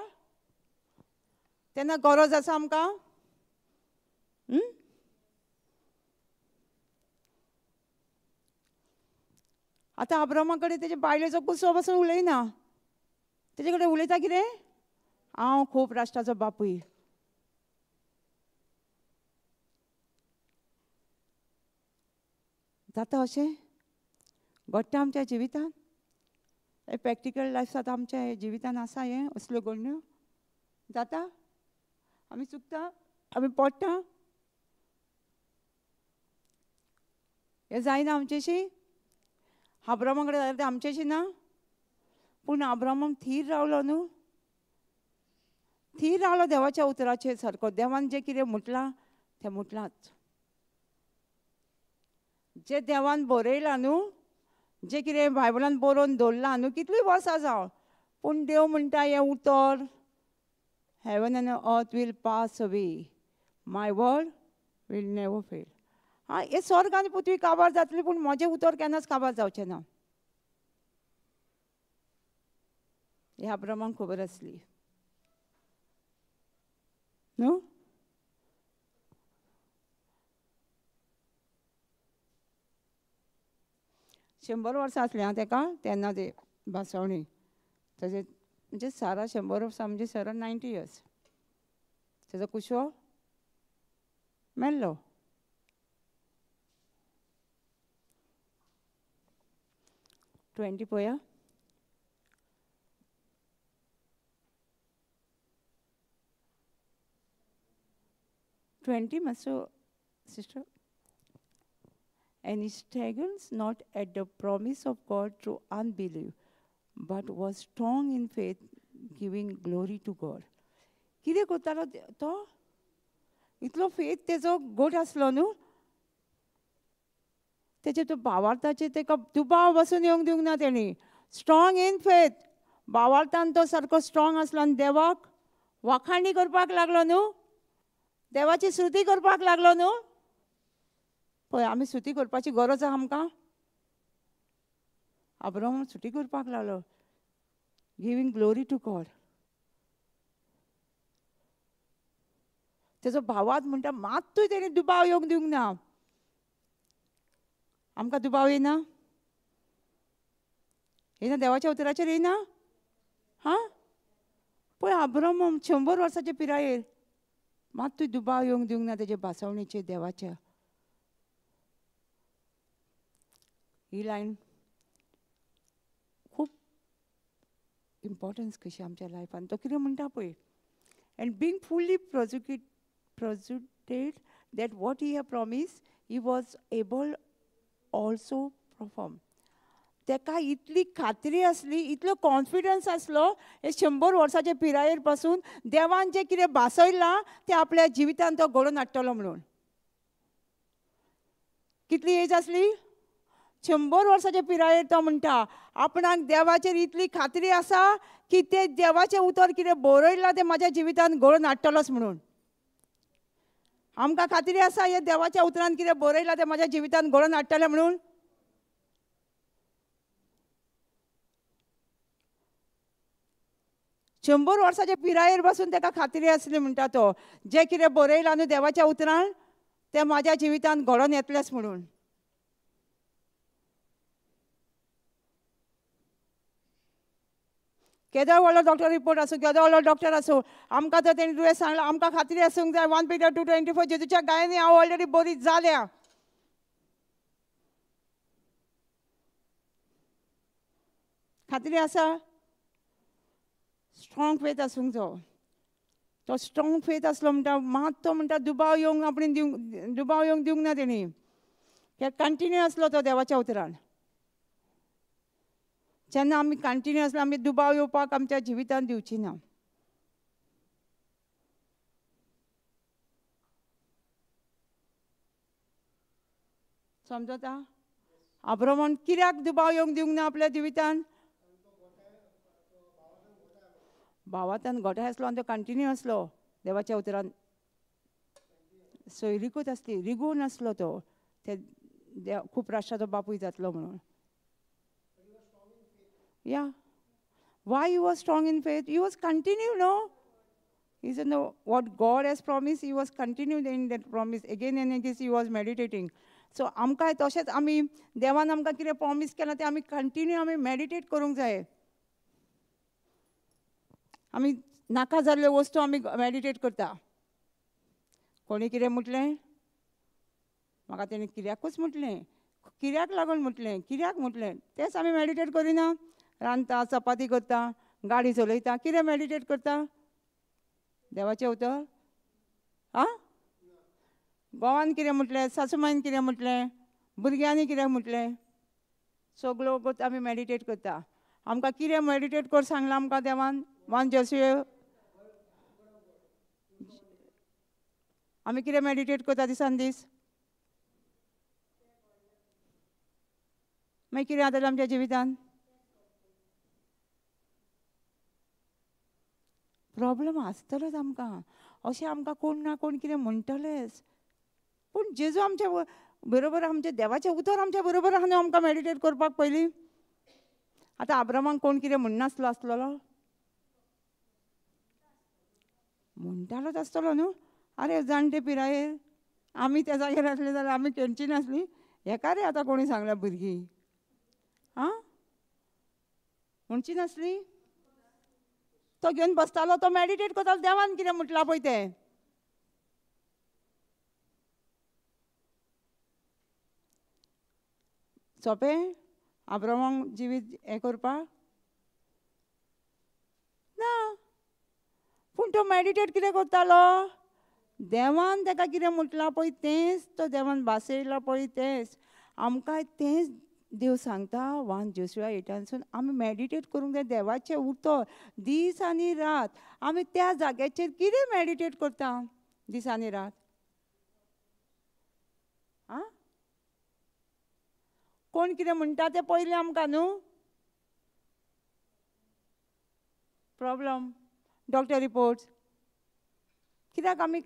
तेन्ना गरज आसा आमकां. आतां अब्रामा कडेन तेजे बायलेचो कुसो बसून उलयना, तेजे कडेन उलयता कितें? हांव खूब राष्ट्राचो बापूय. जाता अशें घडटा आमच्या जिवितान. प्रॅक्टिकल लायफ आतां आमच्या जिवितान आसा हें असल्यो घडण्यो जाता. आमी चुकता, आमी पडटा, हें जायना आमचेशी. अब्रामा कडेन जालें तें आमचेशी ना, पूण अब्राम थीर रावलो न्हू, थीर रावलो देवाच्या उतराचेर सारको. देवान जें कितें म्हटलां तें म्हटलांच. जें देवान बरयलां न्हू, जें कितें बायबलान बरोवन दवरलां न्हू, कितलीं वर्सां जावं, पूण देव म्हणटा हें उतर heaven and earth will pass away, my word will never fail. आं, हें स्वर्ग आनी पृथ्वी काबार जातली, पूण म्हजें उतर केन्नाच काबार जावचें ना. हें अब्रामाक खबर आसली न्हू. 100 वर्सां आसलीं आं तेका तेन्ना ते भासवणी ताजे म्हणजे सारा 100 वर्सां म्हणजे सारा 90 इयर्स. तेजो कुशो मेल्लो. 20 पळया. 20 मातसो sister. And he staggers not at the promise of God through unbelief, but was strong in faith, giving glory to God. कितें करतालो तो? इतलो फेथ तेजो गोट आसलो न्हू, तेजे तो भावार्थाचे तेका दुबाव बसून येवंक दिवंक ना तेणी. स्ट्रॉंग इन फेथ, भावार्थान तो सारको स्ट्रॉंग आसलो आनी देवाक वाखाणी करपाक लागलो न्हू, देवाची स्तुती करपाक लागलो न्हू. पळय आमी स्तुती करपाची गरज आहा आमकां. अब्राहम स्तुती करपाक लागलो. Giving glory to God. तेजो भावात म्हणटा मात्तूय तेणी दुबाव येवंक दिवंक ना. आमकां दुबाव येना? येना देवाच्या उतराचेर येना? हां, पळय अब्राहम 100 वर्साचे पिरायेर मात्तूय दुबाव येवंक दिवंक ना तेजे भासवणेचेर देवाच्या. ही लायन खूब इम्पॉर्टन्स कशी आमच्या लायफान. तो कितें म्हणटा पळय, and being fully persuaded that what he had promised, he was able also perform. तेका इतली खात्री आसली, इतलो कॉन्फिडन्स आसलो हे 100 वर्साचे पिरायेर पासून देवान जें कितें भासयलां तें आपल्या जिवितान तो घडोवन हाडटलो म्हणून. कितली एज आसली? 100 वर्साचे पिरायेर तो म्हणटा आपणाक देवाचेर इतली खात्री आसा की तें देवाचें उतर कितें बरयलां तें म्हाज्या जिवितान घडोवन हाडटलोच म्हणून. आमकां खात्री आसा हे देवाच्या उतरान कितें बरयलां तें म्हाज्या जिवितान घडोवन हाडटलें म्हणून. 100 वर्साचे पिरायेर बसून ताका खात्री आसली म्हणटा तो, जें कितें बरयलां न्हू देवाच्या उतरान तें म्हाज्या जिवितान घडोवन येतलेंच म्हणून. केदो व्हडलो डॉक्टर रिपोर्ट आसूं, केदो व्हडलो डॉक्टर आसूं, आमकां तर तेणी दुयेंस सांगलां, आमकां खात्री आसूंक जाय 1 Peter 2:24 जेजूच्या गायांनी हांव ऑलरेडी बरी जाल्या. खात्री आसा? स्ट्रॉंग फेथ आसूंक जाय. तो स्ट्रॉंग फेथ आसलो म्हणटा मात तो म्हणटा दुबाव येवंक आपणे दिवंक, दुबाव येवंक दिवंक ना तेणी, कित्याक कंटिन्यू आसलो तो देवाच्या उतरान. जेन्ना आमी कंटिन्यू आसलो आमी दुबाव येवपाक आमच्या जिवितान दिवची ना. समजता? अब्राहमान कित्याक दुबाव येवंक दिवंक ना आपल्या जिवितान? भावातान गोठाय आसलो आनी तो कंटिन्यू आसलो देवाच्या उतरान. सोयरीकूच आसली, रिगून आसलो तो, ते खूब राष्ट्राचो बापूय जातलो म्हणून. Yeah. Why he was strong in faith? He was continue, no? He said, no, what God has promised, he was continued in that promise. Again and again he was meditating. So आमकां तशेंच आमी देवान आमकां कितें promise केलां तें आमी continue आमी मेडिटेट करूंक जाय. आमी नाका जाल्ल्यो वस्तू आमी मेडिटेट करता. कोणी कितें म्हटलें म्हाका, तेणें कित्याकूच म्हटलें, कित्याक लागून म्हटलें, कित्याक म्हटलें, तेंच आमी मेडिटेट करिना. रांदता, चपाती करता, गाडी चलयता, कितें मेडिटेट करता? देवाचें उतर? आं, घोवान कितें म्हटलें, सासूमायन कितें म्हटलें, भुरग्यांनी कितें म्हटलें, सगळ्यो गोत आमी मेडिटेट करता. आमकां कितें मेडिटेट कर सांगलां आमकां देवान? 1 Joshua आमी कितें मेडिटेट करता दिसान दीस? मागीर कितें जातलें आमच्या जिवितान? प्रॉब्लम आसतलोच आमकां, अशें आमकां कोण ना कोण कितें म्हणटलेच. पूण जेजू आमच्या बरोबर, आमच्या देवाचें उतर आमच्या बरोबर आहा न्हू आमकां मेडिटेट करपाक पयलीं. आतां अब्राहमाक कोण कितें म्हणनासलो आसलेलो? म्हणटालोच आसतलो न्हू. आरे जाणटे पिरायेर आमी त्या जाग्यार आसले जाल्यार आमी खेळची नासली. हेका रे आतां कोणी सांगल्या भुरगीं? आं, म्हणची नासली? तो घेवन बसतालो, तो मेडिटेट करतालो देवान कितें म्हटलां पळय तें. सोंपें अब्राहमाक जिवीत हें करपाक ना, पूण तो मेडिटेट कितें करतालो? देवान ताका कितें म्हटलां पळय तेंच, तो देवान भासयलां पळय तेंच. आमकां तेंच देव सांगता 1 Joshua 8 आमी मेडिटेट करूंक जाय देवाचें उतर दीस आनी रात. आमी त्या जाग्याचेर कितें मेडिटेट करता दीस आनी रात? आं, कोण कितें म्हणटा तें पयलें आमकां न्हू. प्रॉब्लम, डॉक्टर रिपोर्ट्स, कित्याक आमी?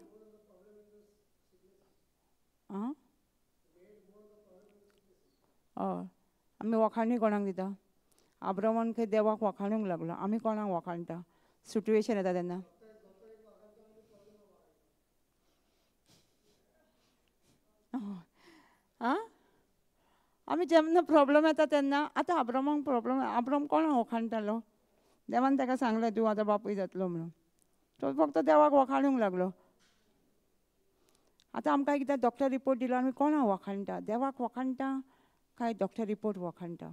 आं, हय, आमी वखाणी कोणाक दिता? आब्रामान खंय देवाक वाखाणूंक लागलो. आमी कोणाक वाखाणटा? सिट्युएशन येता तेन्ना. आं, आमी जेन्ना प्रॉब्लम येता तेन्ना आतां आब्रामाक प्रॉब्लम, आब्राम कोणाक वखाणटालो? देवान ताका सांगलें तूं आतां बापूय जातलो म्हणून. तो फक्त देवाक वखाणूंक लागलो. आतां आमकां कितें डॉक्टर रिपोर्ट दिलो, आमी कोणाक वखाणटा? देवाक वखाणटा काय डॉक्टर रिपोर्ट वखाणटा?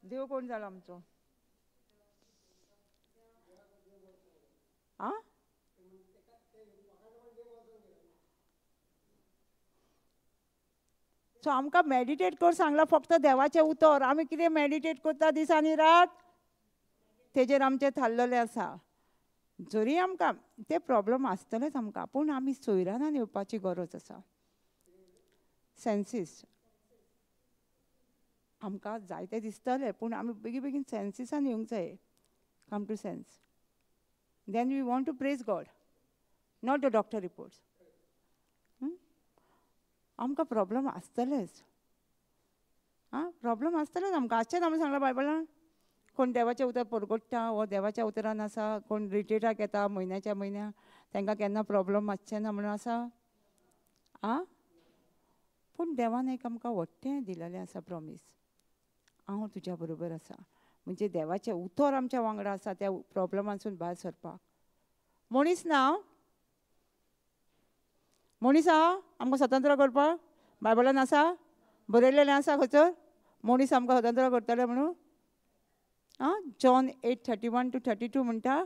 देव कोण जालो आमचो? आं, सो आमकां मेडिटेट कर सांगलां फक्त देवाचें उतर. आमी कितें मेडिटेट करता दीस आनी रात, तेजेर आमचें थारलेलें आसा. जरी आमकां ते प्रॉब्लम आसतलेच आमकां, पूण आमी सोयरानान येवपाची गरज आसा. सेन्सीस आमकां जायते दिसतले, पूण आमी बेगीन बेगीन सेन्सिसान येवंक जाय. Come to sense, then we want to praise God, not the doctor reports. आमकां प्रॉब्लम आसतलेच. आं, प्रॉब्लम आसतलेच आमकां. आसचेच आमी सांगलां बायबलान, कोण देवाचें उतर परगट्टा वो देवाच्या उतरान आसा, कोण रिट्रीटाक येता म्हयन्याच्या म्हयन्या, तांकां केन्ना प्रॉब्लम आसचे ना म्हणून आसा. आं, पूण देवान एक आमकां व्हडटें दिलेलें आसा प्रॉमीस, हांव तुज्या बरोबर आसा. म्हणजे देवाचें उतर आमच्या वांगडा आसा त्या प्रॉब्लमांसून भायर सरपाक. मनीस ना, मनीस आहा आमकां स्वतंत्र करपाक? बायबलान आसा, बरयलेलें आसा खंयसर मनीस आमकां स्वतंत्र करतले म्हणून? आं, जॉन 8:31 to 32 म्हणटा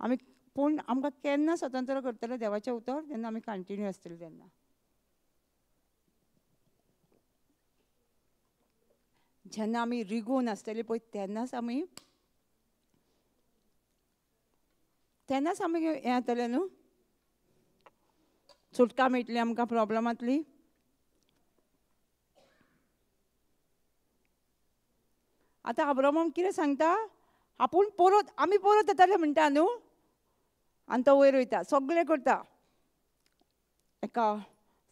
आमी, पूण आमकां केन्ना स्वतंत्र करतले देवाचें उतर? जेन्ना आमी कंटिन्यू आसतले तेन्ना. जेन्ना आमी रिगून आसतले पळय तेन्नाच आमी, तेन्नाच आमी हें जातलें न्हू, सुटका मेळटली आमकां प्रॉब्लमांतली. आतां आब्रामाक कितें सांगता? आपूण परत, आमी परत येतले म्हणटा न्हू, आनी तो वयर वयता, सगळें करता. एका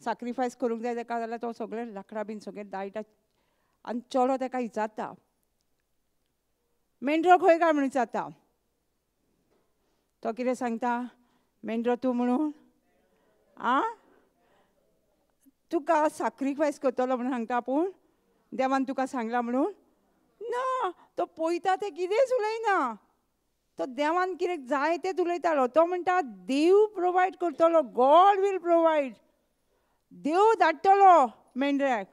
सॅक्रिफायस करूंक जाय ताका जाल्यार तो सगळें लांकडां बीन सगळें दाळटा आनी चेडो ताका विचारता, मेंढरो खंय काय म्हणून विचारता. तो कितें सांगता? मेंढरो तूं म्हणून, आं, तुका सॅक्रिफायस करतलो म्हणून सांगता, आपूण देवान तुका सांगलां म्हणून ना. तो पळयता तें कितेंच उलयना, तो देवान कितें जाय तें उलयतालो. तो म्हणटा देव प्रोवायड करतलो, गॉड will provide, देव धाडटलो मेंढऱ्याक.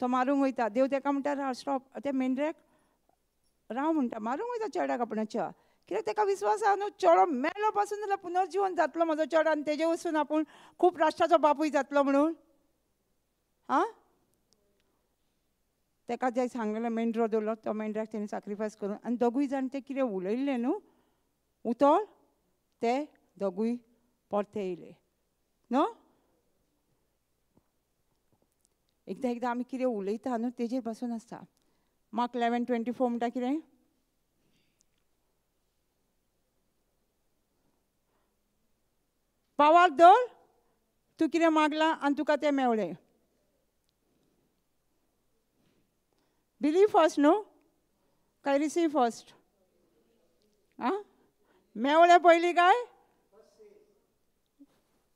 तो मारूंक वयता, देव ताका म्हणटा राव स्टॉप, त्या मेंढऱ्याक राव म्हणटा, मारूंक वयता चेड्याक आपणाच्या, कित्याक ताका विस्वास आहा न्हू, चेडो मेलो पासून जाल्यार पुनर्जिवन जातलो म्हजो चेडो आनी तेजे वचून आपूण खूब राष्ट्राचो बापूय जातलो म्हणून. आं, ताका जें सांगलेलें मेंढरो दवरलो, तो मेंढऱ्याक तेणी सॅक्रिफायस करून, आनी दोगूय जाण ते कितें उलयल्लें न्हू उतर, ते दोगूय परते येयले न्हू. एकदां एकदां आमी कितें उलयता न्हू तेजेर पासून आसता. मार्क 11:24 म्हणटा कितें? पावार दवर, तूं कितें मागलां आनी तुका तें मेवलें. बिलीव फर्स्ट न्हू काय रिसीव फर्स्ट? आं, मेवलें पयलीं काय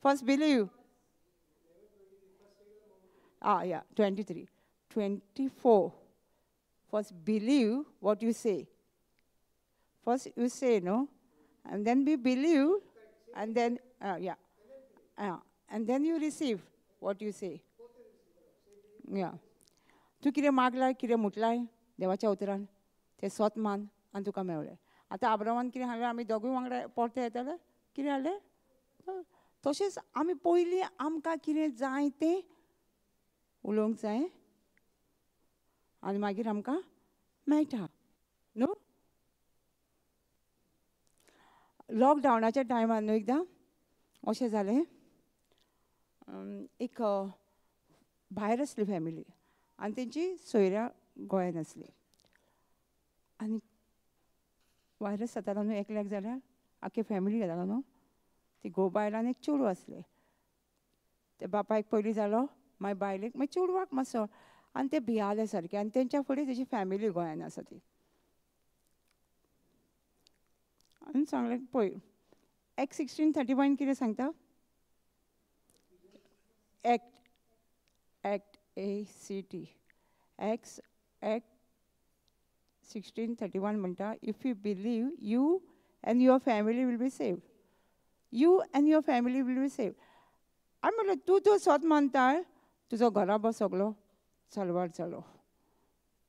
first believe? Ah, yeah, 23, 24. First believe what you say. First you say, no? And then we believe, and then, yeah. And then you receive what you say. Yeah. तूं कितें मागलाय, कितें म्हटलाय देवाच्या उतरान, तें स्वत मान आनी तुका मेवलें. आतां आब्रामान कितें हाडलें? आमी दोगूय वांगडा परते येतले, कितें हाडलें? तशेंच आमी पयलीं आमकां कितें जाय तें उलोवंक जाय आनी मागीर आमकां मेळटा न्हू. लॉकडावनाच्या टायमार न्हू एकदां अशें जालें, एक भायर आसली फॅमिली आनी तेंची सोयऱ्या गोंयान आसली, आनी व्हायरस जातालो न्हू एकल्याक जाल्यार आख्खी फॅमिली जातालो न्हू. ती घोव बायल आनी एक चेडूं आसलें. ते बापायक पयलीं जालो, मागीर बायलेक मागीर चेडवाक मातसो आनी ते भियाले सारके आनी तेंच्या फुडें तेजी फॅमिली गोंयान आसा ती. आनी सांगलें पळय एक्ट 16:31 कितें सांगता? Act act ACT Acts act 16:31 म्हणटा if you believe you and your family will be save. You and your family will be save. आनी म्हणलें तूं जो सोत मानता तुजो घराबो सगलो सलवार जालो.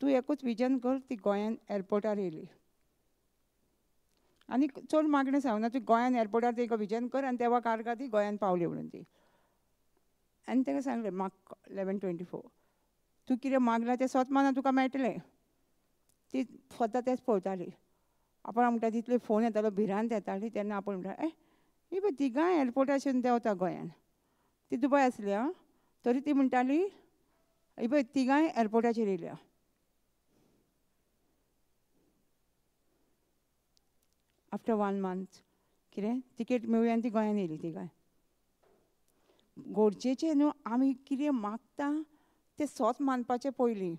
तूं एकूच विजन कर. ती गोंयान एअरपोर्टार येयली आनी चड मागणें सांगना तूं गोंयान एअरपोर्टार तेका विजन कर आनी देवा कारगा ती गोंयान पावली म्हणून ती. आनी ताका सांगलें मार्क 11:24 तूं कितें मागलां तें सोत माना तुका मेळटलें. ती स्वता तेंच पळयताली. आपण म्हणटा तितले फोन येतालो भिरांत येताली तेन्ना आपूण म्हणटा ए ही पळय तिगांय एअरपोर्टाच्यान देंवता गोंयान. ती दुबय आसली आं तरी ती म्हणटाली ही पळय तिगांय एअरपोर्टाचेर येयल्या. आफ्टर 1 मंथ कितें तिकेट मेळ्ळी आनी ती गोंयान येयली तिगांय. गरजेचें न्हू आमी कितें मागता तें सोत मानपाचें पयलीं.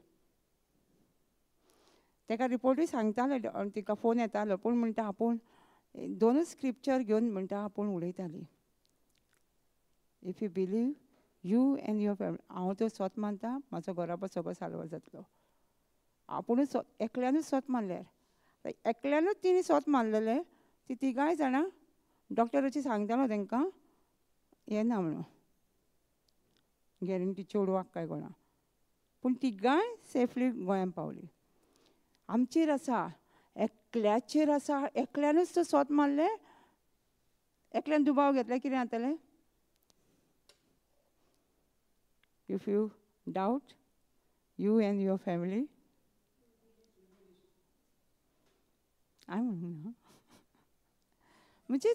ताका रिपोर्टूय सांगताले तिका फोन येतालो पूण म्हणटा आपूण दोनूच स्क्रिप्चर घेवन म्हणटा आपूण उलयताली. If you believe you and your family. हांव तो सोत मानता म्हाजो घराबो सगळो साल्वार जातलो. आपुणूच एकल्यानूच सोत मारल्यार एकल्यानूच तिणें सोत मारलेलें ती तिगांय जाणां डॉक्टराची सांगतालो तांकां हें ना म्हणून गॅरंटी चेडवाक काय कोणा पूण तिगांय सेफली गोंयान पावली. आमचेर आसा एकल्याचेर आसा एकल्यानूच तो सोत मारलें एकल्यान दुबाव घेतले कितें जातलें? If you doubt you and your family हांवें म्हणूंक ना. म्हणजे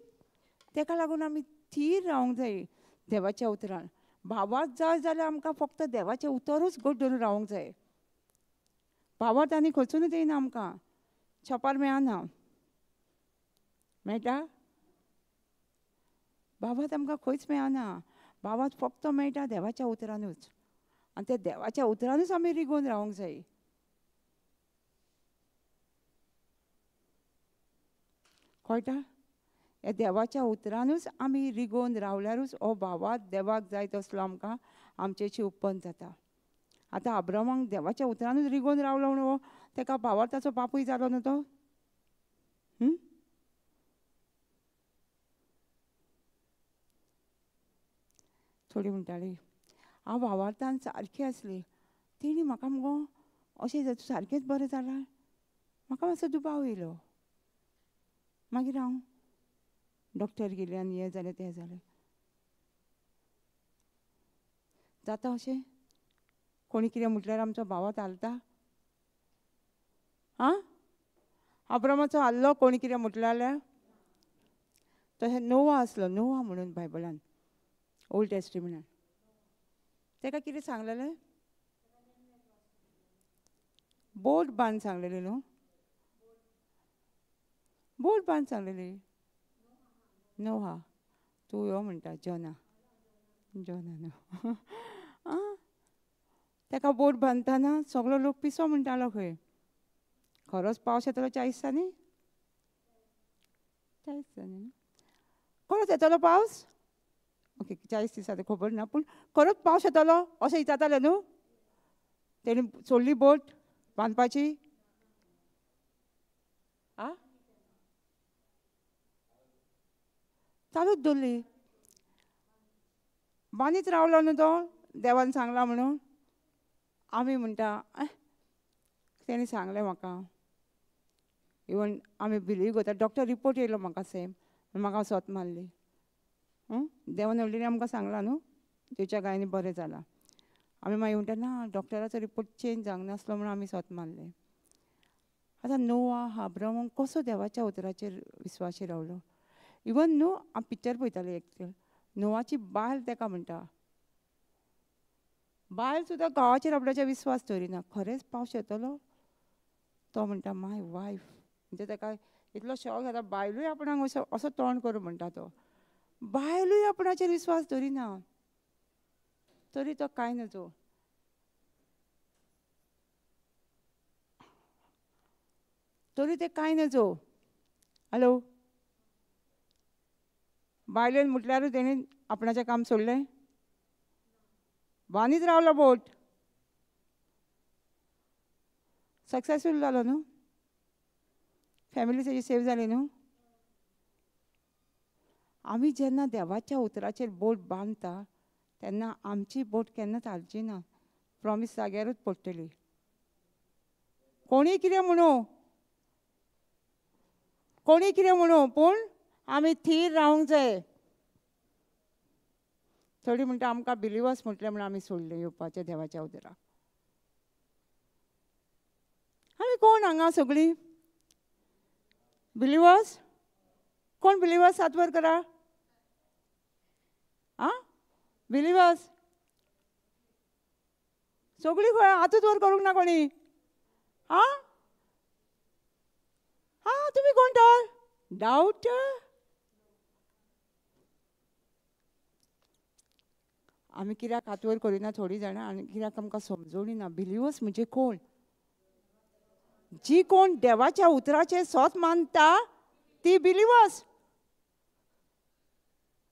ताका लागून आमी थीर रावंक जाय देवाच्या उतरान. भावार्थ जाय जाल्यार आमकां फक्त देवाचें उतरूच घट धरून रावंक जाय. भावार्थ आनी खंयसूनच येयना आमकां शॉपार मेळना. मेळटा? भावार्थ आमकां खंयच मेळना. भावार्थ फक्त मेळटा देवाच्या उतरानूच आनी त्या देवाच्या उतरानूच आमी रिगोवन रावंक जाय. कळटा? ह्या देवाच्या उतरानूच आमी रिगोवन रावल्यारूच हो भावार्थ देवाक जाय तसलो आमकां आमचेशी उत्पन्न जाता. आतां अब्रामाक देवाच्या उतरानूच रिगोवन रावलो म्हणून ताका भावार्थाचो बापूय जालो न्हू तो. थोडी म्हणटाली हांव भावार्थान सारकी आसली तेणी म्हाका मुगो अशें सारकेंच बरें जालां म्हाका मातसो दुबाव येयलो. मागीर हांव डॉक्टर गेलें आनी हें जालें तें जालें. जाता अशें कोणी कितें म्हटल्यार आमचो भावार्थ हालता? आं अब्रामाचो हाल्लो कोणी कितें म्हटलें जाल्यार? तशें नोवा आसलो नोवा म्हणून बायबलान ओल्ड टेस्टिमेंटान ताका कितें सांगलेलें? बोट बांद सांगलेली न्हू बोट बांद सांगलेली नोहा. तूं यो म्हणटा जोना जोना न्हू. आं ताका बोट बांदतना सगलो लोक पिसो म्हणटालो खंय. खरोच पावस येतलो 40 दिसांनी 40 दिसांनी खरोच येतलो पावस? ओके 40 दिसांनी खबर ना पूण खरोच पावस येतलो अशें विचारतालें न्हू. तेणी सोडली बोट बांदपाची. आ चालूच दवरली बांदीत रावलो न्हू तो देवान सांगला म्हणून. आमी म्हणटा तेणी सांगलें म्हाका इवन आमी बिलीव करता. डॉक्टर रिपोर्ट येयलो म्हाका सेम म्हाका सोत मारली. देवान ऑलरेडी आमकां सांगलां न्हू तेच्या गायनी बरें जालां. आमी मागीर म्हणटा ना डॉक्टराचो रिपोर्ट चेंज जावंक नासलो म्हणून आमी सोत मारलें. आतां नोवा अब्रामाक कसो देवाच्या उतराचेर विस्वाशी रावलो. इवन न्हू हांव पिक्चर पळयतालें एक नोवाची बायल ताका म्हणटा बायल सुद्दां गांवाचेर आपल्याचेर विस्वास दवरिना. खरेंच पावस येतलो? तो म्हणटा my wife. म्हणजे ताका इतलो शॉक जाता बायलूय आपणाक असो असो तोंड करूं म्हणटा तो. बायलूय आपणाचेर विस्वास दवरिना. तरी तो कांय नजो. तरी ते कांय नजो. हॅलो, बायलेन म्हटल्यारूच तेणें आपणाचें काम सोडलें, बांदीत रावलो बोट, सक्सेसफूल जालो न्हू, फॅमिली तेजी सेव जाली न्हू. आमी जेन्ना देवाच्या उतराचेर बोट बांदता तेन्ना आमची बोट केन्ना चालची ना, प्रॉमीस जाग्यारूच पडटली. कोणी कितें म्हणू, कोणी कितें म्हणू, पूण आमी थीर रावंक जाय. थोडी म्हणटा आमकां बिलिवर्स म्हटलें म्हूण आमी सोडलें येवपाचें देवाच्या उतराक. आमी कोण हांगा सगळीं बिलिवर्स? कोण बिलिवर्स हात वर करा. आं, बिलिवर्स सगळीं खंय हातूच वर करूंक ना कोणी? आं आं, तुमी कोण तर? डावट? आमी कित्याक हात वयर करिना थोडीं जाणां, आनी कित्याक आमकां समजोणी ना बिलिवर्स म्हणजे कोण. जी कोण देवाच्या उतराचें सोत मानता ती बिलिवर्स.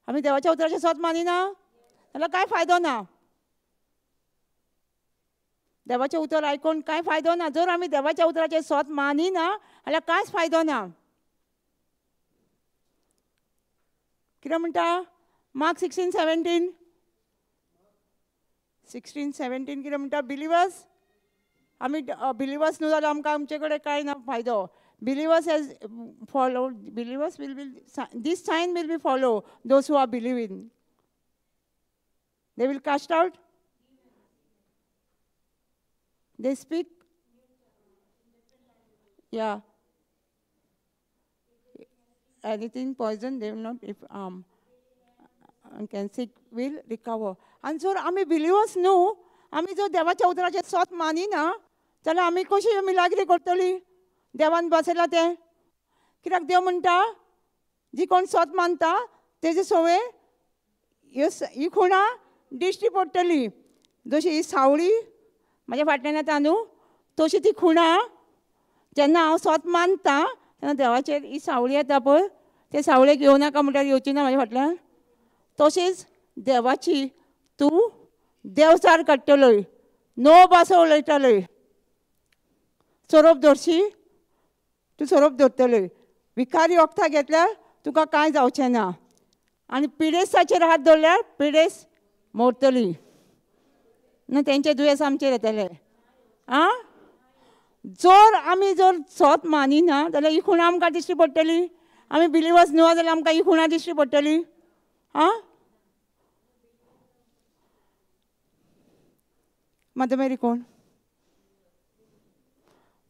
आमी देवाच्या उतराचें सोत मानिना जाल्यार कांय फायदो ना. देवाचें उतर आयकून कांय फायदो ना. जर आमी देवाच्या उतराचें सोत मानिना जाल्यार कांयच फायदो ना. कितें म्हणटा मार्क 16:17, 16:17 कितें म्हणटा? बिलिवर्स. आमी बिलिवर्स न्हू जाल्यार आमकां आमचे कडेन कांय ना फायदो. Believers has follow, believers will be, this sign will be follow those who are believe in. They will cast out, they speak, yeah, anything poison they will not if harm, can sick will recover. आनी जर आमी believers न्हू, आमी जर देवाच्या उतराचें सोत मानिना जाल्यार आमी कशी मिलाग्री करतली देवान बसयलां तें? कित्याक देव म्हणटा जी कोण सोत मानता तेजे सवय ही खुणां दिश्टी पडटली. जशी ही सावळी म्हाज्या फाटल्यान येता न्हू, तशी ती खुणां जेन्ना हांव सोत मानता तेन्ना देवाचेर ही सावळी येता पळय, ते सावळेक येवं नाका म्हणल्यार येवची ना म्हाज्या फाटल्यान. तशीच देवाची तूं देवचार काडटलोय, नो भासो उलयतलोय, सोरोप धरशी तूं सोरोप धरतलोय, विखारी वखदां घेतल्यार तुका कांय जावचें ना, आनी पिडेस्ताचेर हात दवरल्यार पिडेस्त मरतली ना, तेंचे दुयेंस आमचेर येतलें. आं, जर आमी जर सोत मानिना जाल्यार ही खुणां आमकां दिश्टी पडटली. आमी बिलिवर्स न्हू जाल्यार आमकां ही खुणां दिश्टी पडटली. आं, मदर मेरी कोण?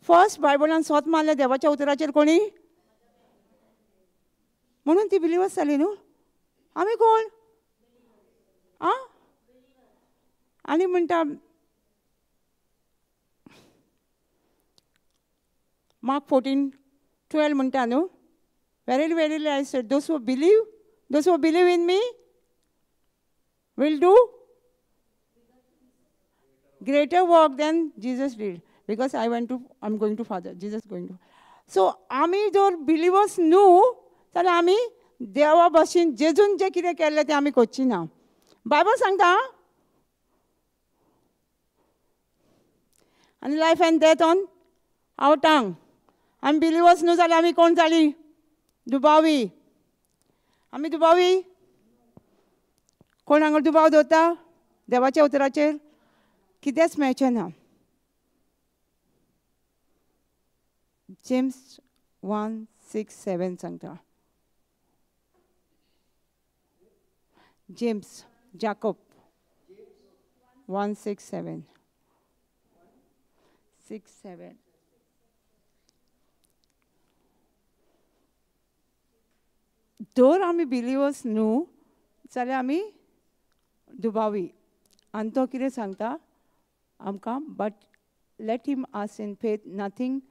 फर्स्ट बायबलान सोत मारलें देवाच्या उतराचेर कोणी, म्हणून ती बिलिवर्स जाली न्हू. आमी कोण? आं, आनी म्हणटा मार्क 14:12 म्हणटा न्हू, verily verily I said those who believe, those who believe in me will do greater work than Jesus did, because I went to, I'm going to Father, Jesus going to. So आमी जर believers न्हू जाल्यार आमी देवा भशेन जेजून जें कितें केल्लें तें आमी करची ना. बायबल सांगता आनी life and death on our tongue. आमी बिलिवर्स न्हू जाल्यार आमी कोण जाली? दुबावी. आमी दुबावी. कोण हांगा दुबाव दवरता देवाच्या उतराचेर? कितेंच मेळचें ना. जेम्स 1:6-7 सांगता. जेम्स, जाकोब 1:6-7 6-7. जर आमी बिलिवर्स न्हू जाल्यार आमी दुबावी. आनी तो कितें सांगता आमकां? But let him ask in faith, nothing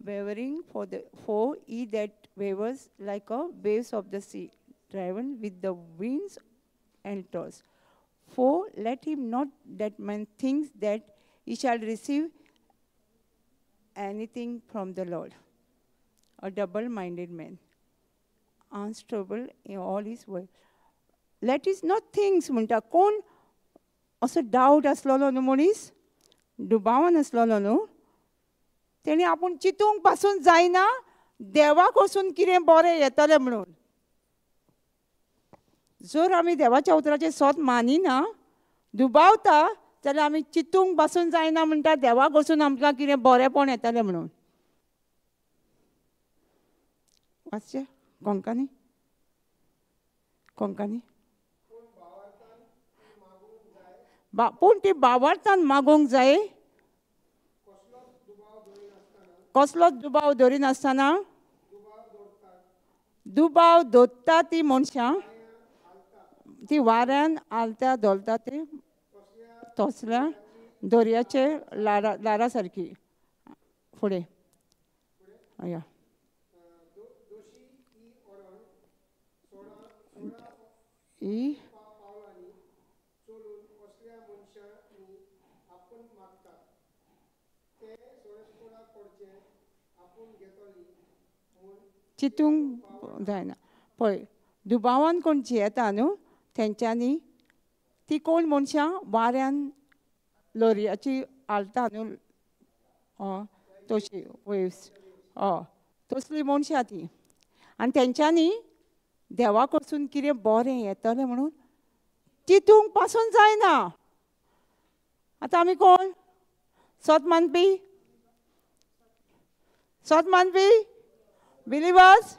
wavering, for the for he that wavers like a waves of the sea, driven with the winds and tossed. For let him not that man thinks that he shall receive anything from the Lord. A double-minded man, unstable in all his way. Let is not things म्हणटा. कोण असो डावट आसलेलो न्हू मनीस, दुबावान आसलेलो न्हू, तेणी आपूण चिंतूंक पासून जायना देवाक वचून कितें बरें येतलें म्हणून. जर आमी देवाच्या उतराचें सोत मानिना, दुबावता, जाल्यार आमी चिंतूंक पासून जायना म्हणटा देवाक वचून आमकां कितें बरेंपण येतलें म्हणून. वाचचें कोंकणी, कोंकणी. पूण ती बावार्थान मागूंक जाय, कसलोच दुबाव दवरिनासतना. दुबाव दवरता ती मनशां, ती वाऱ्यान आलता धोलता ती तसल्या दर्याचे ल्हारा ल्हारा सारकी. फुडें या चितूंक जायना. पळय दुबावान कोण जियेता न्हू तेंच्यांनी ती कोण मनशां वाऱ्यान लोरयाची हालता न्हू तशी वेव्स, हय तसली मनशां ती. आनी तेंच्यांनी देवा कडसून कितें बरें येतलें म्हणून चितूंक पासून जायना. आतां आमी कोण सोत मानपी? सोत मानपी बिलिवर्स?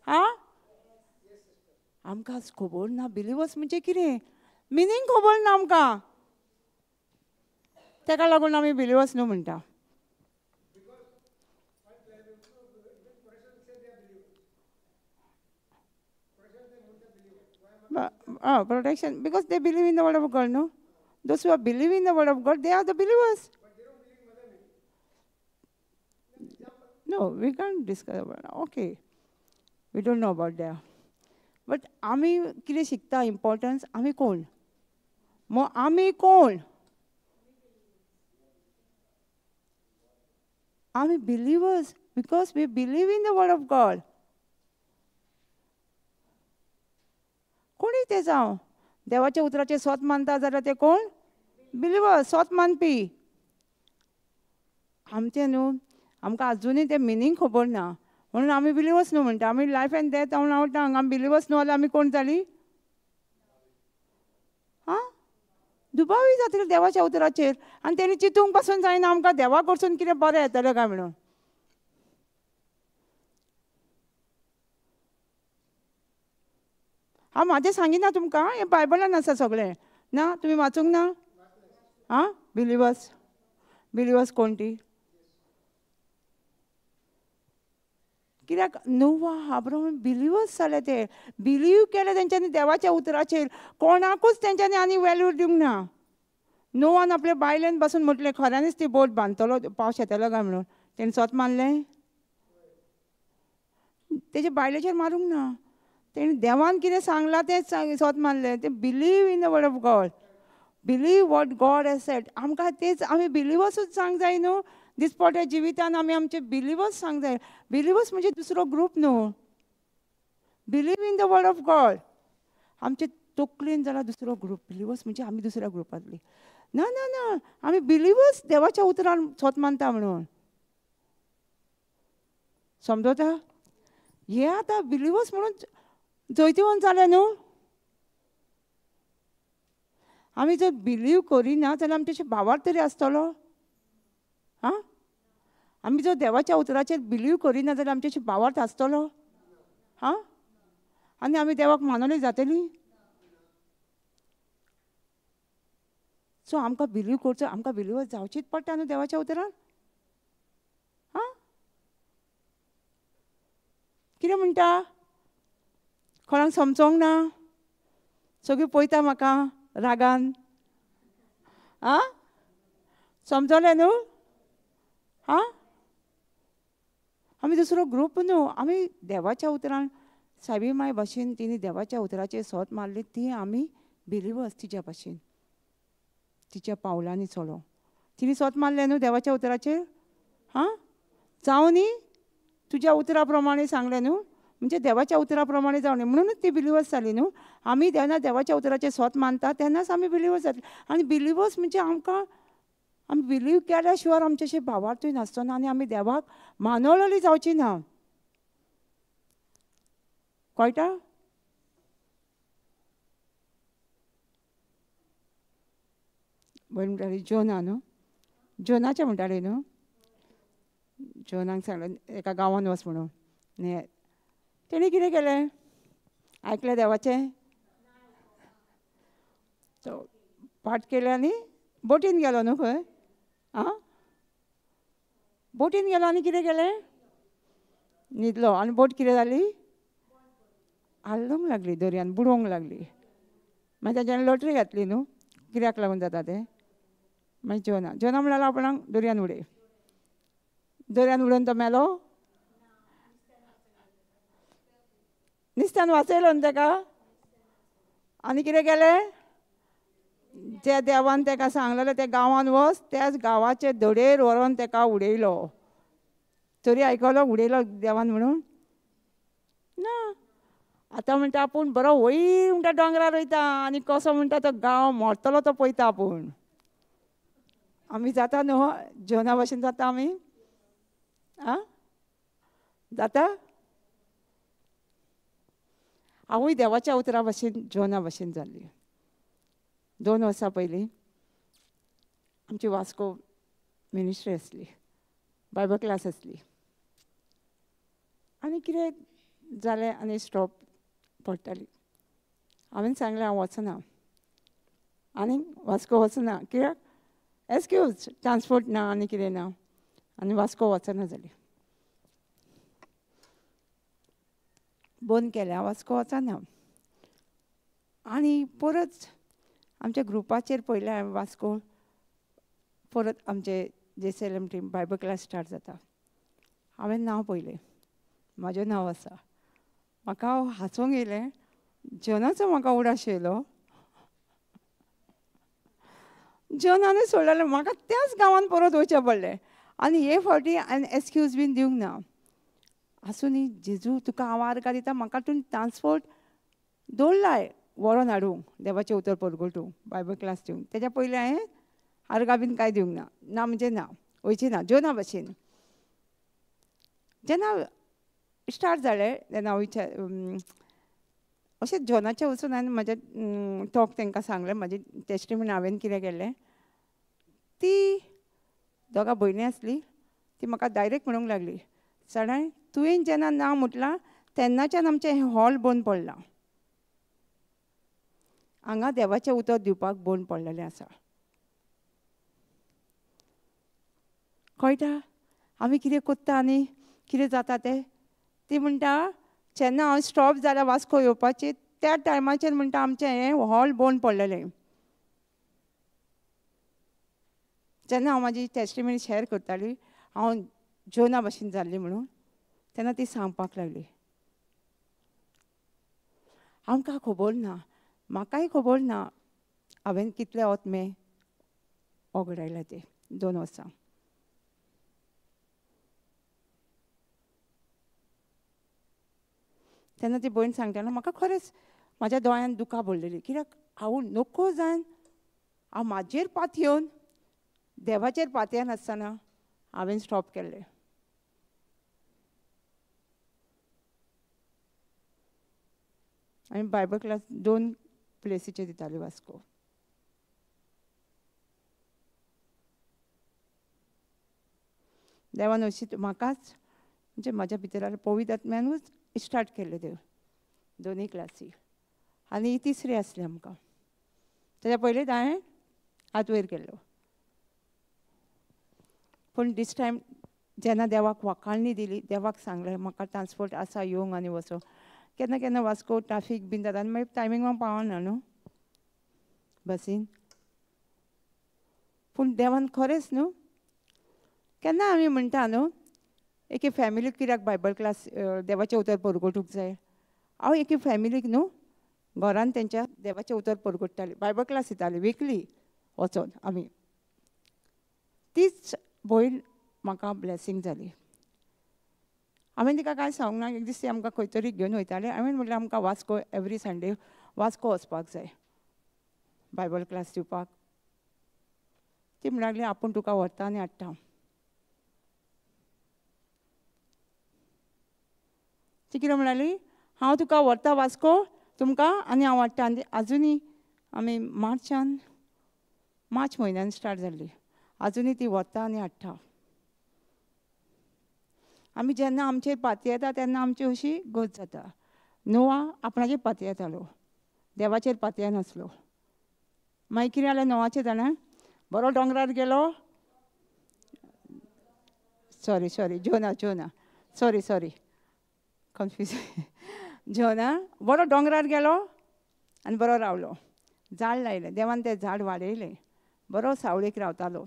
आं, आमकां खबर ना बिलिवर्स म्हणजे कितें, मिनींग खबर ना आमकां, तेका लागून आमी बिलिवर्स न्हू म्हणटा. Protection, because they believe in the word of God, no? Those who are believe in the word of God, they are the believers. But they don't believe in Mother Mary. No, we can't discuss about it. Okay, we don't know about that. But आमी कितें शिकता importance, आमी कोण, आमी कोण, आमी believers because we believe in the word of God. कोणूय ते जावं, देवाच्या उतराचें सोत मानता जाल्यार ते कोण बिलिवर्स, सोत मानपी. आमचें न्हू आमकां आजुनूय तें मिनींग खबर ना म्हणून आमी बिलिवर्स न्हू म्हणटा. आमी life and death on our tongue. आमी बिलिवर्स न्हू जाल्यार आमी कोण जाली? आं, दुबावूय जातले देवाच्या उतराचेर. आनी तेणी चिंतूंक पासून जायना आमकां देवा कडसून कितें बरें येतलें काय म्हणून. हांव म्हाजें सांगिना तुमकां, हें बायबलान आसा सगळें. ना तुमी वाचूंक ना? आं, बिलिवर्स, बिलिवर्स कोण ती? कित्याक नोवा आब्राहम बिलिवर्स जाले, ते बिलीव केले तेंच्यांनी देवाच्या उतराचेर. कोणाकूच तेंच्यांनी आनी वेल्यू दिवंक ना. नोवान आपल्या बायलेन बसून म्हटलें खऱ्यांनीच ती बोट बांदतलो, पावस येतलो काय म्हणून. तेणें सोत मानलें, तेजे बायलेचेर मारूंक ना. तेणें देवान कितें सांगलां तें सोत मानलें. तें believe in the word of God, believe what God has said. आमकां तेच आमी बिलिवर्सूच सांग जाय न्हू. दिसपट्या जिवितान आमी आमचे बिलिवर्स सांग जाय. बिलिवर्स म्हणजे दुसरो ग्रूप न्हू. Believe in the word of God. आमचे तकलेन जाल्यार दुसरो ग्रूप बिलिवर्स म्हणजे आमी दुसऱ्या ग्रुपांतली. ना ना ना, आमी बिलिवर्स देवाच्या उतरान सोत मानता म्हणून समजता. हे आतां बिलिवर्स म्हणून जैतिवंत जाले न्हू. आमी जर बिलीव करिना जाल्यार आमचे भावार तरी आसतलो. आं, आमी जर देवाच्या उतराचेर बिलीव करिना जाल्यार आमचे भावार्थ आसतलो. आं, आनी आमी देवाक मानवली जातली. सो आमकां बिलीव करचो, आमकां बिलीव जावचीच पडटा न्हू देवाच्या उतरान. आं, कितें म्हणटा कोणाक समजोंक ना, सगळीं पळयता म्हाका रागान. आं, समजलें न्हू? आं, आमी दुसरो ग्रूप न्हू. आमी देवाच्या उतरान सायबी माय भाशेन तिणी देवाच्या उतराचेर सोत मारली, ती आमी बिलिवर्स तिच्या भाशेन, तिच्या पावलांनी चलो. तिणें सोत मारलें न्हू देवाच्या उतराचेर, हां जावं न्ही तुज्या उतरा प्रमाणे सांगलें न्हू, म्हणजे देवाच्या उतरा प्रमाणे जावं न्ही, म्हणूनच ती बिलिवर्स जाली न्हू. आमी जेन्ना देवाच्या उतराचेर सोत मानता तेन्नाच आमी बिलिवर्स जातली. आनी बिलिवर्स म्हणजे आमकां आमी बिलीव केल्या शिवाय आमचे अशें भावार्थूय नासचो ना आनी आमी देवाक मानवलेली जावची ना. कळटा? बरें म्हणटाली जोना न्हू, जोनाचें म्हणटाली न्हू, जोनाक सांगलें एका गांवान वच म्हणून. तेणी कितें केलें? आयकलें देवाचें, तो पाट केलें आनी बोटीन गेलो न्हू खंय, आं बोटीन गेलो आनी कितें केलें? न्हिदलो. आनी बोट कितें जाली? हालोवंक लागली, दर्यान बुडोवंक लागली. मागीर तेज्यान लॉटरी घातली न्हू, कित्याक लागून जाता तें. मागीर जोना जोना म्हणल्यार आपणाक दर्यान उडय, दर्यान उडोवन तो मेलो, निस्त्यान वाचयलो न्हू तेका. आनी कितें केलें? ज्या देवान तेका सांगलेलें त्या गांवान वच, त्याच गांवाचे धडेर व्हरोन तेका उडयलो. तरी आयकलो उडयलो देवान म्हणून ना. आतां म्हणटा आपूण बरो वयर म्हणटा दोंगरार वयता आनी कसो म्हणटा तो गांव मरतलो तो पळयता आपूण. आमी जाता न्हू जोना भाशेन जाता आमी, आं जाता. हांवूय देवाच्या उतरा भाशेन जोना भाशेन जाल्ली. 2 वर्सां पयलीं आमची वास्को मिनिस्ट्री आसली, बायबल क्लास आसली. आनी कितें जालें आनी स्टॉप पडटाली. हांवें सांगलें हांव वचना आनी वास्को वचना, कित्याक एक्सक्यूज ट्रांसपोर्ट ना आनी कितें ना, आनी वास्को वचना जाली. बंद केलें, हांव वास्को वचना. आनी परत आमच्या ग्रुपाचेर पयलें हांवें वास्को परत आमचे JCLM team Bible class start जाता. हांवें नांव पळयलें, म्हाजें नांव आसा. म्हाका हांसूंक येयलें, जोनाचो म्हाका उडास येयलो. जोनानूच सोडलेलें, म्हाका त्याच गांवान परत वयचें पडलें. आनी हे फावटी हांवें एक्सक्यूज बीन दिवंक ना. आसूं न्ही जेजू, तुका हांव आर्गां दिता, म्हाका तूं ट्रांसपोर्ट दवरलाय व्हरोन हाडूंक, देवाचें उतर परगटूंक, बायबल क्लास दिवंक. तेज्या पयलीं हांवें आर्गां बीन कांय दिवंक ना, ना म्हणजे ना, वयची ना जोना भाशेन. जेन्ना स्टार्ट जालें तेन्ना हांव विचार अशें जोनाचें वचून हांवें म्हाजें टॉक तांकां सांगलें, म्हाजी टेस्टिमनी हांवें कितें केल्लें. ती दोगां भयणी आसली, ती म्हाका डायरेक्ट म्हणूंक लागली, सणाय तुवें जेन्ना ना म्हटलां तेन्नाच्यान आमचें हें हॉल बंद पडलां, हांगा देवाचें उतर दिवपाक बंद पडलेलें आसा. कळटा आमी कितें करता आनी कितें जाता तें. ती म्हणटा जेन्ना हांव स्टॉप जाल्यार वास्को येवपाची त्या टायमाचेर म्हणटा आमचें हें हॉल बंद पडलेलें. जेन्ना हांव म्हाजी टेस्टिमनी शेअर करताली, हांव जोना भाशेन जाल्ली म्हणून, तेन्ना ती सांगपाक लागली. आमकां खबर ना, म्हाकाय खबर ना हांवें कितले आत्मे ओगडायले ते 2 वर्सां. तेन्ना ती भयण सांगताना म्हाका खरेंच म्हाज्या दोळ्यान दुकां भरलेली, कित्याक हांव नको जावन हांव म्हाजेर पातयेवन देवाचेर पातयेन आसतना हांवें स्टॉप केल्लें. आनी बायबल क्लास 2 प्लेसीचेर दिताली वास्को. देवान अशी म्हाकाच म्हणजे म्हाज्या भितर पवित्र आत्म्यानूच स्टार्ट केल्ले त्यो दोनूय क्लासी. आनी ही तिसरी आसली आमकां. तेज्या पयलींच हांवें हात वयर केल्लो. पूण दीस टायम जेन्ना देवाक वाखाणणी दिली, देवाक सांगलें म्हाका ट्रांसपोर्ट आसा येवंक आनी वचोंक. केन्ना केन्ना वास्को ट्राफीक बीन जाता आनी मागीर टायमिंगाक पावना न्हू बसीन. पूण देवान खरेंच न्हू केन्ना आमी म्हणटा न्हू एके फॅमिलीक कित्याक बायबल क्लास देवाचें उतर परगटूंक जाय. हांव एके फॅमिलीक न्हू घरान तेंच्या देवाचें उतर परगट्टाली, बायबल क्लास दिताली विकली वचोन आमी. तीच भयण म्हाका ब्लेसींग जाली. हांवें तिका कांय सांगूंक ना. एक दीस ती आमकां खंय तरी घेवन वयताले. हांवें म्हटलें आमकां वास्को एवरी संडे वास्को वचपाक जाय बायबल क्लास दिवपाक. ती म्हणूंक लागली आपूण तुका व्हरता आनी हाडटा. ती कितें म्हणाली, हांव तुका व्हरता वास्को तुमकां आनी हांव हाडटा. आनी आजुनूय आमी मार्चान मार्च म्हयन्यान स्टार्ट जाल्ली, आजुनूय ती व्हरता आनी हाडटा. आमी जेन्ना आमचेर पातयेता तेन्ना आमची अशी गत जाता. नोआ आपणाचेर पातयेतालो, देवाचेर पातयेनासलो. मागीर कितें जालें नोआचें जाणा, बरो दोंगरार गेलो, sorry sorry Jonah Jonah sorry sorry confuse, Jonah बरो दोंगरार गेलो आनी बरो रावलो. झाड लायलें देवान, तें झाड वाडयलें, बरो सावळेक रावतालो.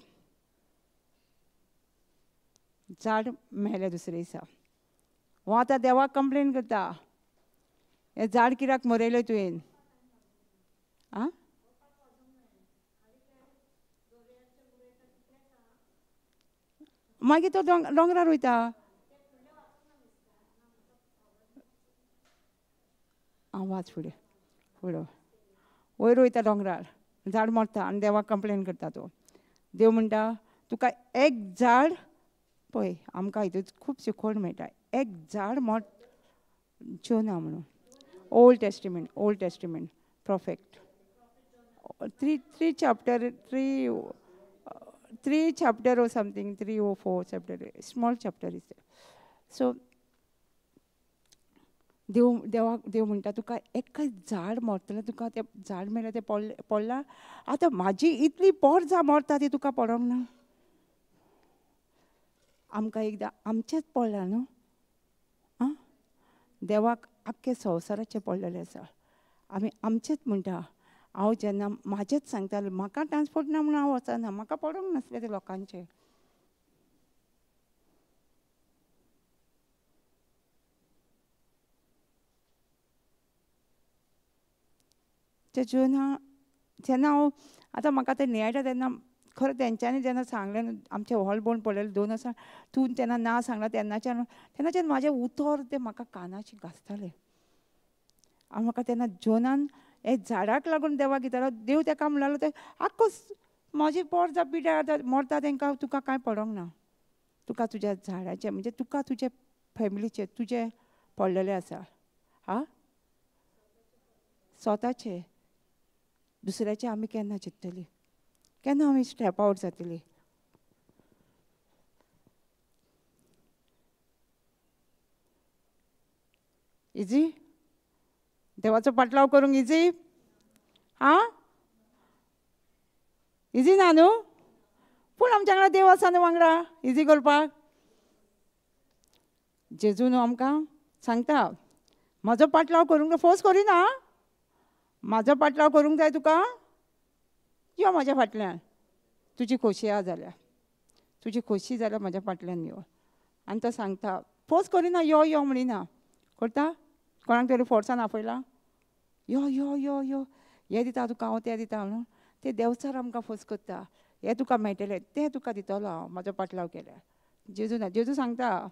झाड मेलें दुसरे दिसा. हो आतां देवाक कंप्लेन करता, हें झाड कित्याक मरयलें तुवें? आं, मागीर तो दोंगरार वयता. आं वाच फुडें फुडें वयर वयता दोंगरार, झाड मरता आनी देवाक कंप्लेन करता तो. देव म्हणटा तुका एक झाड पळय, आमकां हितून खूब शिकवण मेळटा. एक झाड मर जोना म्हणून old testament, old testament prophet, three three chapter, three three chapter or something, 3 or 4 chapter, small chapter is there. So देव देवाक देव म्हणटा तुका एकच झाड मरतलें, तुका तें झाड मेळ्ळें तें पडलें पडलां, आतां म्हाजी इतली पोरजां मरता ती तुका पडोंक ना. आमकां एकदां आमचेंच पडलां न्हू, आं देवाक आख्खे संवसाराचें पडलेलें आसा. आमी आमचेंच म्हणटा. हांव जेन्ना म्हाजेंच सांगतालें, म्हाका ट्रान्सपोर्ट ना म्हणून हांव वचना, म्हाका पडोंक नासलें तें लोकांचें. ते जेन्ना जेन्ना हांव आतां म्हाका तें नियाळटा तेन्ना खरें तेंच्यांनी जेन्ना सांगलें न्हू, आमचें हॉल बंद पडलेलें 2 वर्सां, तूं तेन्ना ना सांगलां तेन्नाच्यान तेन्नाच्यान म्हाजें उतर तें म्हाका कानाची घासतालें. आनी म्हाका तेन्ना जोनान हे झाडाक लागून देवाक दितालो, देव तेका म्हणटालो तें आख्खो म्हाजी पोरजां पिड्यार मरता तेंकां तुका कांय पडोंक ना, तुका तुज्या झाडाचें म्हणजे तुका तुजे फॅमिलीचें तुजें पडलेलें आसा. आं स्वताचें, दुसऱ्याचें आमी केन्ना चिंततलीं, केन्ना आमी स्टेप आवट जातलीं? इजी देवाचो पाटलाव करूंक इजी? आं इजी ना न्हू, पूण आमच्या वांगडा देव आसा न्हू वांगडा इजी करपाक. जेजू न्हू आमकां सांगता म्हाजो पाटलाव करूंक फोर्स करिना, म्हाजो पाटलाव करूंक जाय तुका, यो म्हाज्या फाटल्यान, तुजी खोशी आहा जाल्यार, तुजी खोशी जाल्यार म्हाज्या फाटल्यान यो. आनी तो सांगता फोर्स करिना, यो यो म्हणिना, करता कोणाक तरी फोर्सान आपयला, यो यो यो यो हें दिता तुका हांव तें दिता म्हणून. ते देवचार आमकां फोर्स करता, हें तुका मेळटलें तें तुका दितलो हांव म्हाजो पाटलाव केल्यार. जेजू ना, जेजू सांगता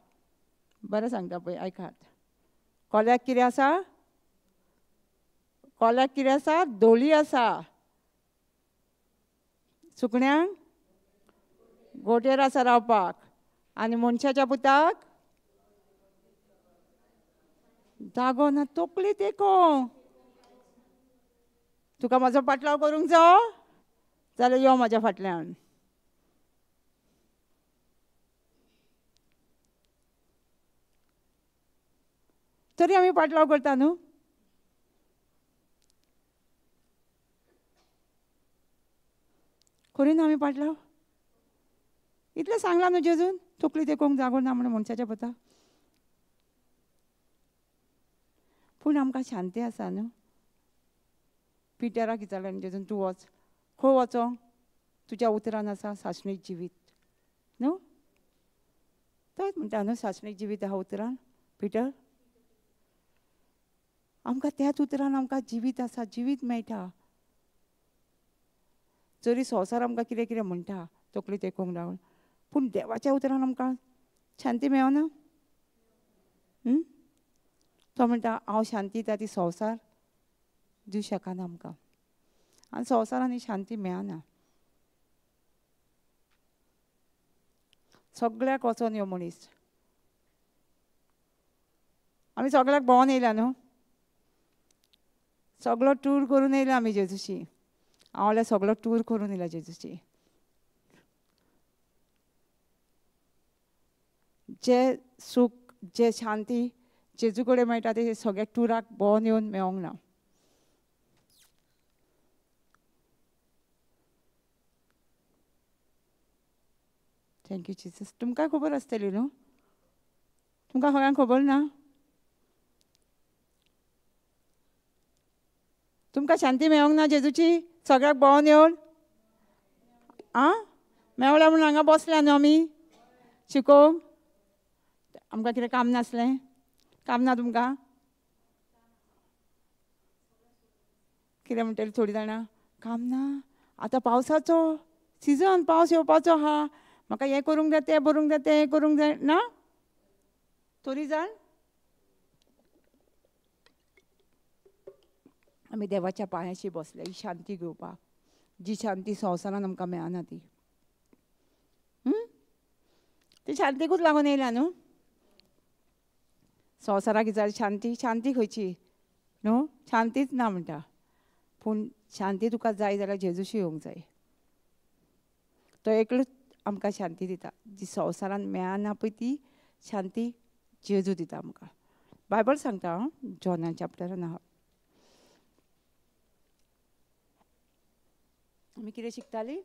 बरें सांगता पळय आयकात, कोल्याक कितें आसा, कोल्याक कितें आसा, दोळी आसा, सुकण्यांक गोटेर आसा रावपाक, आनी मनशाच्या पुताक जागो ना तकली तेको. तुका म्हाजो पाटलाव करूंक जावो जाल्यार यो म्हाज्या फाटल्यान. तरी आमी पाटलाव करता न्हू. करिना आमी पाटलाव? इतलें सांगलां न्हू जेजून, तकली तेकोवंक जागो ना म्हणून मनशाच्या पुताक. पूण आमकां शांती आसा न्हू. पिटराक विचारलें जेजून, तूं वच, खंय वचो, तुज्या उतरान आसा सासणीक जिवीत न्हू, तोच म्हणटा न्हू सासणीक जिवीत आहा उतरान पिटर. आमकां त्याच उतरान आमकां जिवीत आसा, जिवीत मेळटा. जरी संवसार आमकां कितें कितें म्हणटा तकली तेंकोंक लावन, पूण देवाच्या उतरान आमकां शांती मेळना. तो म्हणटा हांव शांती दिता, ती संवसार दिवं शकना आमकां. आनी संवसारान ही शांती मेळना. सगळ्याक वचोन यो मनीस, आमी सगळ्याक भोंवन येयल्या न्हू, सगळो टूर करून येयला आमी जेजूशी. हांव जाल्यार सगळो टूर करून येयला जेजूशी. जे सूख, जे शांती जेजू कडेन मेळटा ते सगळे टुराक भोंवन येवन मेळोंक ना. Thank you Jesus. तुमकां खबर आसतली न्हू? तुमकां सगळ्यांक खबर ना? तुमकां शांती मेळोंक ना जेजूची सगळ्याक भोंवन येवन? आं, मेवल्या म्हणून हांगा बसल्या न्हू आमी शिकोवंक. आमकां कितें काम नासलें? काम ना तुमकां? कितें म्हणटली थोडीं जाणां, काम ना, आतां पावसाचो सिजन, पावस येवपाचो आहा, म्हाका हें करूंक जाय, तें करूंक जाय, तें करूंक जाय ना? थोडीं जाण आमी देवाच्या पांयाशी बसले ही शांती घेवपाक, जी शांती संवसारान आमकां मेळना ती. ती शांतीकूच लागून येयल्या न्हू. संवसाराक जाय शांती, शांती खंयची न्हू? शांतीच ना म्हणटा. पूण शांती तुका जाय जाल्यार जेजूशी येवंक जाय. तो एकलोच आमकां शांती दिता, जी संवसारान मेळना पळय ती शांती जेजू दिता आमकां. बायबल सांगता जॉना चॅप्टरान आहा. आमी कितें शिकतालीं?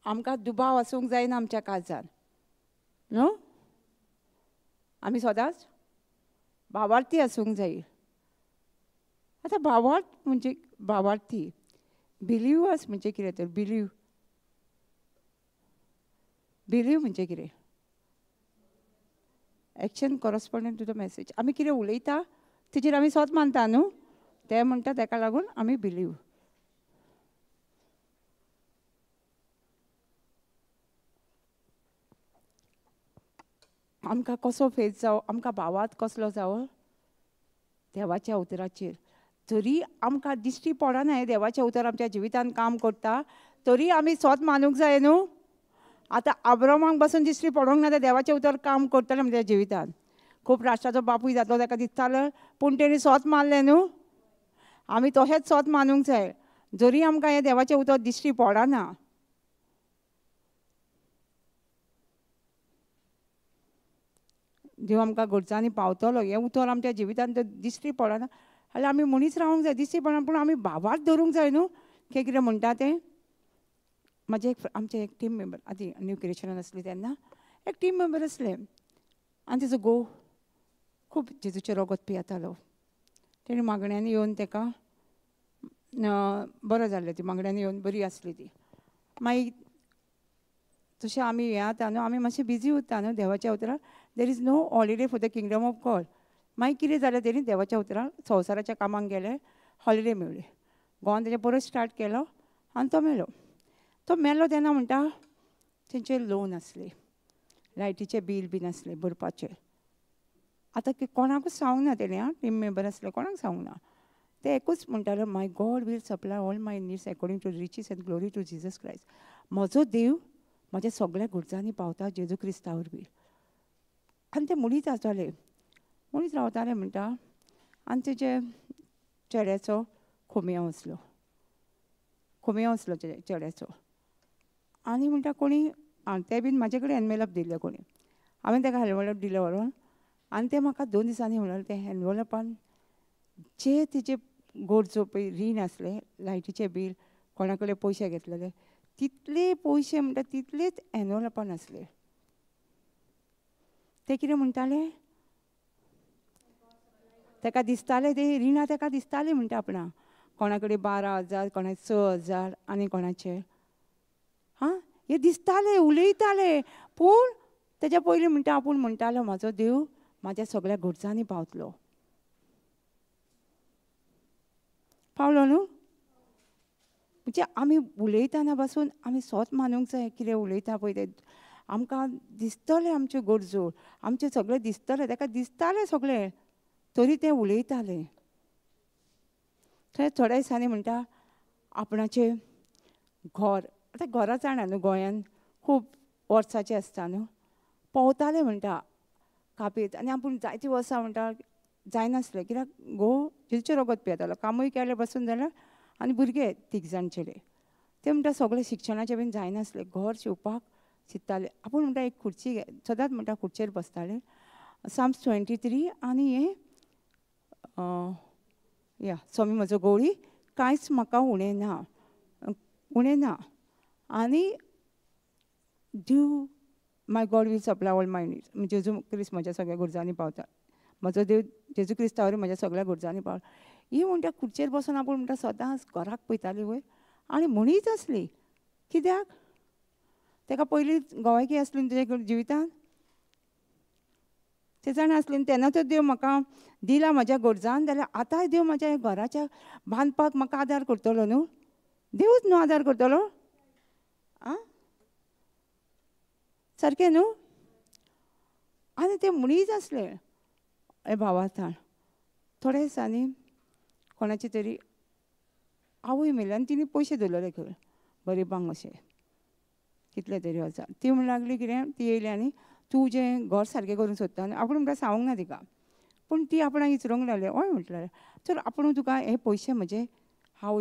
आमकां दुबाव आसूंक जायना आमच्या काळजान न्हू. आमी सदांच भावार्थी आसूंक जाय. आतां भावार्थ म्हणजे भावार्थी, बिलिवर्स म्हणजे कितें तर? बिलीव, बिलीव म्हणजे कितें? Action corresponding to the message. आमी कितें उलयता तेजेर आमी स्वत मानता न्हू, ते म्हणटा तेका लागून आमी बिलीव. आमकां कसो फेस जावो, आमकां भावार्थ कसलो जावो? देवाच्या उतराचेर. जरी आमकां दिश्टी पडना हें देवाचें उतर आमच्या जिवितान काम करता, तरी आमी स्वत मानूंक जाय न्हू. आतां आब्रामाक बसून दिश्टी पडोंक ना, तें देवाचें उतर काम करतलें आमच्या जिवितान. खूब राष्ट्राचो बापूय जातलो ताका दिसतालो, पूण तेणी स्वत मानलें न्हू. आमी तशेंच स्वत मानूंक जाय, जरी आमकां हें देवाचें उतर दिश्टी पडना. देव आमकां गरजांनी पावतलो हें उतर आमच्या जिवितान जर दिश्टी पडना जाल्यार आमी मनीस रावंक जाय, दिश्टी पडना पूण आमी भावार्थ धरूंक जाय न्हू. कितें कितें म्हणटा तें. म्हाजें एक आमचें एक टीम मेंबर, आदी न्यू क्रिएशनान आसली तेन्ना एक टीम मेंबर आसलें, आनी तेजो घोव खूब जेजूचें रगत पियेतालो. तेणी मागण्यांनी येवन तेका बरें जाल्लें, ती मागण्यांनी येवन बरी आसली ती. मागीर तशें आमी हें जाता न्हू, आमी मातशें बिजी उरता न्हू देवाच्या उतरान. There is no holiday for the kingdom of God. मागीर कितें जालें, तेणी देवाच्या उतरान संवसाराच्या कामाक गेले, हॉलिडे मेळ्ळी. गोवान तेजें परत स्टार्ट केलो आनी तो मेलो. तो मेलो तेन्ना म्हणटा तेंचेर लोन आसलें, लायटीचें बील बीन आसलें भरपाचें. आतां कोणाकूच सांगूंक ना तेणें, आं, टीम मेंबर आसले कोणाक सांगूंक ना. ते एकूच म्हणटाले, my God will supply all my needs according to riches and glory to Jesus Christ. म्हजो देव म्हज्या सगळ्या गरजांनी पावता जेजू क्रिस्ता वरवीं. आनी ते म्हणीत आसताले, म्हणीत रावताले म्हणटा. आनी तेजे चेड्याचो खोमयांव आसलो, खोमयांव आसलो चेड्याचो. आनी म्हणटा कोणी, आनी ते बीन म्हाजे कडेन एनवेलप दिल्ले कोणी, हांवें ताका एनवेलप दिलें व्हरोन. आनी ते म्हाका 2 दिसांनी म्हणलें, ते एनवेलपान जे तेजे गरजो पळय रीण आसलें, लायटीचें बील, कोणा कडेन पयशे घेतलेले, तितले पयशे म्हणटा तितलेच एनवेलपान आसले. ते कितें म्हणटाले, ताका दिसताले ते रिणां ताका दिसताली म्हणटा आपणाक, कोणा कडेन 12,000, कोणाक 6,000 आनी कोणाचे, हां, हे दिसताले, उलयताले. पूण तेज्या पयलीं म्हणटा आपूण म्हणटालो, म्हाजो देव म्हाज्या सगळ्या गरजांनी पावतलो. पावलो न्हू? म्हणजे आमी उलयतना पासून आमी स्वत मानूंक जाय कितें उलयता पळय तें आमकां दिसतलें, आमच्यो गरजो आमचें सगळें दिसतलें, ताका दिसतालें सगळें तरी तें उलयतालें. थंय थोड्या दिसांनी म्हणटा आपणाचें घर, आतां घरां जाणा न्हू गोंयान खूब वर्साचें आसता न्हू, पोवतालें म्हणटा कापीत आनी आपूण जायतीं वर्सां म्हणटा जायनासलें कित्याक घोव जेजूचें रगत पियेतालो, कामूय केलें बसून जाल्यार आनी भुरगे तीग जाण चेडे, ते म्हणटा सगळें शिक्षणाचें बीन जायनासलें, घर शिंवपाक चिंत्ताले. आपूण म्हणटा एक खुर्ची सदांच म्हणटा खुर्चेर बसताले, साम्स 23 आनी हें या स्वामी म्हजो गोळी कांयच म्हाका उणें ना, उणें ना. आनी देव my God will supply all my needs, जेजू क्रिस्त म्हज्या सगळ्या गरजांनी पावता, म्हजो देव जेजू क्रिस्ता वरवीं म्हज्या सगळ्या गरजांनी पावता. ही म्हणटा खुर्चेर बसून आपूण म्हणटा सदांच घराक पळयताली वयर आनी म्हणीच आसली, कित्याक ताका पयलीं गोवायकी आसली न्हू तुज्या जिवितान, ते जाणा आसली तेन्ना तो देव म्हाका दिला म्हज्या गरजान, जाल्यार आतांय देव म्हज्या घराच्या बांदपाक म्हाका आदार करतलो न्हू, देवूच न्हू आदार करतलो आं, सारकें न्हू? आनी तें म्हणीच आसलें हे भावार्थान. थोड्या दिसांनी कोणाची तरी आवय मेली आनी तिणें पयशे दवरलेले खंय गरिबांक अशें कितले तरी हजार. ती म्हणूंक लागली कितें, ती येयली आनी तूं जें घर सारकें करूंक सोदता न्हू, आपूण म्हणटा सांगूंक ना तिका, पूण ती आपणाक विचारूंक लागली, हय म्हटलें चल आपूण तुका हे पयशे म्हजे हांव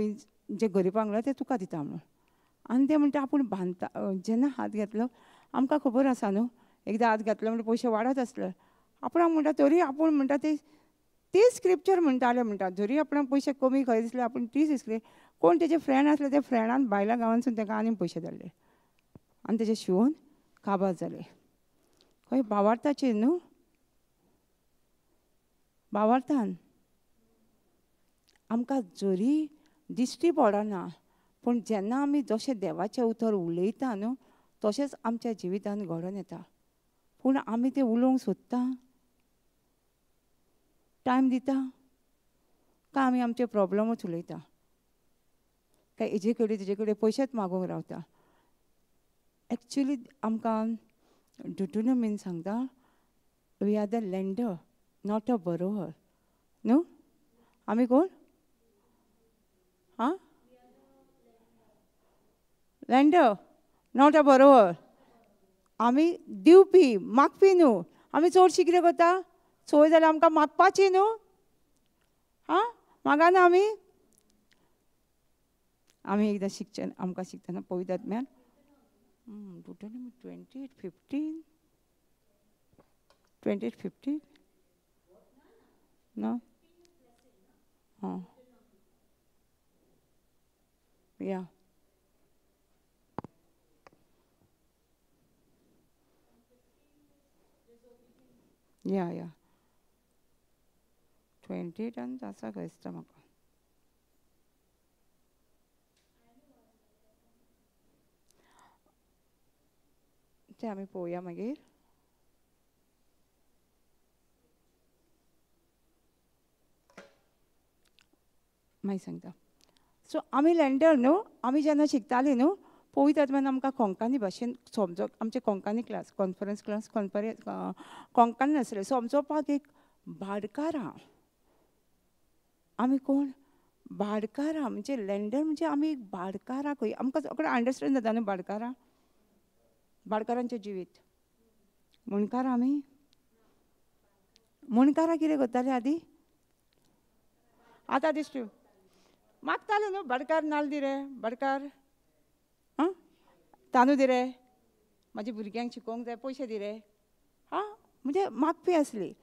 जे गरिबांक ते तुका दिता म्हणून. आनी ते म्हणटा आपूण बांदता, जेन्ना हात घातलो आमकां खबर आसा न्हू, एकदां हात घातलो म्हणटा पयशे वाडत आसले, आपणाक म्हणटा तरी आपूण म्हणटा ते तेच स्क्रिप्चर म्हणटाले, म्हणटा जरी आपणाक पयशे कमी खंय दिसले आपूण तीच स्क्रिप्ट, कोण तेजे फ्रेंड आसले ते फ्रेंडान बायल्या गांवांतसून ताका आनी पयशे धाडले आनी तेजे शिवून काबार जाले. खंय भावार्थाचेर न्हू, भावार्थान आमकां जरी दिश्टी पडना पूण जेन्ना आमी जशें देवाचें उतर उलयता न्हू तशेंच आमच्या जिवितान घडोवन येता. पूण आमी तें उलोवंक सोदता, टायम दिता काय आमी आमचे प्रॉब्लमूच उलयता, काय हेजे कडेन तेजे कडेन पयशेच मागूंक रावता. एक्चुली आमकां ड्युटोनॉमीन सांगता we are the lender not a borrower न्हू. आमी कोण? आं, लँडर not a बरोवर. आमी दिवपी मागपी न्हू. आमी चडशी कितें करता, सोय जाल्यार आमकां मागपाची न्हू, आं मागना आमी. आमी एकदां शिकचे आमकां शिकतना पवित्र आत्म्यान Deuteronomy 28:15 28:15 ना, हां या या या 28 आनी आसा खंय दिसता म्हाका. ते आमी पळोवया मागीर. मागीर सांगता. सो आमी लँडर न्हू, आमी जेन्ना शिकतालीं न्हू पवित्र आत्म्यान आमकां कोंकणी भाशेन समजो, आमचे Konkani class conference class conference Konkani आसले, समजोवपाक एक भाडकारां. आमी कोण? भाडकारां. म्हणजे लँडर म्हणजे आमी एक भाडकारां खंय आमकां सगळें अंडरस्टँड जाता न्हू. भाडकारां, भाडकारांचें जिवीत. मुणकारां आमी, मुणकारां कितें करतालीं आदीं? आतां दिश्टी मागताले न्हू, भाडकार नाल्ल दी रे, भाडकार आं तांदूळ दी रे, म्हाज्या भुरग्यांक शिकोवंक जाय पयशे दी रे, आं म्हणजे मागपी आसली.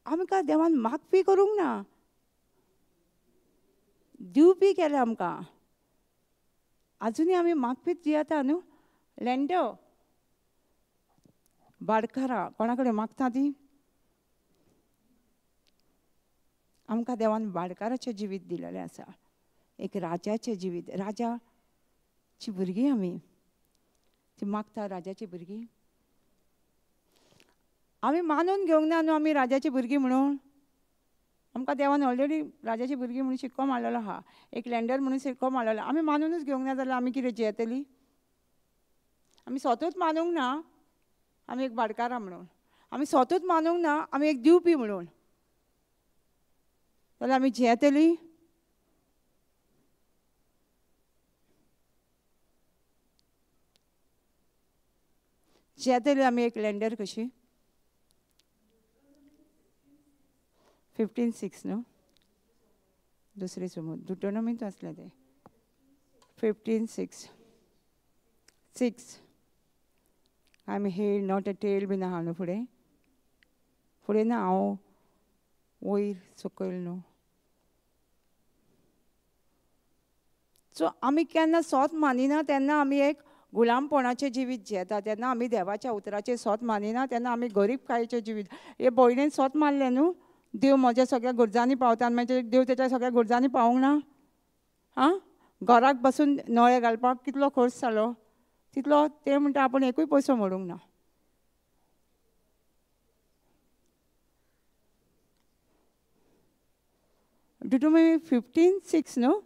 आमकां देवान मागपी करूंक ना, दिवपी केलें आमकां. आजुनूय आमी मागपीच जियेता न्हू. लँडो भाडकारां कोणा कडेन मागता ती? आमकां देवान भाडकाराचें जिवीत दिलेलें आसा, एक राजाचें जिवीत. राजाची भुरगीं आमी, ती मागता राजाची भुरगीं. आमी मानून घेवंक ना न्हू आमी राजाची भुरगीं म्हणून. आमकां देवान ऑलरेडी राजाची भुरगीं म्हणून शिक्को मारलेलो आहा, एक लँडर म्हणून शिक्को मारलेलो. आमी मानूनच घेवंक ना जाल्यार आमी कितें जियेतली? आमी स्वतूच मानूंक ना आमी एक भाटकारां म्हणून, आमी स्वतूच मानूंक ना आमी एक दिवपी म्हणून, जाल्यार आमी जियेतली? जियेतली आमी एक लँडर कशी? 15:6 न्हू, दुसरी समज ड्युटोनॉमींत आसलें तें. 15:6 6. I am head not a tail बीन आहा न्हू फुडें, फुडें ना हांव वयर सकयल न्हू. सो आमी केन्ना सोत मानिना तेन्ना आमी एक गुलामपणाचें जिवीत जियेता. तेन्ना आमी देवाच्या उतराचें सोत मानिना तेन्ना आमी गरीबकायेचें जिवीत. हे भयणीन सोत मानलें न्हू, देव म्हज्या सगळ्या गरजांनी पावता, मागीर देव तेच्या सगळ्या गरजांनी पावूंक ना? आं, घराक बसून नळे घालपाक कितलो खर्च जालो तितलो ते म्हणटा आपूण एकूय पयसो मोडूंक ना. ड्युटोनॉमी 15:6 न्हू.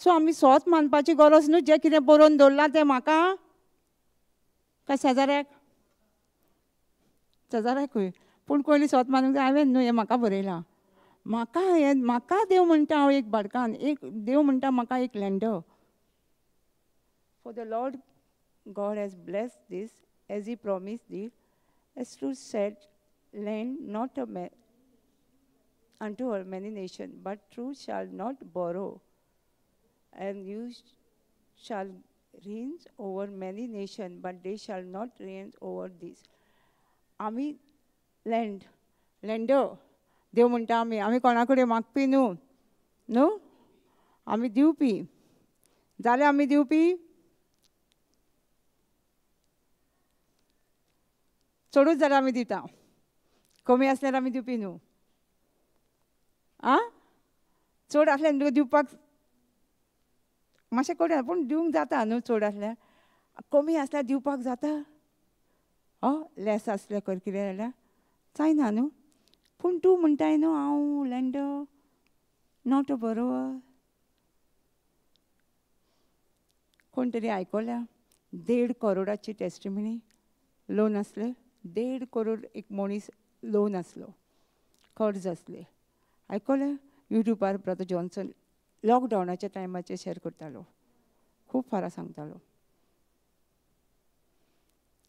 सो आमी सोत मानपाची गरज न्हू, जें कितें बरोवन दवरलां तें म्हाका काय शेजाऱ्याक, शेजाऱ्याकूय. पूण पयलीं सोत मानूंक जाय हांवें न्हू, हें म्हाका बरयलां, म्हाका हें, म्हाका देव म्हणटा हांव एक भाटकान्न, एक देव म्हणटा म्हाका एक lender. For the Lord God has bless this as he promise thee, as to set lend not a unto her many nation, but thou shalt not borrow, and you shall reign over many nations, but they shall not reign over these. आमी land, lander, देव म्हणटा आमी, आमी कोणा कडेन मागपी न्हू, न्हू आमी दिवपी. जाल्यार आमी दिवपी चडूच जाल्यार आमी दिता, कमी आसल्यार आमी दिवपी न्हू. आं, चड आसल्यार दिवपाक मातशें कठीण, पूण दिवंक जाता न्हू. चड आसल्यार, कमी आसल्यार दिवपाक जाता. लेस आसल्यार कर कितें जाल्यार जायना न्हू. पूण तूं म्हणटाय न्हू हांव लँडर not a बरोबर. कोण तरी आयकल्या 1.5 करोडाची टेस्टिमनी, लोन आसलें 1.5 करोड एक मनीस लोन आसलो, कर्ज आसलें. आयकलें युट्यूबार ब्रदर जॉन्सन लॉकडावनाच्या टायमाचेर शेअर करतालो, खूब फारां सांगतालो.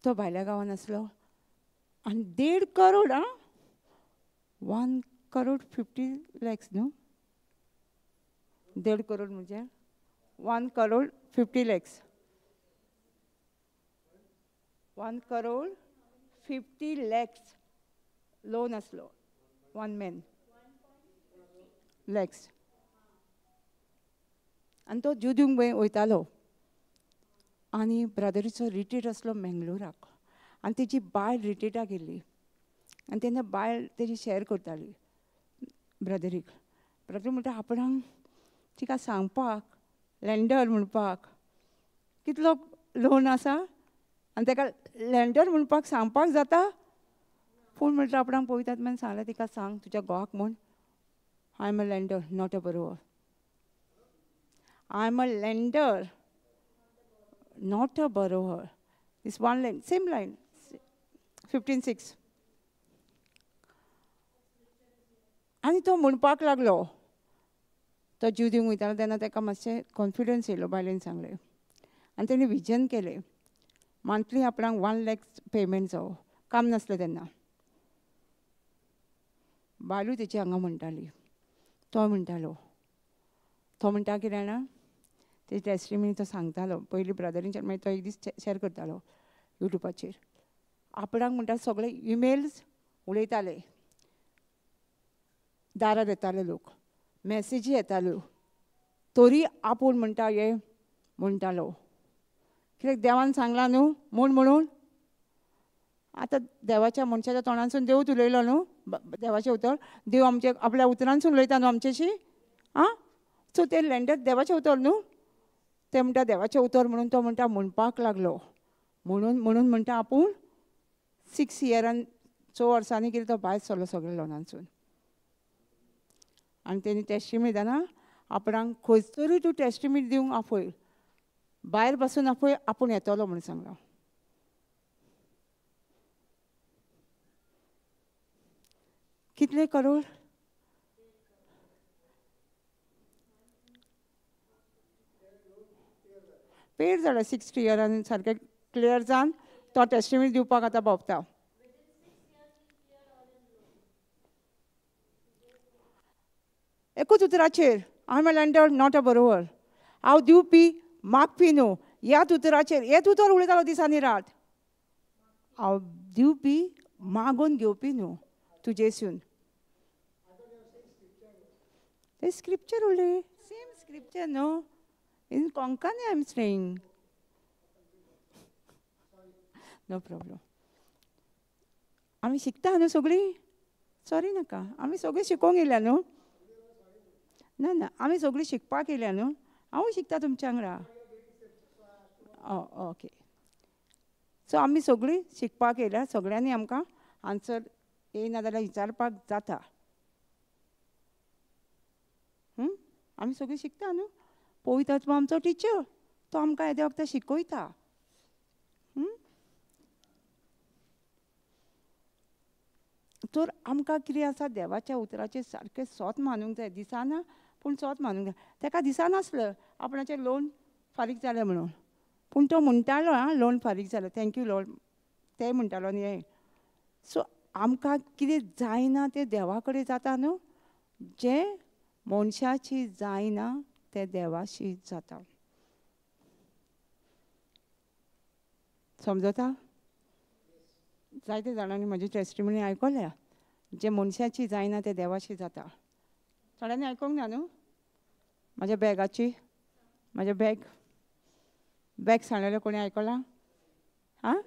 तो भायल्या गांवान आसलो आनी 1.5 करोड, आं, 1 करोड 50 लॅक्स न्हू, 1.5 करोड म्हणजे 1 करोड 50 लॅक्स, 1 करोड 50 लॅक्स लोन आसलो, 1 मॅन लॅक्स. आनी तो जीव दिवंक वयतालो आनी ब्रदरीचो रिट्रीट आसलो मेंगलोराक, आनी तेजी बायल रिट्रीटाक गेल्ली आनी तेन्ना बायल तेजी शेअर करताली ब्रदरीक. ब्रदर म्हणटा आपणाक तिका सांगपाक लँडर म्हणपाक कितलो लोन आसा आनी तेका लँडर म्हणपाक सांगपाक जाता, पूण म्हणटा आपणाक पवित्र आत्म्यान सांगलें तिका सांग तुज्या घोवाक म्हूण, I am a lender not a borrower. I am a lender not a borrower. This one line, same line, 15:6. आनी तो म्हणपाक लागलो, तो जीव दिवंक वयतालो तेन्ना ताका मातशें कॉन्फिडन्स येयलो, बायलेन सांगलें आनी तेणी विजन केलें मंथली आपणाक 1 लॅक पेमेंट जावो. काम नासलें तेन्ना, बायलूय तेची हांगा म्हणटाली, तो म्हणटालो, तो म्हणटा कितें जाणा, ते टेस्टिमनी तो सांगतालो पयलीं ब्रदरींच्यान, मागीर तो एक दीस शेअर करतालो युट्यूबाचेर. आपणाक म्हणटा सगळे इमेल्स उलयताले, दारार येताले लोक, मॅसेजी येताल्यो, तरी आपूण म्हणटा हे म्हणटालो कित्याक देवान सांगलां न्हू म्हूण. म्हणून आतां देवाच्या मनशाच्या तोंडांसून देवूच उलयलो न्हू, देवाचें उतर देव आमचे आपल्या उतरांसून उलयता न्हू आमच्याशी. आं, सो ते लँडर देवाचें उतर न्हू, ते म्हणटा देवाचें उतर म्हणून तो म्हणटा म्हणपाक लागलो. म्हणून म्हणून म्हणटा आपूण 6 इयरान 6 वर्सांनी कितें तो भायर सरलो सगळे लोनांसून. आनी तेणी टेस्टिमनी दितना आपणाक खंयसरूय तूं टेस्टिमनी दिवंक आपय, भायर बसून आपय, आपूण येतलो म्हूण सांगलां. कितले करोड? पेड जालें 60 इयरान सारकें क्लियर जावन तो टेस्टिमनी दिवपाक आतां भोंवता. एकूच उतराचेर, I am a lender not a borrower. हांव दिवपी मागपी न्हू. ह्याच उतराचेर, हेच उतर उलयतालो दीस आनी रात. हांव दिवपी मागून घेवपी न्हू तुजेसून. ते स्क्रिप्चर उलय, सेम स्क्रिप्चर न्हू. In Konkani I am saying. No problem. आमी शिकता न्हू सगळीं, सॉरी नाका, आमी सगळीं शिकोवंक येयल्या न्हू. ना ना, आमी सगळीं शिकपाक येयल्या न्हू. हांवूय शिकता तुमच्या वांगडा. ओके. सो आमी सगळीं शिकपाक येयल्या, सगळ्यांनी आमकां आन्सर येयना जाल्यार विचारपाक जाता. आमी सगळीं शिकता न्हू. पवित्र आत्मा आमचो टिचर, तो आमकां येद्या वखदां शिकयता. तर आमकां कितें आसा, देवाच्या उतराचेर सारकें सोत मानूंक जाय. दिसाना पूण सोत मानूंक जाय. ताका दिसनासलें आपणाचें लोन फारीक जालें म्हणून, पूण तो म्हणटालो आं लोन फारीक जालें, thank you Lord, तें म्हणटालो न्ही हें. सो आमकां कितें जायना तें देवा कडेन जाता न्हू. जें मनशाची जायना तें देवाशी जाता. समजता? जायते जाणांनी म्हजी टेस्टिमनी आयकल्या. जें मनशाची जायना तें देवाशी जाता. थोड्यांनी आयकूंक ना न्हू म्हज्या बॅगाची, म्हजें बॅग बॅग सांडलेलें कोणी आयकलां? आं,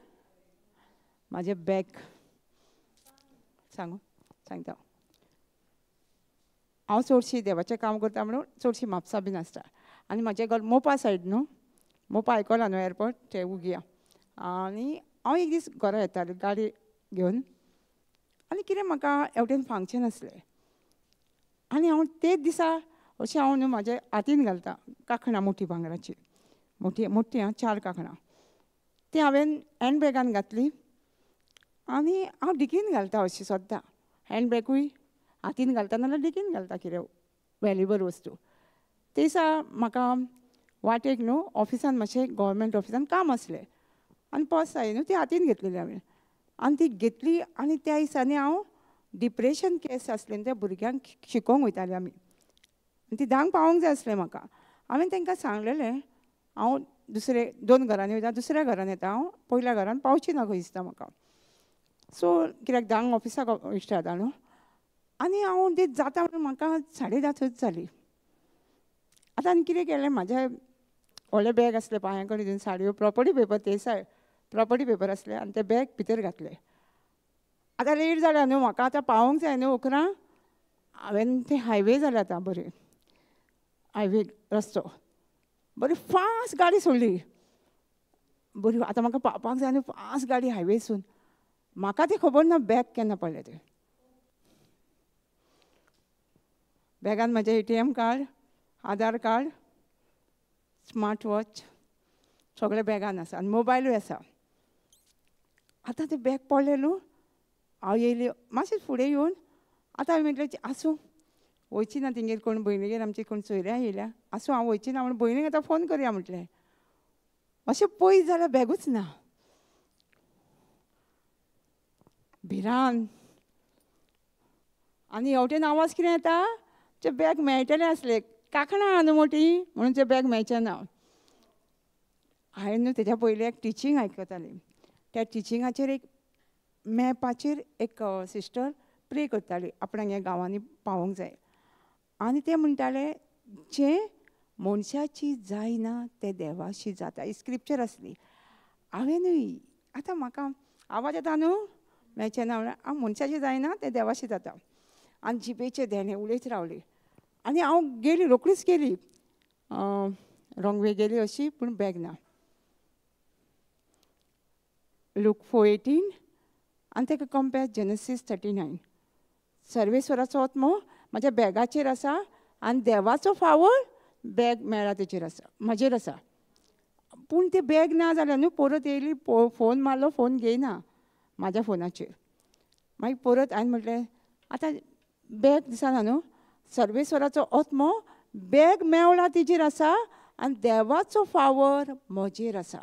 म्हजें बॅग सांगू सांगता. हांव चडशी देवाचें काम करता म्हणून चडशी म्हापसा बीन आसता. आनी म्हजें घर मोपा सायड न्हू, मोपा आयकलां न्हू एअरपोर्ट ते उगया. आनी हांव एक दीस घरा येतालें गाडी घेवन, आनी कितें म्हाका हेवटेन फंक्शन आसलें. आनी हांव तेच दिसा अशें हांव न्हू म्हाज्या हातीन घालता कांकणां मोठी भांगराची, मोठी मोठी आं, 4 कांकणां. ती हांवें हँडबॅगान घातली आनी हांव डिकीन घालता अशी सद्दां. हँडबॅगूय हातीन घालता नाल्यार डिकीन घालता कितें व्हॅल्युएबल वस्तू. ते दिसा म्हाका वाटेक न्हू ऑफिसान मातशें गव्हर्मेंट ऑफिसान काम आसलें आनी पर्स जाय न्हू, ती हातीन घेतलेली हांवें. आनी ती घेतली आनी त्या दिसांनी हांव डिप्रेशन केस आसलें त्या भुरग्यांक शिकोवंक वयतालीं आमी. आनी ती 10क पावोंक जाय आसलें म्हाका. हांवें तांकां सांगलेलें हांव दुसरे 2 घरांनी वयता, दुसऱ्या घरान येता, हांव पयल्या घरान पावची ना खंय दिसता म्हाका. सो कित्याक 10 ऑफिसाक इश्ट जाता न्हू. आनी हांव ते जाता म्हणून म्हाका 10:30 थंयच जाली. आतां आनी कितें केलें, म्हाजें व्हडलें बॅग आसलें पांयां कडेन दिवन, साडयो, प्रॉपर्टी पेपर, ते साय प्रॉपर्टी पेपर आसले आनी ते बॅग भितर घातले. आतां लेट जाल्या न्हू म्हाका, आतां पावोंक जाय न्हू 11. हांवें ते हायवे जाले आतां बरें, हायवे रस्तो बरी फास्ट गाडी सोडली बरी. आतां म्हाका पावपाक जाय न्हू फास्ट गाडी हायवेसून. म्हाका तें खबर ना बॅग केन्ना पडलें तें. बॅगान म्हजें ATM card, Aadhaar card, smart watch सगळें बॅगान आसा आनी मोबायलूय आसा. आतां तें बॅग पडलें न्हू, हांव येयलें मातशें फुडें येवन. आतां हांवें म्हटलें आसूं, वयची ना तेंगेर कोण, भयणीगेर आमची कोण सोयऱ्या येयल्या, आसूं हांव वयची ना म्हूण भयणीक आतां फोन करया म्हटलें. अशें पयस जाल्यार बॅगूच ना. भिरान आनी हेवटेन आवाज कितें येता, तें बॅग मेळटलें आसलें, कांकणां आहा न्हू मोटी म्हणून तें बॅग मेळचें ना. हांवें न्हू तेज्या पयलीं एक टिचींग आयकतालें. त्या टिचिंगाचेर एक मॅपाचेर एक सिस्टर प्रे करताली आपणाक ह्या गांवांनी पावोंक जाय. आनी ते म्हणटाले जें मनशाची जायना तें देवाशी जाता. ही स्क्रिप्चर आसली. हांवेंनूय आतां म्हाका आवाज येता न्हू, मेळचें ना म्हणल्यार हांव मनशाची जायना तें देवाशी जाता. आनी जिबेचें देणें उलयत रावली. आनी हांव गेली, रोखडीच गेली, रोंग वे गेली अशी, पूण बॅग ना. लूक 4:18 आनी ताका कंपेर जेनसीस 39 सर्वेश्वराचो आत्मो म्हज्या बॅगाचेर आसा आनी देवाचो फावर बॅग मेळ्ळा तेचेर आसा म्हजेर आसा. पूण तें बॅग ना जाल्यार न्हू परत येयली फोन मारलो फोन घेयना म्हाज्या फोनाचेर. मागीर परत हांवें म्हटलें आतां बॅग दिसना न्हू सर्वेश्वराचो आत्मो बॅग मेवला तिजेर आसा आनी देवाचो फावर म्हजेर आसा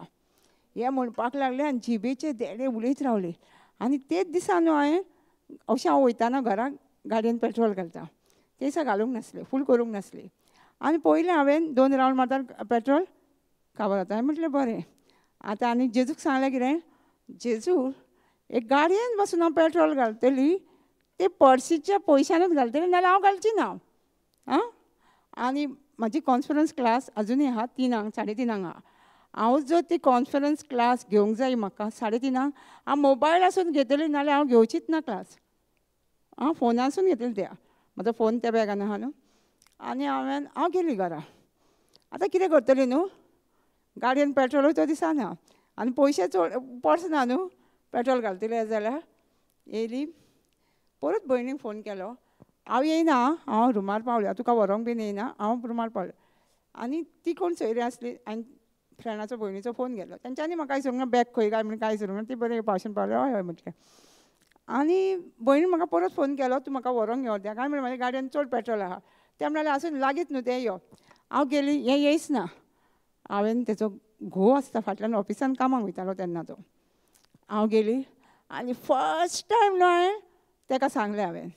हें म्हणपाक लागलें आनी जिबेचे देणे उलयत रावले. आनी तेच दिसा न्हू हांवें अशें हांव वयताना घराक गाडयेन पेट्रोल घालता ते दिसा घालूंक नासलें फूल करूंक नासलें आनी पयलें हांवें 2 रावंड मारता पेट्रोल काबार जाता. हांवें म्हटलें बरें आतां आनी जेजूक सांगलें कितें जेजू एक गाडयेन बसून हांव पेट्रोल घालतली ते पर्सीच्या पयशानूच घालतली नाल्यार हांव घालची ना. आं आनी म्हाजी कॉन्फरन्स क्लास अजुनूय आहा 3 साडे 3 आहा. हांव जर ती कॉन्फरन्स क्लास घेवंक जाय म्हाका 3:30 हांव मोबायलासून घेतली नाल्यार हांव घेवचीच ना क्लास. हांव फोनासून घेतली त्या म्हजो फोन त्या बॅगान आहा न्हू. आनी हांवें हांव गेली घरा. आतां कितें करतली न्हू गाडयेन पेट्रोलूय तो दिसना आनी पयशे चड पर्स ना न्हू पेट्रोल घालतले जाल्यार. येयली परत भयणीक फोन केलो हांव येयना हांव रुमार पावल्या तुका व्हरोंक बीन येयना हांव रुमार पावलें. आनी ती कोण सोयरी आसली आनी फ्रेंडाचो भयणीचो फोन घेतलो तेंच्यांनी म्हाका विचारूंक ना बॅग खंय काय म्हणून कांय विचारूंक ना ती बरें पावशेन पावलें हय हय म्हटलें. आनी भयणीन म्हाका परत फोन केलो तूं म्हाका व्हरोंक यो त्या काय म्हणलें म्हाज्या गाडयेन चड पेट्रोल आहा. तें म्हणालें आसून लागींच न्हू तें यो. हांव गेली हें येयच ना. हांवें तेचो घोव आसता फाटल्यान ऑफिसान कामाक वयतालो तेन्ना तो. हांव गेली आनी फर्स्ट टायम न्हू हांवें ताका सांगलें हांवें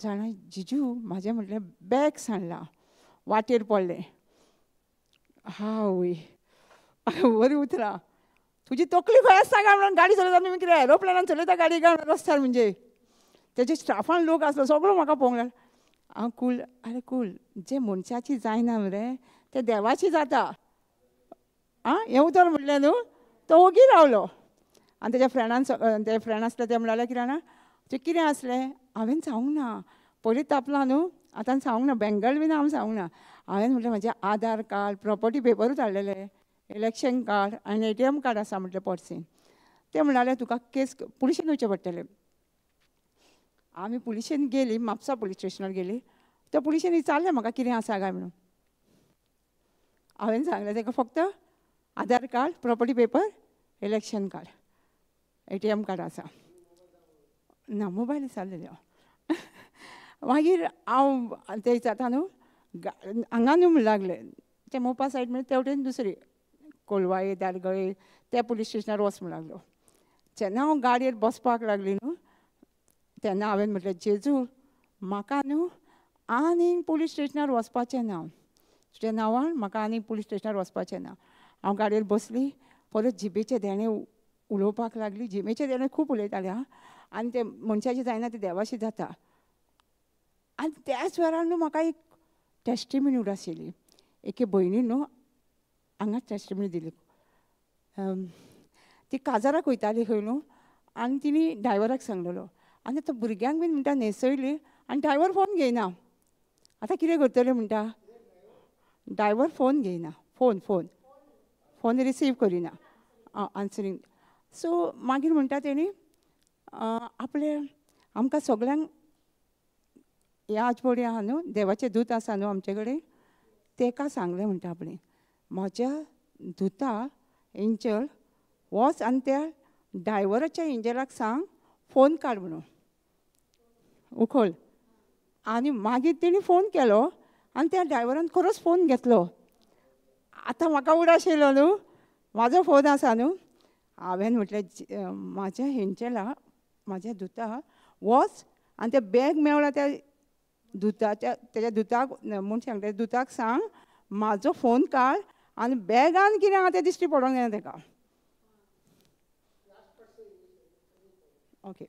जाणा जिजू म्हाजें म्हटलें बॅग सांडलां वाटेर पडलें. हांव बरीं उतरां तुजी तकली खंय आसता काय म्हणून गाडी चलयता तुमी कितें एरोप्लेनान चलयता गाडी काय रस्त्यार म्हणजे तेजे स्टाफान लोक आसलो सगळो म्हाका पळोवंक लागलो. हांव कूल आरे कूल जे मनशाची जायना मरे ते देवाची जाता. आं हें उतर म्हणलें न्हू तो ओगी रावलो. आनी तेज्या फ्रेंडान ते फ्रेंड आसले ते म्हणलें कितें जाणा तें कितें आसलें हांवें सांगूंक ना पयलीं तापलां न्हू आतां सांगूंक ना बेंगल बीन हांव सांगूंक ना. हांवें म्हटलें म्हजें आधार कार्ड प्रॉपर्टी पेपरूच हाडलेले इलेक्शन कार्ड आनी ATM card आसा म्हटलें पर्सीन. ते म्हणाले तुका केस पुलिशेन वयचें पडटलें. आमी पुलिशेन गेली म्हापसा पुलीस स्टेशनार गेली त्या पुलिशेन विचारलें म्हाका कितें आसा काय म्हणून. हांवें सांगलें ताका फक्त Aadhaar card property paper election card ATM card आसा ना मोबायल विचारलेले हांव. मागीर हांव ते विचारता न्हू हांगा न्हू म्हणूंक लागलें ते मोपा सायड म्हणजे तेवटेन दुसरी कोलवाळे दारगळे त्या पुलीस स्टेशनार वच म्हणूंक लागलो. जेन्ना हांव गाडयेर बसपाक लागली न्हू तेन्ना हांवें म्हटलें जेजू म्हाका न्हू आनीक पुलीस स्टेशनार वचपाचें ना तुज्या नांवान म्हाका आनीक पुलीस स्टेशनार वचपाचें ना. हांव गाडयेर बसली परत जिबेचें देणें उलोवपाक लागली जिबेचें देणें खूब उलयतालें आं. आनी तें मनशाचें जायना तें देवाचें जाता. आनी त्याच वेळार न्हू म्हाका एक टेस्टिमनी उडास येयली एके भयणीन न्हू हांगाच टेस्टिमनी दिली. ती काजाराक वयताली खंय न्हू आनी तिणी ड्रायवराक सांगलेलो आनी आतां भुरग्यांक बीन म्हणटा न्हेसयली आनी ड्रायवर फोन घेयना. आतां कितें करतलें म्हणटा ड्रायवर फोन घेयना फोन फोन फोन रिसीव करिना आन्सरींग. सो मागीर म्हणटा तेणी आपले आमकां सगळ्यांक ह्या आजबोडी आहा न्हू देवाचें दूत आसा न्हू आमचे कडेन तेका सांगलें म्हणटा आपणें म्हज्या दुता एंजल वच आनी त्या ड्रायवराच्या एंजलाक सांग फोन काड म्हणून उखल. आनी मागीर तेणी फोन केलो आनी त्या ड्रायवरान खरोच फोन घेतलो. आतां म्हाका उडास येयलो न्हू म्हाजो फोन आसा न्हू. हांवें म्हटलें म्हाज्या एंजला म्हाज्या दुता वच आनी तें बॅग मेवला त्या दुताच्या तेज्या दुताक म्हूण सांगता दुताक सांग म्हाजो फोन काड आनी बॅगान कितें आहा तें दिश्टी पडोंक जायना तेका. Okay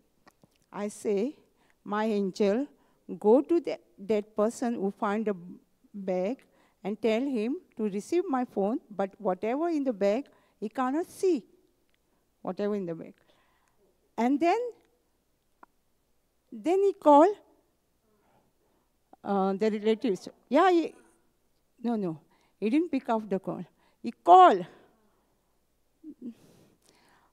I say my angel go to that person who find the bag and tell him to receive my phone, but whatever in the bag, he cannot see whatever in the bag. And then he called the relatives. Yeah, no, he didn't pick up the call. He called.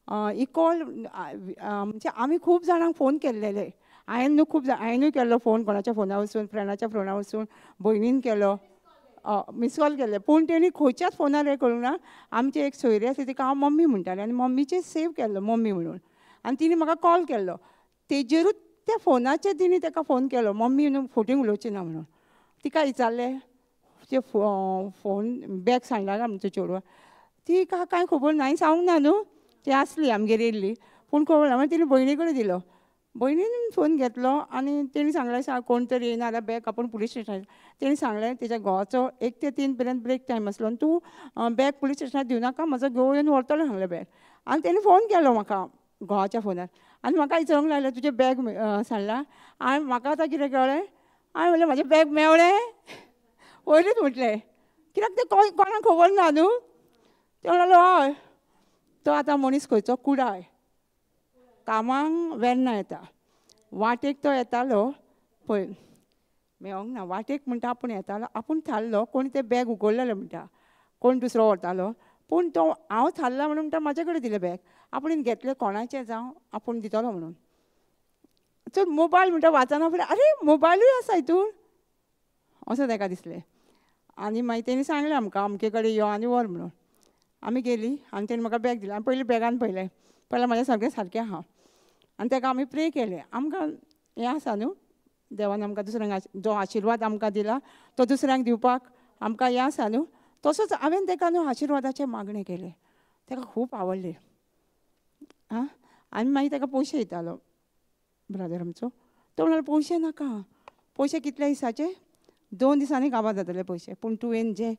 He call म्हणजे आमी खूब जाणांक phone केल्लेले. हांवें न्हू खूब हांवेंनूय केल्लो phone, कोणाच्या फोना वचून, फ्रेंडाच्या फोना वचून, भयणीन केलो, मिस कॉल केल्ले. पूण तेणी खंयच्याच फोनार हें करूंक ना. आमची एक सोयरी आसली, तिका हांव मम्मी म्हणटालें आनी मम्मीचेर सेव केल्लो मम्मी म्हणून. आनी तिणें म्हाका कॉल केल्लो, तेजेरूच त्या फोनाचेर तिणें ताका फोन केलो, मम्मी न्हू फोटींग उलोवची ना म्हणून. तिका विचारलें ते फोन बॅग सांडला काय आमच्या चेडवा, तिका कांय खबर ना, हांवें सांगूंक ना न्हू, ती आसली आमगेर येयल्ली पूण खबर ना. मागीर तिणें भयणी कडेन दिलो, भयणीन फोन घेतलो आनी तेणी सांगलें कोण तरी येयना जाल्यार बॅग आपूण पुलीस स्टेशनार. तेणी सांगलें तेच्या घोवाचो 1 ते 3 पर्यंत ब्रेक टायम आसलो आनी तूं बॅग पुलीस स्टेशनार दिवं नाका, म्हजो घोव येवन व्हरतलो सांगलें बॅग. आनी तेणी फोन केलो म्हाका घोवाच्या फोनार आनी म्हाका विचारूंक लागलें तुजें बॅग सांडलां. आनी म्हाका आतां कितें कळ्ळें, हांवें म्हणलें म्हजें बॅग मेवळें वयरूच म्हटलें, कित्याक तें कोणाक खबर ना न्हू. ते म्हणलो हय, तो आतां मनीस खंयचो कुडाळ कामांक वेर्ना येता, वाटेक तो येतालो पळय मेवोंक ना, वाटेक म्हणटा आपूण येतालो, आपूण थारलो कोण तें बॅग उगडलेलें म्हणटा, कोण दुसरो व्हरतालो, पूण तो हांव थारला म्हणून म्हणटा म्हाजे कडेन दिलें बॅग, आपूण घेतलें कोणाचें जावं आपूण दितलो म्हणून. चल मोबायल म्हणटा वाचना फुडें अरे मोबायलूय आसा हितून असो ताका दिसलें. आनी मागीर तेणी सांगलें आमकां अमके कडेन यो आनी व्हर म्हणून. आमी गेली आनी तेणी म्हाका बॅग दिलें. आनी पयलीं बॅगान पळयलें, पयलें म्हाजें सगळें सारकें आहा. आनी ताका आमी प्रे केलें. आमकां हें आसा न्हू, देवान आमकां दुसऱ्यांक जो आशिर्वाद आमकां दिला तो दुसऱ्यांक दिवपाक आमकां हें आसा न्हू. तसोच हांवें ताका न्हू आशिर्वादाचें मागणें केलें, ताका खूब आवडलें. आं, आनी मागीर ताका पयशे दितालो ब्रदर आमचो, तो म्हणलो पयशे नाका, पयशे कितले दिसाचे, 2 दिसांनी काबार जातले पयशे, पूण तुवें जे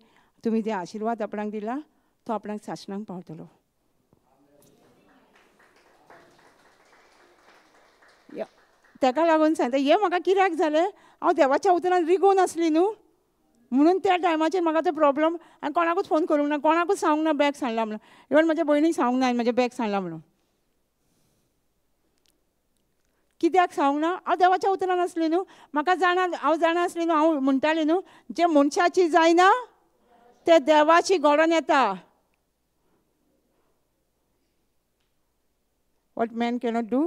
तुमी जे आशिर्वाद आपणाक दिला तो आपणाक सासणाक पावतलो. ताका लागून सांगता हें म्हाका कित्याक जालें, हांव देवाच्या उतरान रिगोवन आसली न्हू म्हणून त्या टायमाचेर म्हाका तो प्रॉब्लम. आनी कोणाकूच फोन करूंक ना, कोणाकूच सांगूंक ना बॅग सांडला म्हणून, इवन म्हज्या भयणीक सांगूंक ना म्हजें बॅग सांडला म्हणून. कित्याक सांगूंक ना, हांव देवाच्या उतरान आसली न्हू, म्हाका जाणा, हांव जाणा आसली न्हू, हांव म्हणटालें न्हू जें मनशाची जायना तें देवाची घडोवन येता. What man cannot do,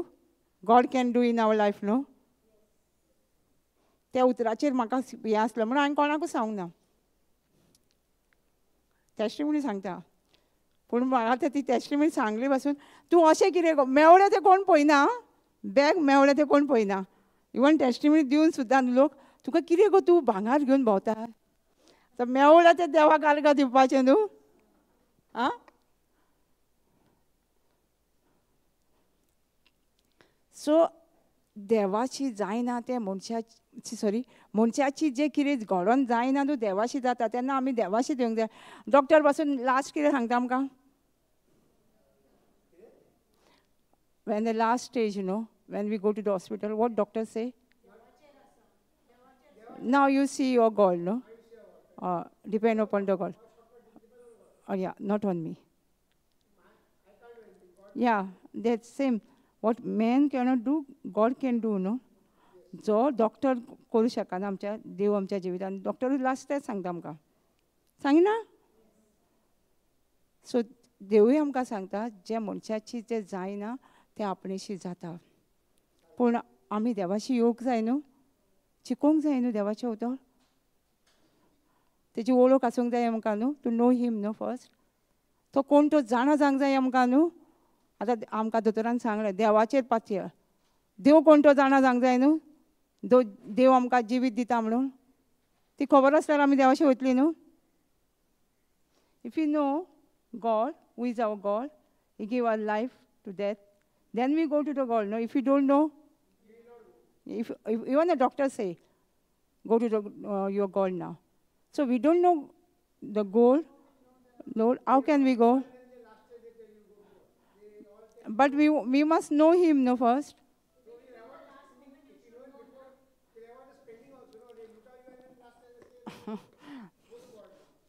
God can do in our life, न्हू. त्या उतराचेर म्हाका हें आसलें म्हणून हांवें कोणाकूच सांगूंक ना, टेस्टिमनी सांगता. पूण म्हाका आतां ती टेस्टिमनी सांगली पासून तूं अशें कितें मेवळें तें कोण पळयना, बॅग मेवळें तें कोण पळयना, इवन टेस्टिमनी दिवन सुद्दां लोक तुका कितें गो तूं भांगार घेवन भोंवता, आतां मेवळें तें देवाक आर्गां दिवपाचें न्हू. आं, सो देवाची जायना तें मनशाची, सॉरी मनशाची जें कितें घडोवन जायना न्हू देवाशी जाता, तेन्ना आमी देवाशी दिवंक जाय. डॉक्टर पासून लास्ट कितें सांगता आमकां, when the last stage, you know, when we go to the hospital, what doctor say? Now you see your God, no? Depend upon the God. Oh yeah, not on me. Yeah, that's same. What man cannot do, God can do, no? जो doctor करू शकना आमच्या देव आमच्या जिवितान, डॉक्टरूय last तेंच सांगता आमकां, सांगिना? सो देवूय आमकां सांगता जें मनशाची जें जायना तें आपणेशी जाता. पूण आमी देवाशी येवंक जाय न्हू, शिकोवंक जाय न्हू देवाचें उतर, तेजी वळख आसूंक जाय आमकां न्हू, टू नो हिम न्हू फर्स्ट, तो कोण तो जाणा जावंक जाय आमकां न्हू. आतां आमकां दोतोरान सांगलें देवाचेर पातयेळ, देव कोण तो जाणा जावंक जाय न्हू, देव आमकां जिवीत दिता म्हणून ती खबर आसल्यार आमी देवाशी वयतली न्हू. If you know God, who is our God, he give our life to death, then we go to the God. No, if you don't know, if even the doctor say, go to the, your God now. So we don't know the goal, Lord, how can we go? But we must know him, no, first.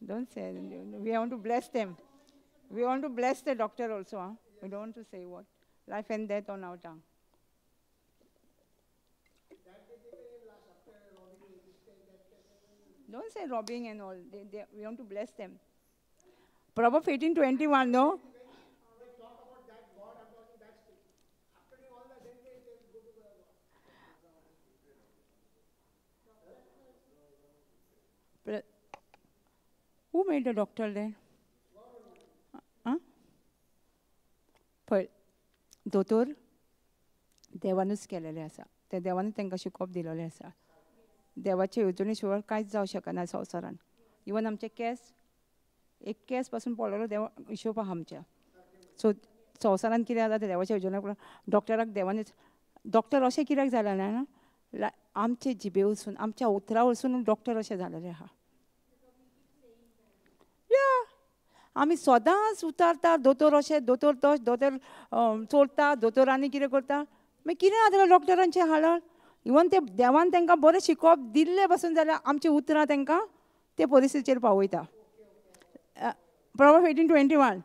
Don't say, we want to bless them. We want to bless the doctor also. Huh? We don't want to say what. Life and death on our tongue. Don't say robbing and all. We want to bless them. Proverbs 18:21, no? Who made the doctor then? पळय, दोतोर देवानूच केलेले आसा, ते देवानूच तांकां शिकोवप दिलेलें आसा. देवाचे येवजणे शिवाय कांयच जावं शकना संवसारान. इवन आमचे केंस, एक केंस पासून पडलेलो देवा हिशोब आहा आमच्या. सो संवसारान कितें जाता तें देवाच्या येवजणे. डॉक्टराक देवानूच, डॉक्टर अशें कित्याक जालें ना, आमचे जिबे वचून, आमच्या उतरां वचून डॉक्टर अशें जालेलें आहा. आमी सदांच उतारता दोतोर अशें, दोतोर तोश, दोतोर चोरता, दोतोर आनी कितें करता. मागीर कितें जाता डॉक्टरांचें हालत? इवन ते देवान तांकां बरें शिकोवप दिल्लें पासून जाल्यार आमचीं उतरां तांकां ते परिस्थितीचेर पावयता. Proverbs 18:21.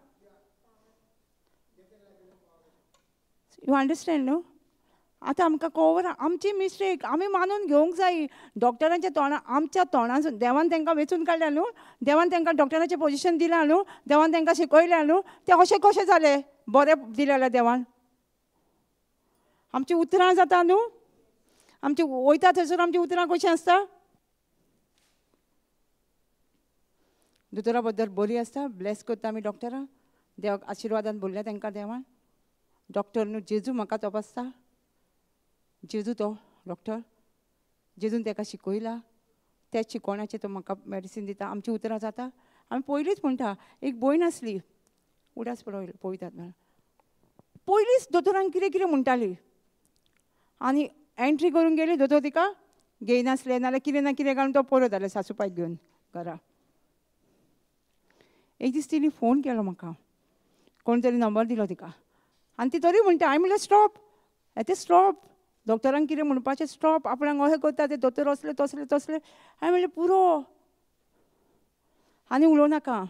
You understand न्हू? आतां आमकां खबर आमची मिस्टेक आमी मानून घेवंक जाय. डॉक्टरांच्या तोंडा, आमच्या तोंडासून देवान तांकां वेंचून काडल्या न्हू, देवान तांकां डॉक्टराचें पोजिशन दिलां न्हू, देवान तांकां शिकयलें न्हू, तें अशें कशें जालें? बरें दिलें जाल्यार देवान. आमची उतरां जाता न्हू, आमची वयता थंयसर आमची उतरां कशीं आसता? दोतोरा बद्दल बरी आसता, ब्लेस करता आमी डॉक्टरां, देवाक आशिर्वादान भरल्या तांकां देवान. डॉक्टर न्हू जेजू म्हाका तपासता, जेजू तो डॉक्टर, जेजून ताका शिकयला, त्याच शिकवणाचें तो म्हाका मेडिसीन दिता. आमची उतरां जाता. आमी पयलींच म्हणटा, एक भयण आसली, उडास पळयतात म्हणून पयलींच दोतोरांक कितें कितें म्हणटाली, आनी एंट्री करूंक गेली, दोतोर तिका घेयनासले, नाल्यार कितें ना कितें घालून तो परत सासूपायक घेवन घरा. एक दीस तिणी फोन केलो म्हाका, कोण तरी नंबर दिलो तिका, आनी ती तरी म्हणटा, हांवें म्हणलें स्टॉप, तें स्टॉप, डॉक्टरांक कितें म्हणपाचें स्टॉप, आपणाक अशें करता ते दोतोर असले तसले तसले. हांवें म्हणलें पुरो, आनी उलोवं नाका.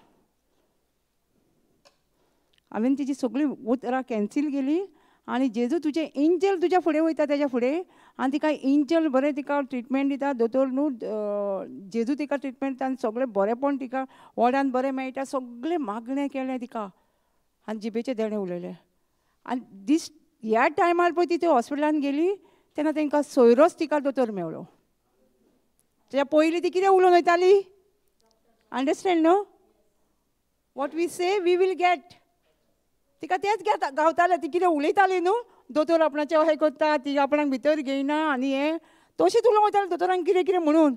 हांवें तिजी सगळीं उतरां कॅन्सील केली आनी जेजू तुजें एंजल तुज्या फुडें वयता तेज्या फुडें, आनी तिका एंजल बरें तिका ट्रिटमेंट दिता, दोतोर न्हू जेजू तिका ट्रिटमेंट दिता, आनी सगळें बरेंपण तिका वॉर्डान बरें मेळटा, सगळें मागणें केलें तिका, आनी जिबेचें देणें उलयलें. आनी दीस ह्या टायमार पळय ती हॉस्पिटलान गेली तेन्ना तांकां सोयरोच तिका दोतोर मेवलो. तेज्या पयलीं ती कितें उलोवन वयताली? अंडरस्टँड न्हू? What we say we will get. तिका तेंच घेता गावतालें, ती कितें उलयताली न्हू, दोतोर आपणाचें अशें करता, ती आपणाक भितर घेयना आनी हें तशीच उलोवंक वयताली दोतोरांक कितें कितें म्हणून.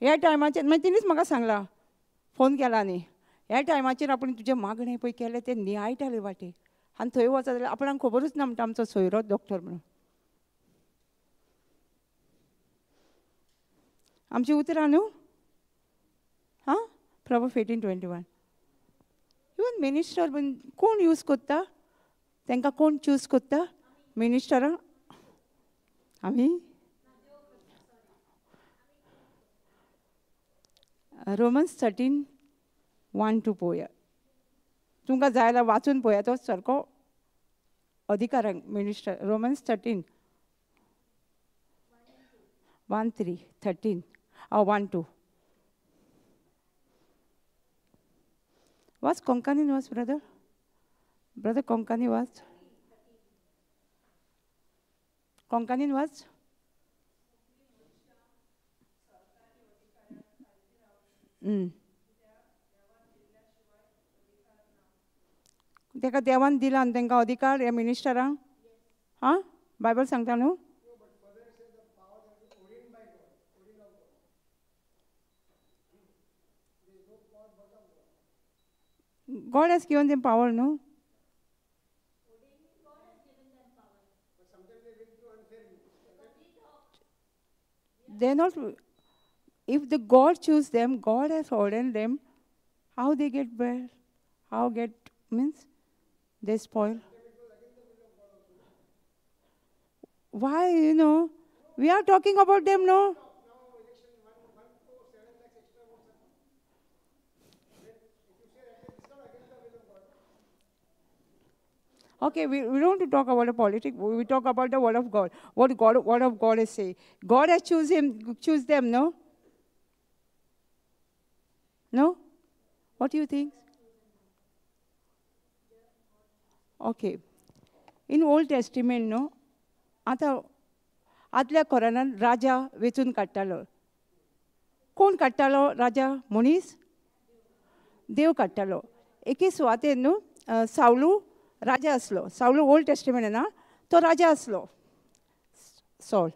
ह्या टायमाचेर मागीर तिणेच म्हाका सांगलां, फोन केला न्ही, ह्या टायमाचेर आपण तुजें मागणें पळय केलें तें नियाळटालें वाटे, आनी थंय वचत जाल्यार आपणाक खबरूच ना म्हणटा आमचो सोयरो डॉक्टर म्हणून. आमची उतरां न्हू. हां, Proverbs 18:21. Even minister बीन कोण यूज करता, तांकां कोण चूज करता मिनिस्टरां? आमी. रोमन्स 13:1-2 पळोवया, तुमकां जाय जाल्यार वाचून पळोवया, तो सारको अधिकारांक मिनिस्टर. रोमन्स 13:1-3, 13 1-2. वाच कोंकणीन वाच ब्रदर, ब्रदर कोंकणी वाच, कोंकणीन वाच. ताका देवान दिला न्हू तांकां अधिकार ह्या मिनिस्टरांक? आं, बायबल सांगता न्हू? God has given them power, no? They are not. If the God choose them, God has ordained them. How they get well? How get means they spoil? Why, you know? We are talking about them, no? Okay, we don't want to talk about the politics. We talk about the word of God. What God, word of God is saying. God has choose him, choose them, no? No? What do you think? Okay. In Old Testament, no? आतां आदल्या कोरानान राजा वेंचून काडटालो. कोण काडटालो राजा? मनीस, देव काडटालो. एके सुवातेर न्हू सावलू राजा आसलो. सावलू ओल्ड टेस्टिमेंट ना, तो राजा आसलो. सॉल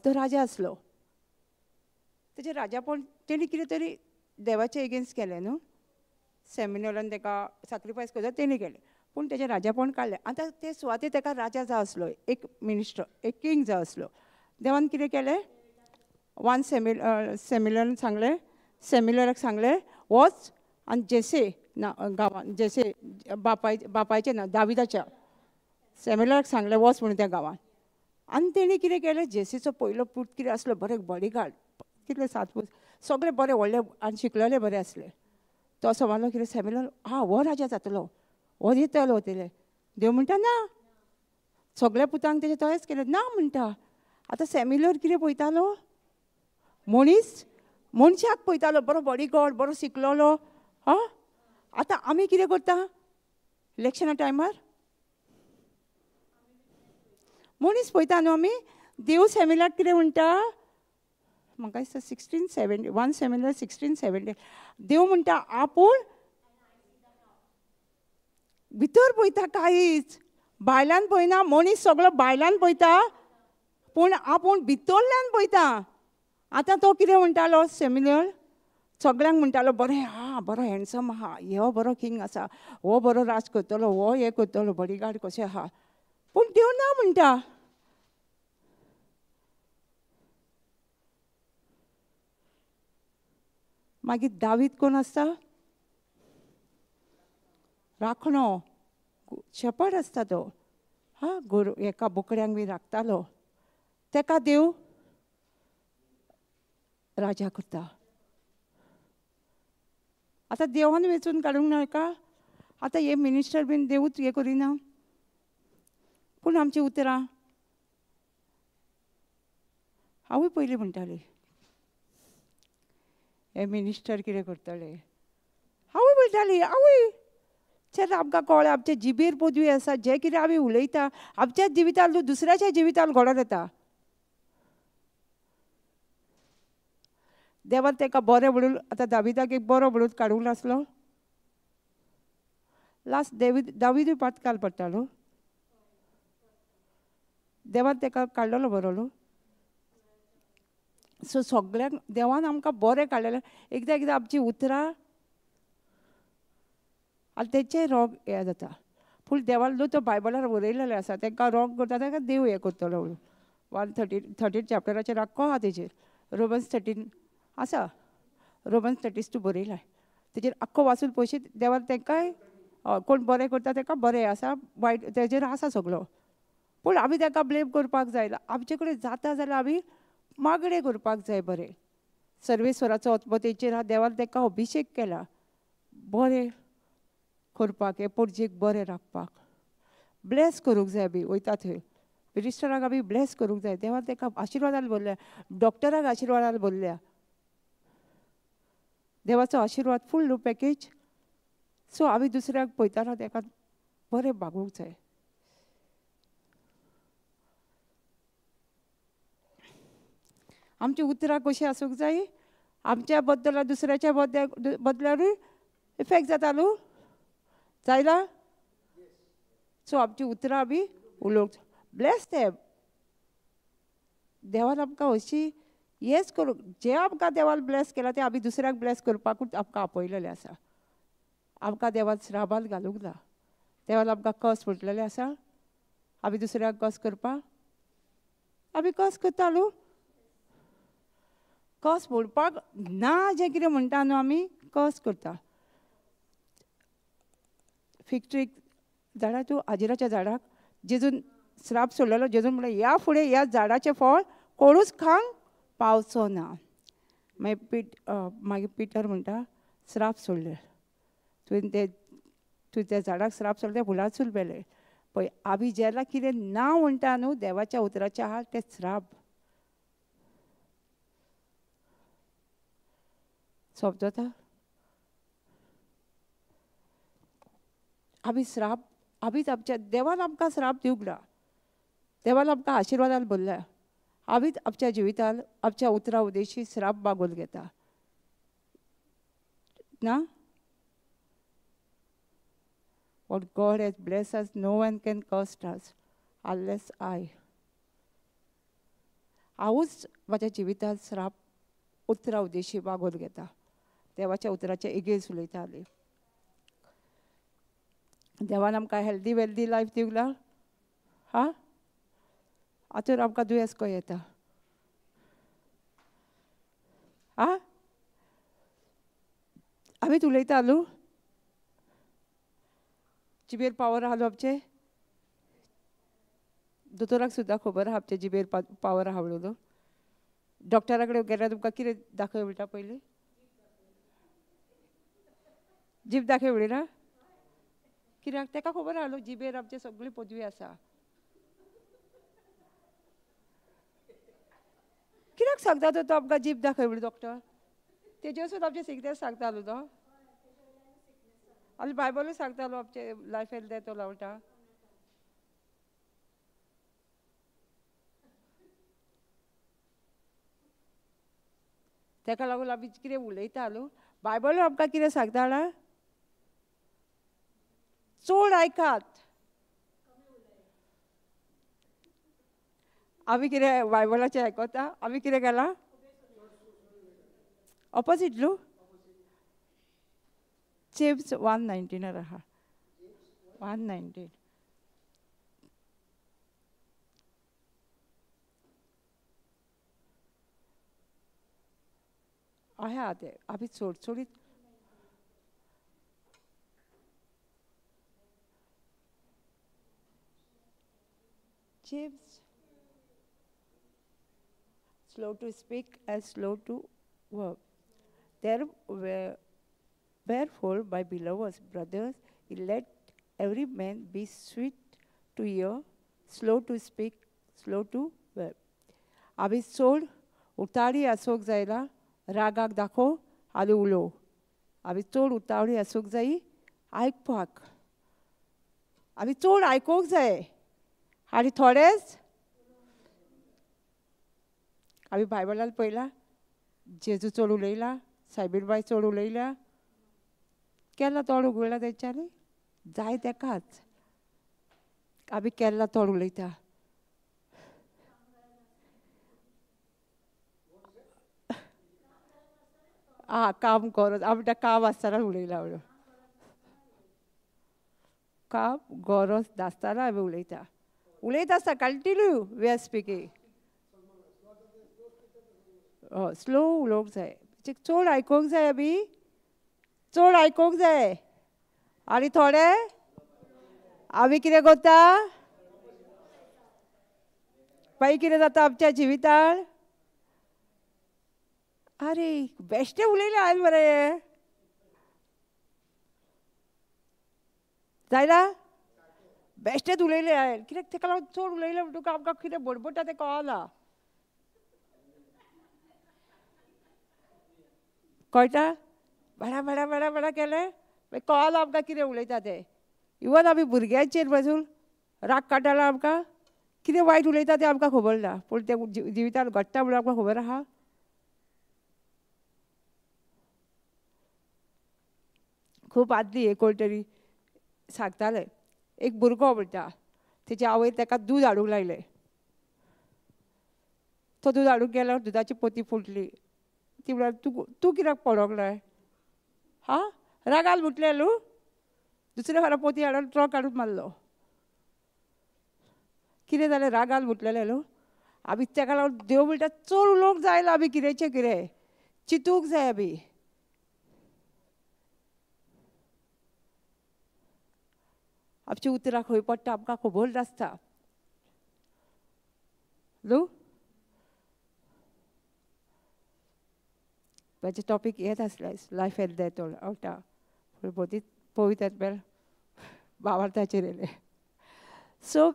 तो राजा आसलो. तेजें राजापण तेणी कितें तरी देवाचे एगेन्स्ट केलें न्हू. सेमिनोलान तेका सॅक्रिफायस करता तेणी केलें, पूण तेजें राजापण काडलें. आतां ते सुवातेर तेका राजा जाय आसलो, एक मिनिस्टर, एक किंग जाय आसलो. देवान कितें केलें? वन सेमिलरान सांगलें, सेमिलराक सांगलें वच आनी जेसे ना गांवान, जेसे बापायचें ना दाविदाच्या, सेमिलराक सांगलें वच म्हणून त्या गांवान. आनी तेणी कितें केलें? जेसीचो पयलो पूत कितें आसलो, बरें बॉडीगार्ड, कितले 7 पूत, सगळे बरे व्हडले आनी शिकलेले बरे आसले. तो असो मारलो कितें सेमिलर, हा हो राजा जातलो, हो येतलो तेले. देव म्हणटा ना, सगळ्या पुतांक तेजें तशेंच केलें ना म्हणटा. आतां सेमिलर कितें पळयतालो? मनीस, मनशाक पळयतालो, बरो बॉडीगार्ड, बरो शिकलेलो. हा आतां आमी कितें करता इलेक्शना टायमार? मनीस पळयता न्हू आमी. देव सेमिलाक कितें म्हणटा? म्हाका दिसता 1671, सेमिलर 1670. देव म्हणटा आपूण भितर पळयता, कांयच बायलान पळयना. मनीस सगळो बायलान पळयता, पूण आपूण भितरल्यान पळयता. आतां तो कितें म्हणटालो सेमिलर? सगळ्यांक म्हणटालो बरें आहा, बरो हँडसम आहा, हो बरो किंग आसा, हो बरो राज करतलो, हो हें करतलो, बॉडीगार्ड कशें आहा. पूण देव ना म्हणटा. मागीर दावीद कोण आसता? राखणो, शेपर्ड आसता तो. हा गोरु एका बोकड्यांक बी राखतालो. तेका देव राजा करता. आतां देवान वेंचून काडूंक ना हेका. आतां हे मिनिस्टर बीन देवूच हें करिना, पूण आमची उतरां हांवूय पयलीं म्हणटालें हे मिनिस्टर कितें करतले, हांवूय म्हणटाली. हांवूय चल आमकां कळ्ळें आमच्या जिबेर पदवी आसा, जें कितें आमी उलयता आमच्याच जिवितान दुसऱ्याच्या जिवितान घडोवन येता. देवान ताका बरें म्हणून आतां दाविदाक एक बरो म्हणून काडूंक नासलो. लास्ट दाविदूय पातकाल पडटालो, देवान ताका काडलेलो बरो न्हू. सो सगळ्यांक देवान आमकां बरें काडलेलें. एकदां एकदां आमची उतरां आनी तेचें रोंग हें जाता. पूण देवान न्हू तो बायबलार बरयलेलें आसा, तांकां रोंग करता तांकां देव हें करतलो म्हणून. 113 चॅप्टराचेर आख्खो आहा तेजेर, रोमन्स 13 आसा, रोमन्स 32 बरयलां तेजेर आख्खो वाचून पयशे देवान तांकांय कोण बरें करता ताका बरें आसा, वायट तेजेर आसा सगळो. पूण आमी ताका ब्लेम करपाक जायना. आमचे कडेन जाता जाल्यार आमी मागणें करपाक जाय बरें. सर्वेस्वराचो आत्मो तेचेर आहा, देवान ताका अभिशेक केला बरें करपाक, हे पोरजेक बरें राखपाक. ब्लेस करूंक जाय आमी वयता थंय मिनिस्टराक आमी ब्लेस करूंक जाय. देवान ताका आशिर्वादान भरल्या, डॉक्टराक आशिर्वादान भरल्या. देवाचो आशिर्वाद फूल न्हू पॅकेज. सो आमी दुसऱ्याक पळयतना ताका बरें मागूंक जाय. आमची उतरां कशीं आसूंक जाय, आमच्या बद्दल दुसऱ्याच्या बदल्यारूय इफेक्ट जाता न्हू, जायना? सो आमची उतरां आमी उलोवंक. Blaise them. देवान आमकां अशी येस करूंक, जें आमकां देवान ब्लेस केलां तें आमी दुसऱ्याक ब्लेस करपाकूच आमकां आपयलेलें आसा. आमकां देवान श्रापान घालूंक ना. देवान आमकां कस म्हटलेलें आसा, आमी दुसऱ्याक कस करपाक. आमी कस करता न्हू, कस म्हणपाक ना जें कितें म्हणटा न्हू आमी कस करता. फिग झाडां तूं आजिराच्या झाडाक जेजून श्राप सोडलेलो, जेजून म्हणलें ह्या फुडें ह्या झाडाचें फळ कोणूच खावंक पावचो ना. मागीर मागीर पिटर म्हणटा श्राप सोडले तुवें, ते तुवें त्या झाडाक श्राप सोडले, तें फुलांसून पेलें. पळय आमी जेन्ना कितें ना म्हणटा न्हू देवाच्या उतराच्या आहार तें श्राप समजता. आमी श्राप आमीच आमच्या देवान आमकां श्राप दिवंक ना, देवान आमकां आशिर्वादान भरल्या. आमीच आमच्या जिवितान आमच्या उतरा उदेशी श्राप मागून घेता ना. What God has blessed us, no one can curse us unless I. हांवूच म्हाज्या जिवितांत श्राप उतरा उदेशी मागून घेता. देवाच्या उतराचे एगेन्स्ट उलयताली. देवान आमकां हेल्दी वेल्दी लायफ दिवंक ना. हा, आतां आमकां दुयेंस खंय येता? हा, आमीच उलयता न्हू. जिबेर पावर आहा न्हू आमचे, दोतोराक सुद्दां खबर आहा आमचे जिबेर पावर आहा म्हणून. डॉक्टरा कडेन गेल्यार तुमकां कितें दाखय म्हणटा पयलीं? जीब दाखय म्हणिना कित्याक? ताका खबर आहा न्हू जिबेर आमचे सगळी पदवी आसा. कित्याक सांगता तो आमकां जीब दाखय म्हणून डॉक्टर? तेजेर सुद्दां आमचे सिकनेस सांगता न्हू तो. आनी बायबलूय सांगता न्हू आमचे लायफ एंड डेथ लावता. ताका लागून आमी कितें उलयता न्हू, बायबलूय आमकां कितें सांगता ना, चड आयकात. आमी कितें बायबलाचें आयकता? आमी कितें केलां? ऑपोजीट न्हू. जेम्स 1:19 आहा. 1:19. आहा तें आमी चडचडीत James, slow to speak and slow to work. Therefore, my beloved brothers, let every man be swift to hear, slow to speak, slow to work. आमी चड उतारी आसूंक जायना, रागाक दाखोव आनी उलोव. आमी चड उतावळी आसूंक जाय आयकपाक. आमी चड आयकूंक जाय आनी थोडेच आमी बायबलान पळयला, जेजू चड उलयला, सायबीण बाय चड उलयल्या. केन्ना तोंड उगडला तेंच्यांनी? जाय तेकाच. आमी केन्ना तोंड उलयता? आं, काम करत आमी त्या काम आसतना उलयला म्हणून. काम गरज नासतना आमी उलयता. उलयता आसता कंटिन्यू we are speaking. हय, स्लो उलोवंक जाय, चड आयकूंक जाय. आमी चड आयकूंक जाय आनी थोडे आमी कितें करता? मागीर कितें जाता आमच्या जिवितान? आरे बेश्टें उलयलें हांवें मरे, जायना? बेश्टेंच उलयलें हांवें. कित्याक ताका लागून चड उलयलें म्हणटकच आमकां कितें बडबडटा तें कळना. कळटा? बडा बडा बडा बडा केलें मागीर कळना आमकां कितें उलयता तें. इवन आमी भुरग्यांचेर पासून राग काडटालो, आमकां कितें वायट उलयता तें आमकां खबर ना, पूण तें जिवितान घडटा म्हणून आमकां खबर आहा. खूब आदली एक कोण तरी सांगताले, एक भुरगो म्हणटा तेची आवय ताका दूद हाडूंक लायलें. तो दूद हाडूंक गेलो, दुदाची पोती फुटली. ती म्हळ्यार तूं तूं कित्याक पडोंक नाय? हा, रागान म्हटलें न्हू. दुसरे फावट पोती हाडून ट्रक हाडून मारलो. कितें जालें? रागान म्हटलेलें न्हू. आमी ताका लागून देव म्हणटा चड उलोवंक जायना. आमी कितेंचें कितें चिंतूंक जाय. आमी आमची उतरां खंय पडटा आमकां खबर नासता न्हू. म्हाजे टॉपीक येत आसलें लायफ एंड डेथ आवटा, पूण मदींच पवित्र आत्म्यान भावार्थाचेर येयलें. सो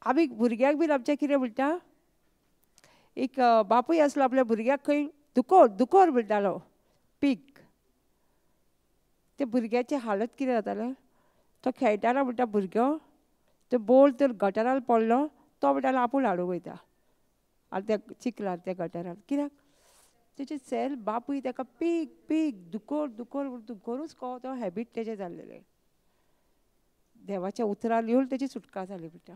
आमी भुरग्यांक बीन आमचें कितें म्हणटा, एक बापूय आसलो आपल्या भुरग्याक खंय दुकोर दुकोर म्हणटालो, पीक. ते भुरग्याची हालत कितें जातालें, तो खेळटालो म्हणटा भुरगो, तो बोल तर गटारान पडलो, तो म्हणटालो आपूण हाडूंक वयता. आनी त्या चिखलार त्या गटारान. कित्याक तेचे सेल बापूय ताका पीक पीक दुकोर दुकोर दुकोरूच कहो तो हॅबीट तेजें जाल्लेलें. देवाच्या उतरान येवन तेजी सुटका जाली बेटा.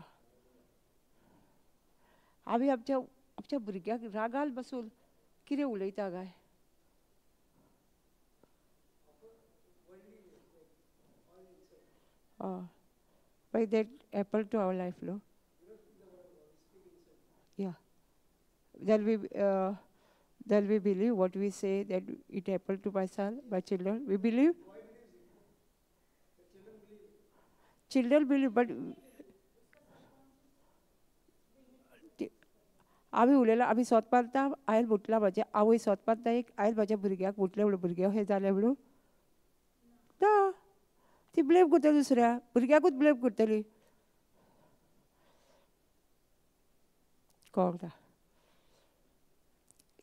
आमी आमच्या आमच्या भुरग्यांक रागान बसून कितें उलयता काय? Why that happen to our life, no? Yeah. Then we believe what we say, that it happened to my son, my children. We believe. Children believe, but आमी उलयला आमी सोद पारता आयल बुटला म्हाज्या आवय सोद पारता एक आयल म्हाज्या भुरग्याक बुटलें म्हणून भुरग्याक हें जालें म्हणून ना, ती ब्लेम करतली दुसऱ्या भुरग्याकूच ब्लेम करतली. कळटा?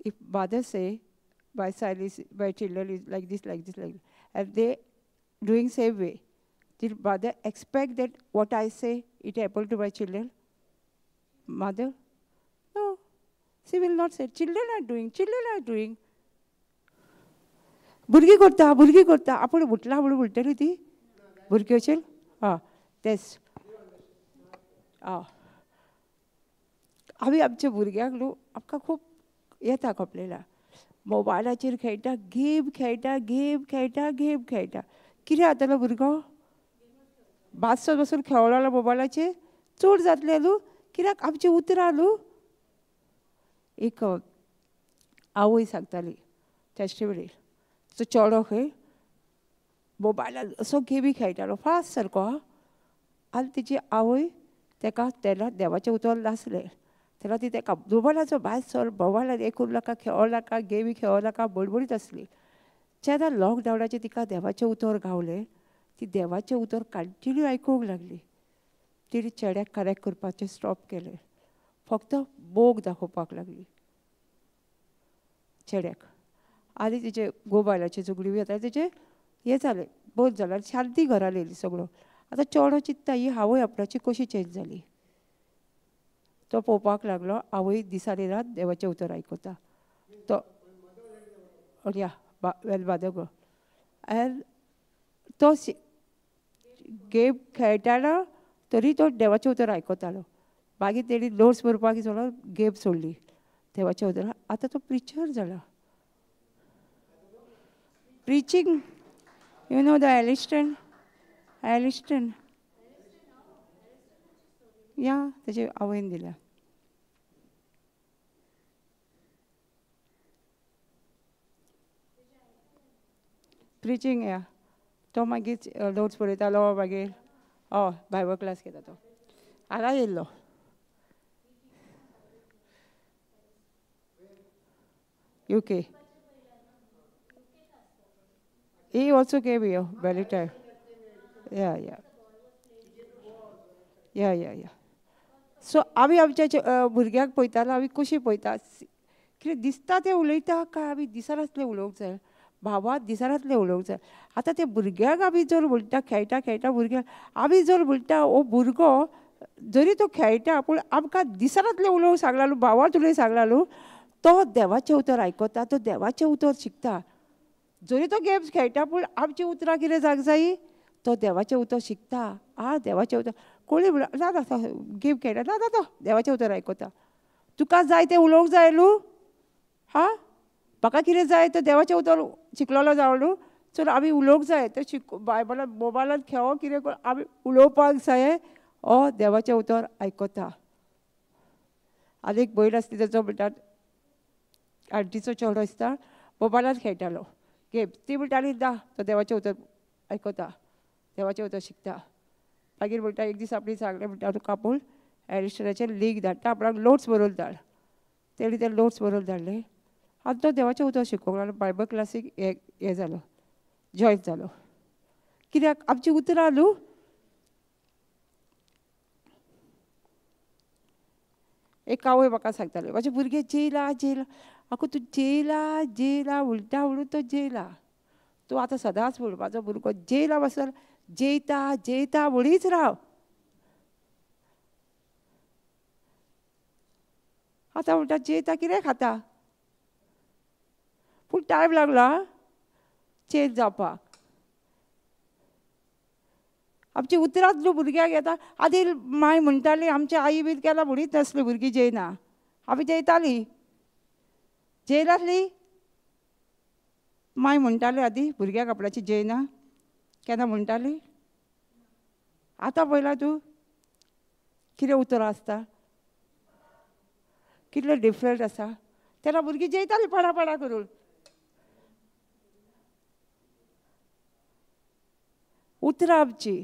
If mother say my son is, my children is like this, like this, like this, and they doing same way, did mother expect that what I say it happen to my children? Mother? No, she will not say, children are doing, children are doing. भुरगीं करता, भुरगीं करता, आपूण उठला म्हणून म्हणटली ती भुरग्याचेर. आं तेच. आं आमी आमच्या भुरग्यांक न्हू आमकां खूब येता कपलेला मोबायलाचेर खेळटा, गेम खेळटा, गेम खेळटा, गेम खेळटा. कितें जातलो भुरगो? बादसो बसून खेळलो मोबायलाचेर चड जातलें न्हू. कित्याक आमची उतरां न्हू. एक आवय सांगताली टेस्टिमनी, तो चेडो खंय मोबायलार असो गेमी खेळटालो फास्ट सारको. आनी तिची आवय तेका तेन्ना देवाचें उतर नासलें तेन्ना ती तेका मोबायलाचो भायर सर, मोबायलार हें करूं नाका, खेळो नाका, गेमी खेळो नाका बडबडीत आसली. जेन्ना लॉकडावनाचेर तिका देवाचें उतर गावलें, ती देवाचें उतर कंटिन्यू आयकूंक लागली. तिणें चेड्याक करेक्ट करपाचें स्टॉप केलें, फक्त मोग दाखोवपाक लागली चेड्याक. आनी तिचे मोबायलाचे झगडी बी जाता तेजें हें जालें, बंद जालें आनी शांती घरान येयली सगळो. आतां चेडो चिंत्ता ही आवय आपणाची कशी चेंज जाली. तो पळोवपाक लागलो आवय दिसांनी रात देवाचें उतर आयकता. तो या वेल बादो गो आनी तो गेम खेळटालो तरी तो देवाचें उतर आयकतालो. मागीर तेणी नोट्स बरोवपाक सोडलो, गेम सोडली देवाचें उतर. आतां तो प्रिचर जाला. Preaching, you know the Aliston, Aliston या तेजे आवयन दिल्या. प्रिचींग या तो मागीर नोट्स बरयतालो, मागीर हय बायबल क्लास घेता तो हांगा येयल्लो. UK. He also came here many times. Yeah, yeah. Yeah, yeah, yeah. So आमी आमच्या भुरग्यांक पळयतना आमी कशी पळयता, कितें दिसता तें उलयता काय आमी दिसनासलें उलोवंक जाय, भावात दिसनासलें उलोवंक जाय. आतां ते भुरग्यांक आमी जर म्हणटा खेळटा खेळटा भुरग्यांक आमी जर म्हणटा हो भुरगो जरी तो खेळटा पूण आमकां दिसनासलें उलोवंक सांगला न्हू, भावात उलोवंक सांगला न्हू, तो देवाचें उतर आयकता, तो देवाचें उतर शिकता. जरी तो गेम्स खेळटा पूण आमची उतरां कितें जावंक जायी, तो देवाचें उतर शिकता. आ देवाचें उतर कोणी म्हणटा ना ना गेम खेळटा ना ना तो देवाचें उतर आयकता. तुका जाय तें उलोवंक जाय न्हू, हा म्हाका कितें जाय तो देवाचें उतर शिकलेलो जावं न्हू, चल आमी उलोवंक जाय तें शिक बायबलान मोबायलान खेळो कितें करूं आमी उलोवपाक जाय. ओ देवाचें उतर आयकता. आनी एक भयण आसली तेचो म्हणटात आंटीचो चेडो आसता मोबायलान खेळटालो गेम, ती म्हणटाली ना तो देवाचें उतर आयकता, देवाचें उतर शिकता. मागीर म्हणटा एक दीस आपणे सांगलें म्हणटा तुका आपूण एडिशनाचेर लींक धाडटा, आपणाक नोट्स बरोवन धाड. तेणी ते नोट्स बरोवन धाडले आनी तो देवाचें उतर शिकोवंक लागलो. बायबल क्लासीक हें जालो, जॉयन जालो. कित्याक आमची उतरां न्हू. एक आवय म्हाका सांगताली म्हाजे भुरगे जेला जेला, आगो तूं जेला जेला म्हणटा म्हणून तो जेला, तूं आतां सदांच म्हण म्हाजो भुरगो जेला बसर जेयता जेयता म्हणीच राव. आतां म्हणटा जेयता कितें खाता, पूण टायम लागला चेंज जावपाक. आमची उतरांच न्हू भुरग्यांक येता. आदी माय म्हणटाली, आमची आई बीन केन्ना म्हणीत नासली भुरगीं जेयना, आमी जेयतालीं. जेयनासली माय म्हणटाली आदी भुरग्यांक आपल्याची जेयना, केन्ना म्हणटाली. आतां पळयला तूं कितें उतरां आसता, कितलें डिफरंट आसा. तेन्ना भुरगीं जेयतालीं पाडा पाडा करून. उतरां आमची,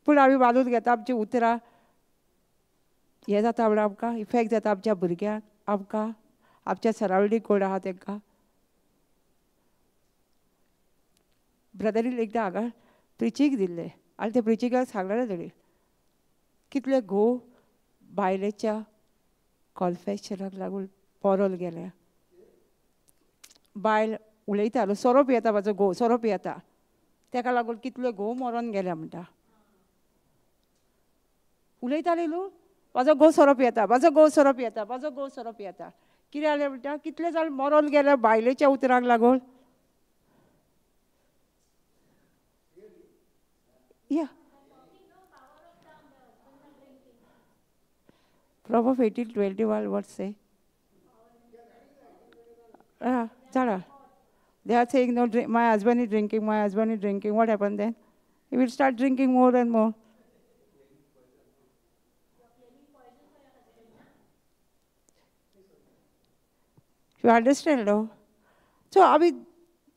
पूण आमी मानून घेता आमची उतरां हें जाता म्हणल्यार आमकां इफेक्ट जाता आमच्या भुरग्यांक, आमकां, आमच्या सरावंडींग कोण आहा तांकां. ब्रदरीन एकदां हांगा प्रिचींग दिल्लें आनी ते प्रिचिंगाक सांगलेलें तेणी कितले घोव बायलेच्या कॉन्फेशनाक लागून पोरोल गेल्या. बायल उलयता, सोरो पियेता, म्हाजो घोव सोरो पियेता, ताका लागून कितले घोव मरोन गेल्या म्हणटा. उलयताली न्हू, म्हाजो घोव सोरो पियेता, म्हाजो घोव सोरो पियेता, म्हाजो घोव सोरो पियेता. कितें जालें म्हणटा, कितले जाण मरोन गेल्या बायलेच्या उतराक लागून. Yeah. Proverbs 18:21, what say? Zara. They are saying, no, drink, my husband is drinking, my husband is drinking. What happened then? He will start drinking more and more. You understand, no? So, आमी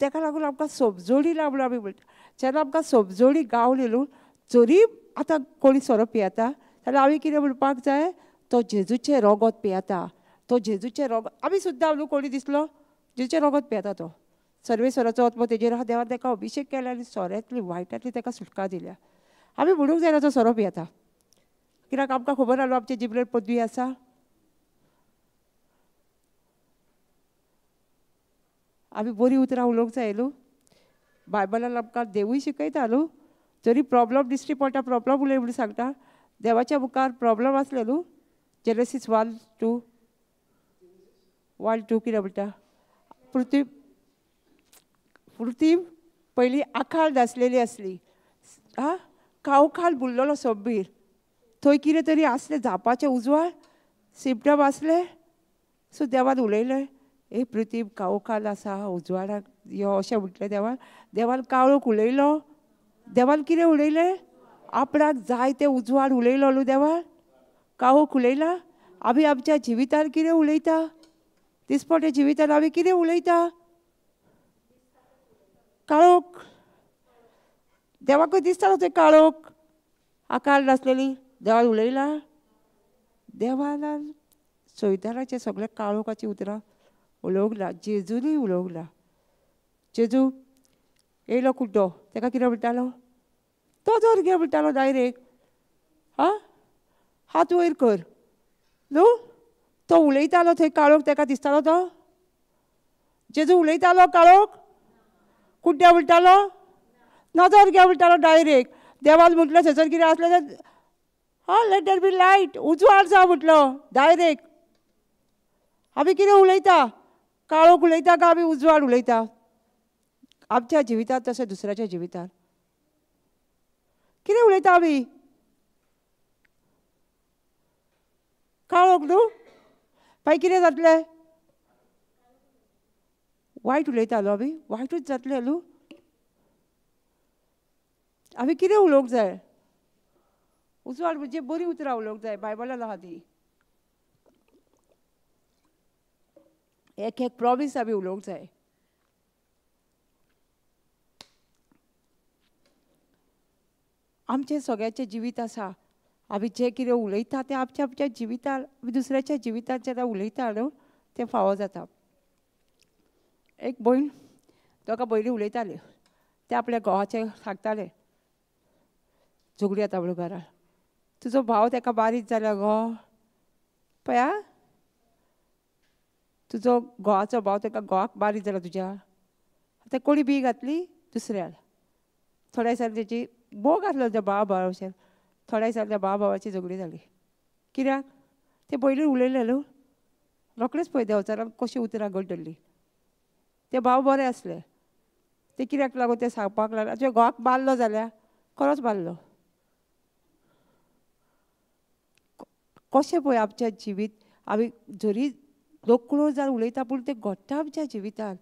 ताका लागून आमकां सोबजोडी लागून आमी म्हणटा, जेन्ना आमकां सोबजोडी गावली न्हू, जरी आतां कोणी सोरो पियेता जाल्यार आमी कितें म्हणपाक जाय, तो जेजूचें रोगोत पियेता, तो जेजूचें रोगोत. आमी सुद्दां न्हू कोणी दिसलो जेजूचें रोगोत पियेता, तो सर्वेश्वराचो आत्मो तेजेर आहा, देवान ताका अभिशेक केला आनी सोऱ्यांतली वायटांतली ताका सुटका दिल्या. आमी म्हणूंक जायना तो सोरो पियेता, कित्याक आमकां खबर आसलो आमचे जिबलेर पदवी आसा. आमी बरीं उतरां उलोवंक जाय न्हू. बायबलान आमकां देवूय शिकयता न्हू, जरी प्रॉब्लम दिश्टी पडटा प्रॉब्लम उलय म्हणून सांगता. देवाच्या मुखार प्रॉब्लम आसले न्हू, जेनेसीस 1:2 कितें म्हणटा, पृथ्वी पृथ्वी पयलीं आखाल नासलेली आसली, आं कावखाल बुडलेलो सोबीर, थंय कितें तरी आसलें झापाचें उजवाड सिमटम आसलें. सो देवान उलयलें, ए पृथ्वी कावखाल आसा, उजवाडाक यो अशें म्हटलें देवान. देवान काळोख उलयलो, देवान कितें उलयलें, आपणाक जाय तें उजवाड उलयलो न्हू देवान, काळोख उलयला. आमी आमच्या जिवितान कितें उलयता, दिसपट्या जिवितान आमी कितें उलयता, काळोख. देवाकूय दिसतालो तें काळोख, आकार नासलेली, देवान उलयला. देवान सोयताराचे सगळे काळोखाची उतरां उलोवंक ना, जेजूनय उलोवंक ना. जेजू येयलो कुड्डो, ताका कितें म्हणटालो, तो जोर घे म्हणटालो डायरेक्ट, आं हात वयर कर न्हू. तो उलयतालो थंय काळोख ताका दिसतालो, तो जेजू उलयतालो काळोख, कुड्ड्या म्हणटालो, नजर घे म्हणटालो डायरेक्ट. देवान म्हटलें थंयसर कितें आसलें तें, हा लेट there be light, उजवाड जावं म्हटलो डायरेक्ट. आमी कितें उलयता, काळोख उलयता काय आमी उजवाड उलयता? आमच्या जिवितांत तशें दुसऱ्याच्या जिवितांत कितें उलयता आमी, काळोख न्हू. मागीर कितें जातलें, वायट उलयता न्हू आमी, वायटूच जातलें न्हू. आमी कितें उलोवंक जाय, उजवाड म्हणजे बरीं उतरां उलोवंक जाय. बायबलान आहा ती एक एक प्रॉमीस आमी उलोवंक जाय. आमचें सगळ्याचें जिवीत आसा, आमी जें कितें उलयता तें आमच्या आमच्या जिवितान, आमी दुसऱ्याच्या जिवितान जेन्ना उलयता न्हू तें फावो जाता. एक भयण, दोगां भयणी उलयताल्यो, ते आपल्या घोवाचें सांगताले, झगडी जाता म्हणून घरान, तुजो भाव ताका बारीक जाल्या गो, पळया तुजो घोवाचो भाव ताका घोवाक बारीक जाला तुज्या. आतां कोणी बी घातली दुसऱ्यान, थोड्या दिसांनी तेची मोग आसलो त्या भाव भावाचेर, थोड्या दिसांनी त्या भाव भावाची झगडी जाली. कित्याक ते पयलीं उलयले न्हू, रोखडेच पळय देंवचारान कशीं उतरां घडटली. ते भाव बरे आसले, ते कित्याक लागून ते सांगपाक लागले, तुज्या घोवाक मारलो जाल्यार खरोच मारलो. कशें पळय आमच्या जिवीत आमी जरी रोकडो जावन उलयता पूण तें घडटा आमच्या जिवितान,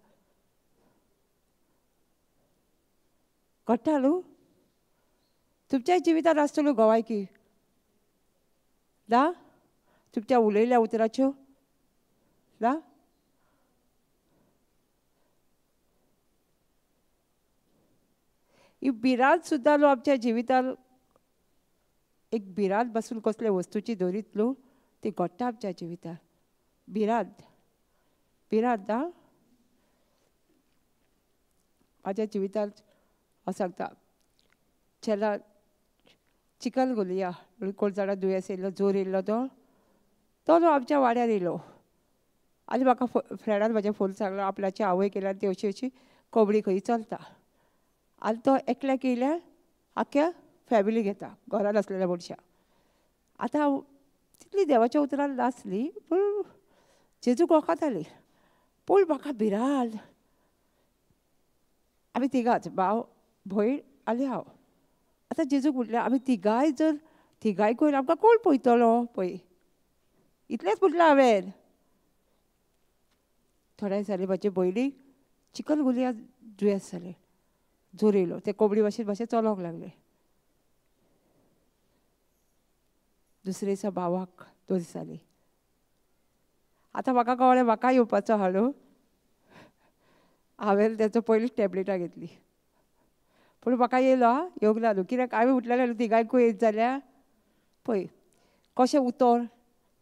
घडटा न्हू. तुमच्या जिवितान आसतल्यो गोवायकी ना, तुमच्या उलयल्या उतराच्यो ना. ही भिरांत सुद्दां न्हू आमच्या जिवितान, एक भिरांत बसून कसले वस्तूची दवरीत न्हू, ती घडटा आमच्या जिवितान. भिरांत, भिरांत ना. म्हाज्या जिवितान हांव सांगता, जेन्ना चिकन गुलिया म्हणून कोण जाणा दुयेंस येयल्लो, जोर येयल्लो, तो तो न्हू आमच्या वाड्यार येयलो आनी म्हाका फ्रेंडान म्हाज्या फोन सांगलो आपल्याची आवय केल्यार ती अशी अशी कोंबडी खंय चलता आनी तो एकल्याक येयल्यार आख्ख्या फॅमिली घेता घरान आसलेल्या मनशाक. आतां हांव तितली देवाच्या उतरान नासली पूण जेजूक वळखताली, पूण म्हाका भिरांत. आमी तिगांच, भाव भयण आनी हांव. आतां जेजूक म्हटलें आमी तिगांय जर तिगांय करून आमकां कोण पळयतलो पळय, इतलेंच म्हटलें हांवें. थोड्या दिसांनी म्हाजे भयणीक चिकन गुलिया दुयेंस जालें, जोर येयलो, ते कोंबडी भाशेन मातशें चलोवंक लागलें. दुसरे दिसा भावाक 2 दिसांनी. आतां म्हाका कळ्ळें म्हाका येवपाचो आहा न्हू. हांवें तेचो पयलींच टॅबलेटां घेतली, पूण म्हाका येयलो आं, येवंक ना न्हू, कित्याक हांवें म्हटलेलें न्हू तिगांयकूय येयत जाल्यार पळय कशें उतर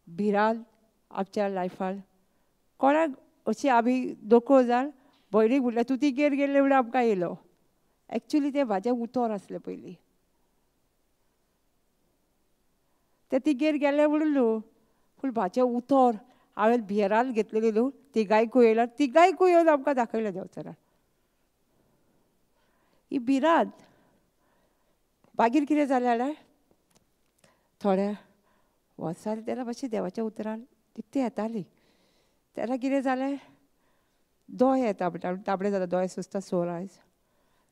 भिरांत आमच्या लायफान. कोणाक अशी आमी दोको जावन भयणीक म्हटलें तूं तिगेर गेल्लें म्हणून आमकां येयलो. एक्चुली तें म्हाजें उतर आसलें पयलीं, तें तिगेर गेलें म्हणून न्हू, पूण म्हाजें उतर हांवें भिरांत घेतलेली न्हू, तिगांयकूय येयला, तिगांयकूय येवन आमकां दाखयलें देंवचारान ही भिरांत. मागीर कितें जालें जाल्यार थोड्या वर्सांनी तेन्ना मातशें देवाच्या उतरान तिकती येताली. तेन्ना कितें जालें, दोळे येता म्हणटा, तांबडे जाता दोळे सुजता, सोर आयज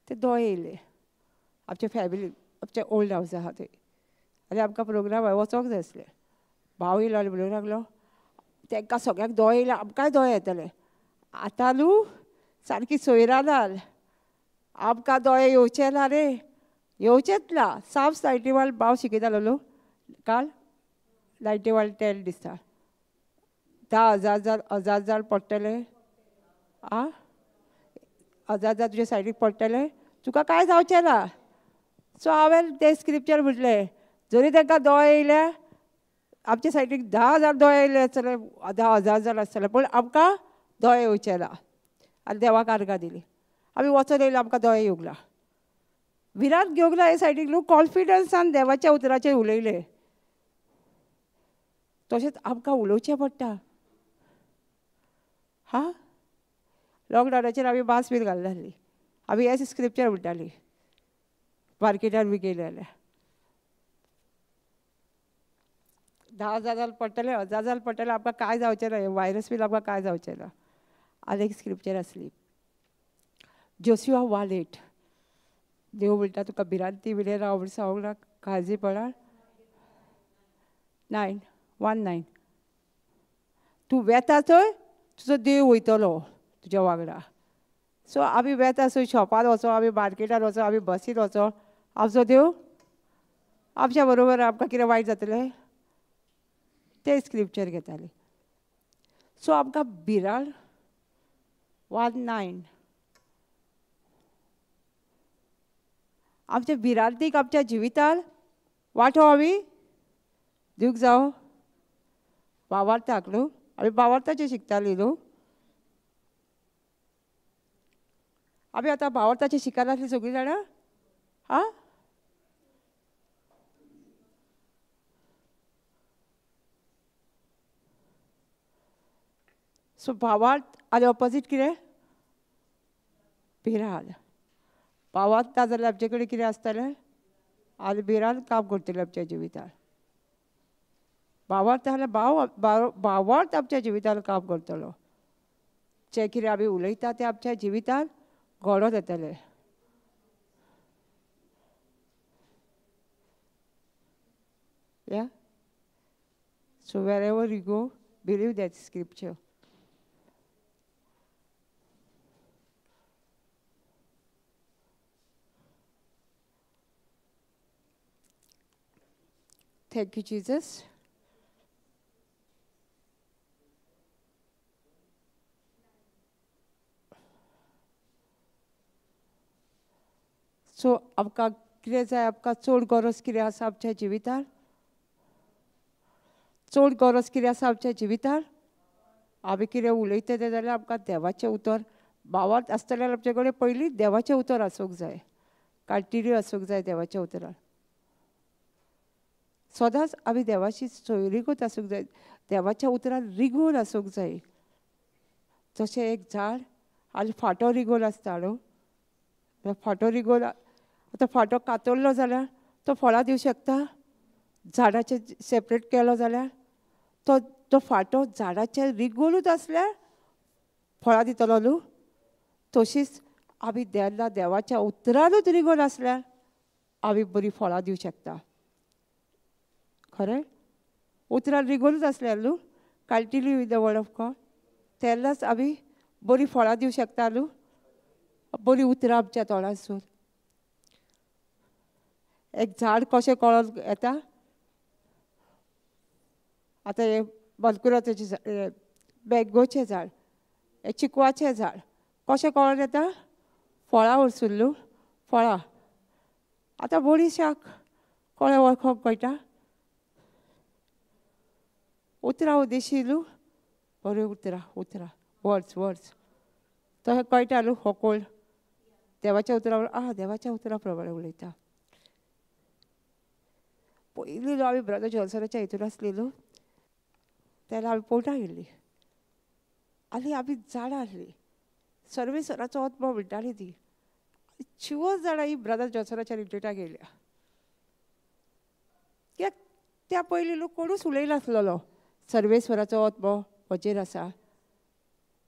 ते दोळे येयले आमच्या फॅमिली, आमच्या ओल्ड हावस आहा थंय, आनी आमकां प्रोग्राम वचोंक जाय आसलें. भाव येयलो आनी म्हणूंक लागलो तांकां सगळ्यांक दोळे येयले, आमकांय दोळे येतले. आतां न्हू सारकी सोयरानाल आमकां दोळे येवचे ना रे, येवचेच ना. साफ 91 भाव शिकयतालो न्हू काल, 91 10 दिसता 10,000 जाण 1,000 जाण पडटले, आं 1,000 जाण तुज्या सायडीक पडटले, तुका कांय जावचें ना. सो हांवें तें स्क्रिप्चर म्हटलें, जरी तांकां दोळे येयल्या आमच्या सायडीक 10,000 दोळे येयले आसतले, 10,000 जाण आसतले, पूण आमकां दोळे येवचे ना. आनी देवाक आर्गां दिली. आमी वचोन येयले, आमकां दोळे येवंक ना, भिरांत घेवंक ना. हे सायडीक न्हू कॉन्फिडन्सान देवाच्या उतराचेर उलयले. तशेंच आमकां उलोवचें पडटा. हा, लॉकडावनाचेर आमी मास्क बीन घालनासली, आमी हेच स्क्रिप्चर म्हणटाली मार्केटान बी गेले जाल्यार 10,000 जाण पडटले, 1,000 जाण पडटले, आमकां कांय जावचें ना, व्हायरस बीन आमकां कांय जावचें ना. आनी एक स्क्रिप्चर आसली जोशुआ 1:8, देव म्हणटा तुका भिरांती बिरें राव म्हूण सांगूंक ना, काळजी पडा. 9 1:9, तूं वेता थंय तुजो देव वयतलो तुज्या वांगडा. सो आमी वेता थंय शॉपार वचो, आमी मार्केटार वचो, आमी बसीर वचो, आमचो देव आमच्या बरोबर, आमकां कितें वायट जातलें तें स्क्रिप्चर घेताले. सो आमकां भिरांत 1:9 आमच्या भिरांतीक आमच्या जिवितान वांटो आमी दिवंक जावो. भावार्थाक न्हू, आमी भावार्थाचें शिकतालीं न्हू, आमी आतां भावार्थाचें शिकनासलीं सगळीं जाणां. आं, सो भावार्थ आनी ऑपोजीट कितें, भिरांत. भावार्थ ना जाल्यार आमचे कडेन कितें आसतलें, आनी भिरांत काम करतलें आमच्या जिवितान. भावार्थ जाल्यार भावार्थ आमच्या जिवितान काम करतलो. जें कितें आमी उलयता तें आमच्या जिवितान घडोवन येतलें. Yeah? So wherever you go, believe that scripture. Thank you, Jesus. So, आमकां कितें जाय, आमकां चड गरज कितें आसा आमच्या जिवितार? चड गरज कितें आसा आमच्या जिवितार? आमी कितें उलयता तें जाल्यार आमकां देवाचें उतर भावार्थ आसतलें जाल्यार आमचे कडेन पयलीं देवाचें उतर आसूंक जाय, कंटिन्यू आसूंक जाय देवाच्या उतरान. सदांच आमी देवाची सोयरीगत आसूंक जाय, देवाच्या उतरान रिगून आसूंक जाय. जशें एक झाड आनी फाटो रिगोवन आसता न्हू, फाटो रिगोवन आतां फाटो कातरलो जाल्यार तो फळां दिवं शकता? झाडाचें सेपरेट केलो जाल्यार तो तो फाटो झाडाचेर रिगोनूच आसल्यार फळां दितलो न्हू. तशीच आमी जेन्ना देवाच्या उतरानूच रिगोन आसल्यार आमी बरी फळां दिवं शकता. खरें, उतरान रिगोनूच आसल्यार न्हू, continue with the word of God, तेन्नाच आमी बरी फळां दिवं शकता न्हू, बरी उतरां आमच्या तोंडासून. एक झाड कशें कळोन येता? आतां हें मलकुराचें झाड, मँगोचें झाड, हें चिकवाचें झाड कशें कळोन येता? फळां वरसून न्हू, फळां. आतां बडीशाक कळें वळखोंक कळटा? उतरां उदेशी न्हू, बऱ्यो उतरां, उतरां, वर्ड्स वर्ड्स तशें कळटा न्हू. हो कोण देवाच्या उतरां, आं देवाच्या उतरां प्रमाणे उलयता. पयलीं न्हू आमी ब्रदर जॉन्सनाच्या हितून आसली न्हू, तेन्ना आमी पोर्टाक गेल्ली आनी आमी जाणां आसली सर्वेसराचो आत्मो म्हणटाली ती. शिवच जाणां ही ब्रदर जॉन्सनाच्या रिट्रिटाक गेल्या. कित्याक त्या पयलीं लोक कोणूच उलयनासलेलो सर्वेस्वराचो आत्मो म्हजेर आसा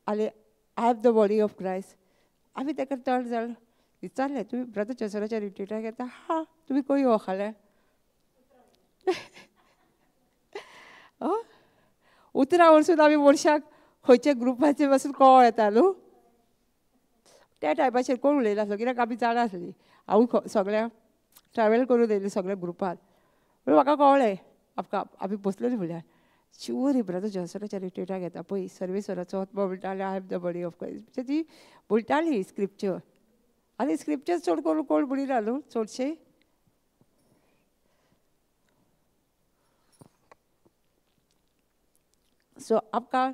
आनी I have the body of Christ. आमी ताका चड जाण विचारलें, तुमी ब्रदर जॉन्सनाच्या रिट्रिटाक येता? हा, तुमी खंय वळखले? उतरां वरसून आमी मनशाक खंयच्या ग्रुपाचेर पासून कळ येता न्हू. त्या टायमाचेर कोण उलयनासलो कित्याक आमी जाणां आसली. हांव सगळ्या ट्रॅवल करून येयलें सगळ्या ग्रुपान, पूण म्हाका कळ्ळें आमकां आमी बसलेली म्हणल्यार शुवर ही ब्रदर जॉन्सनाच्या रिट्रिटाक येता पळय, सर्वेस्वराचो आत्मो म्हणटाले I have the body of Christ. म्हणजे ती म्हणटाली स्क्रिप्चर, आनी स्क्रिप्चर चड करून कोण म्हणिना न्हू चडशे. सो आमकां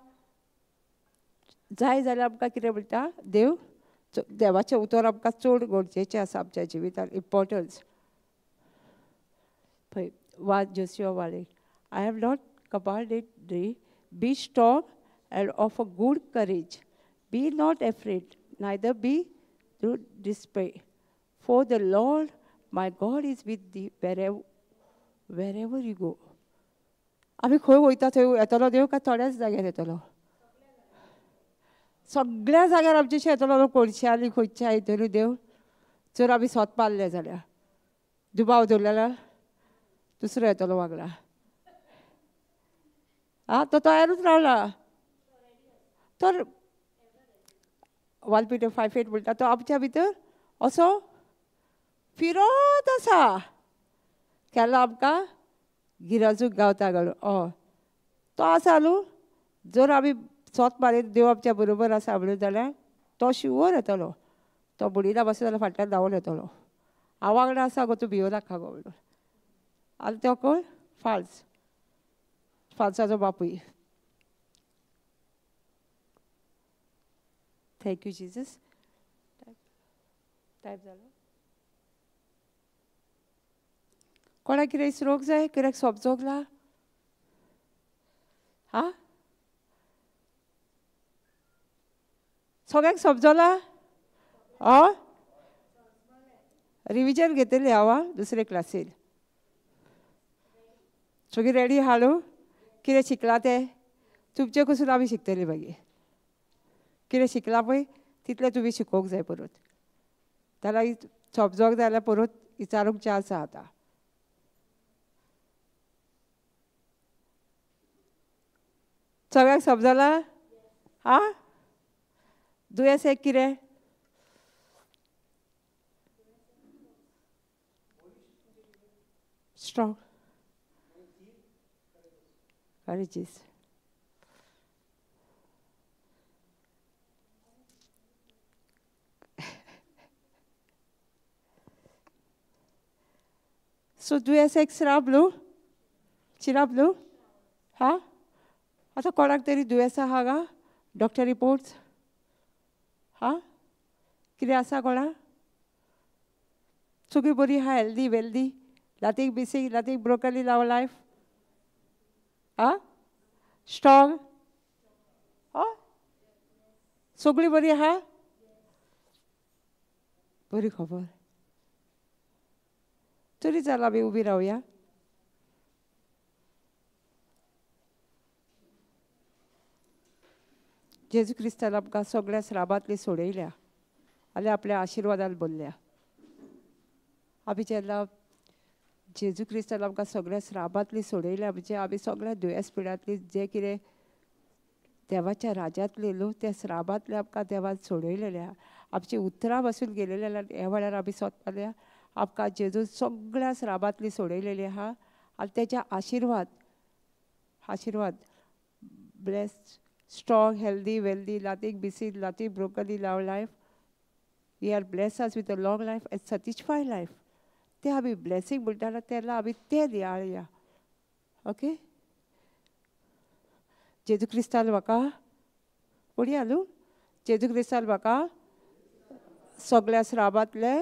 जाय जाल्यार आमकां कितें म्हणटा देव, देवाचें उतर आमकां चड गरजेचें आसा आमच्या जिवितान, इम्पोर्टन्स. पळय वा जोसियो वाले, I have not commanded thee, be strong and of a good courage, be not afraid, neither be through despair, for the Lord my God is with thee wherever you go. आमी खंय वयता थंय येतलो देव काय थोड्याच जाग्यार येतलो? सगळ्या जाग्यार आमचे येतलो. कोणशे आनी खंयच्या येतलो देव जर आमी सोत पारले जाल्यार, दुबाव दवरले जाल्यार दुसरो येतलो वांगडा. आं, तो तयारूच रावला. तर 1 Peter 5:8 म्हणटा तो आमच्या भितर असो फिरत आसा, केन्ना आमकां गिराजूक गावता घालून. हय, तो आसा न्हू, जर आमी सोत मारीत देव आमच्या बरोबर आसा म्हणून जाल्यार तो शुवर येतलो. तो बुडिना बसून जाल्यार फाटल्यान धांवून येतलो, हांव वांगडा आसा गो, तूं भियो नाका गो म्हणून. आनी तो कोण? फाल्स, फाल्साचो बापूय. Thank you Jesus. Time जालो. कोणाक कितें विसरूंक जाय? कित्याक समजोंक ना? हा, सगळ्यांक समजला? हय, रिविजन घेतली हांव दुसरे क्लासीन. सगळी रेडी आहा न्हू? कितें शिकलां तें तुमचे कडसून आमी शिकतलीं मागीर. कितें शिकलां पळय तितलें तुमी शिकोवंक जाय परत. जाल्यार समजोंक जाय जाल्यार परत विचारूंक चान्स आसा आतां. सगळ्यांक समजलां? आं, दुयेंस एक कितें? Strong, courageous. सो दुयेंस एक श्राप न्हू? शिराप न्हू? हा, आतां कोणाक तरी दुयेंस आहा गा? डॉक्टर रिपोर्ट्स हा कितें आसा कोणा? सगळी बरी आहा, healthy wealthy, nothing missing, nothing broken in our life. Ah, strong. Ah, सगळी बरी आहा, बरी खबर. तरी चल आमी उबी रावया. जेजू क्रिस्तान आमकां सगळ्या श्रापांतली सोडयल्या आनी आपल्या आशिर्वादान भरल्या. आमी जेन्ना जेजू क्रिस्तान आमकां सगळ्या श्रापांतली सोडयल्या म्हणजे आमी सगळ्या दुयेंस पिडांतली जे कितें देवाच्या राज्यांतले लोक त्या श्रापांतले आमकां देवान सोडयलेले आहा. आमची उतरां पासून गेलेले ह्या वेळार आमी सोदपाल्या आमकां जेजू सगळ्या श्रापांतली सोडयलेली आहा आनी तेच्या आशिर्वाद आशिर्वाद blessed, strong, healthy, wealthy, nothing missing, nothing broken in our life. We are blessed us with a long life and satisfied life. ते आमी ब्लेसींग म्हणटाना तेन्ना आमी तें नियाळया. ओके, जेजू क्रिस्तान म्हाका म्हणया न्हू, जेजू क्रिस्तान म्हाका सगळ्या श्रापांतले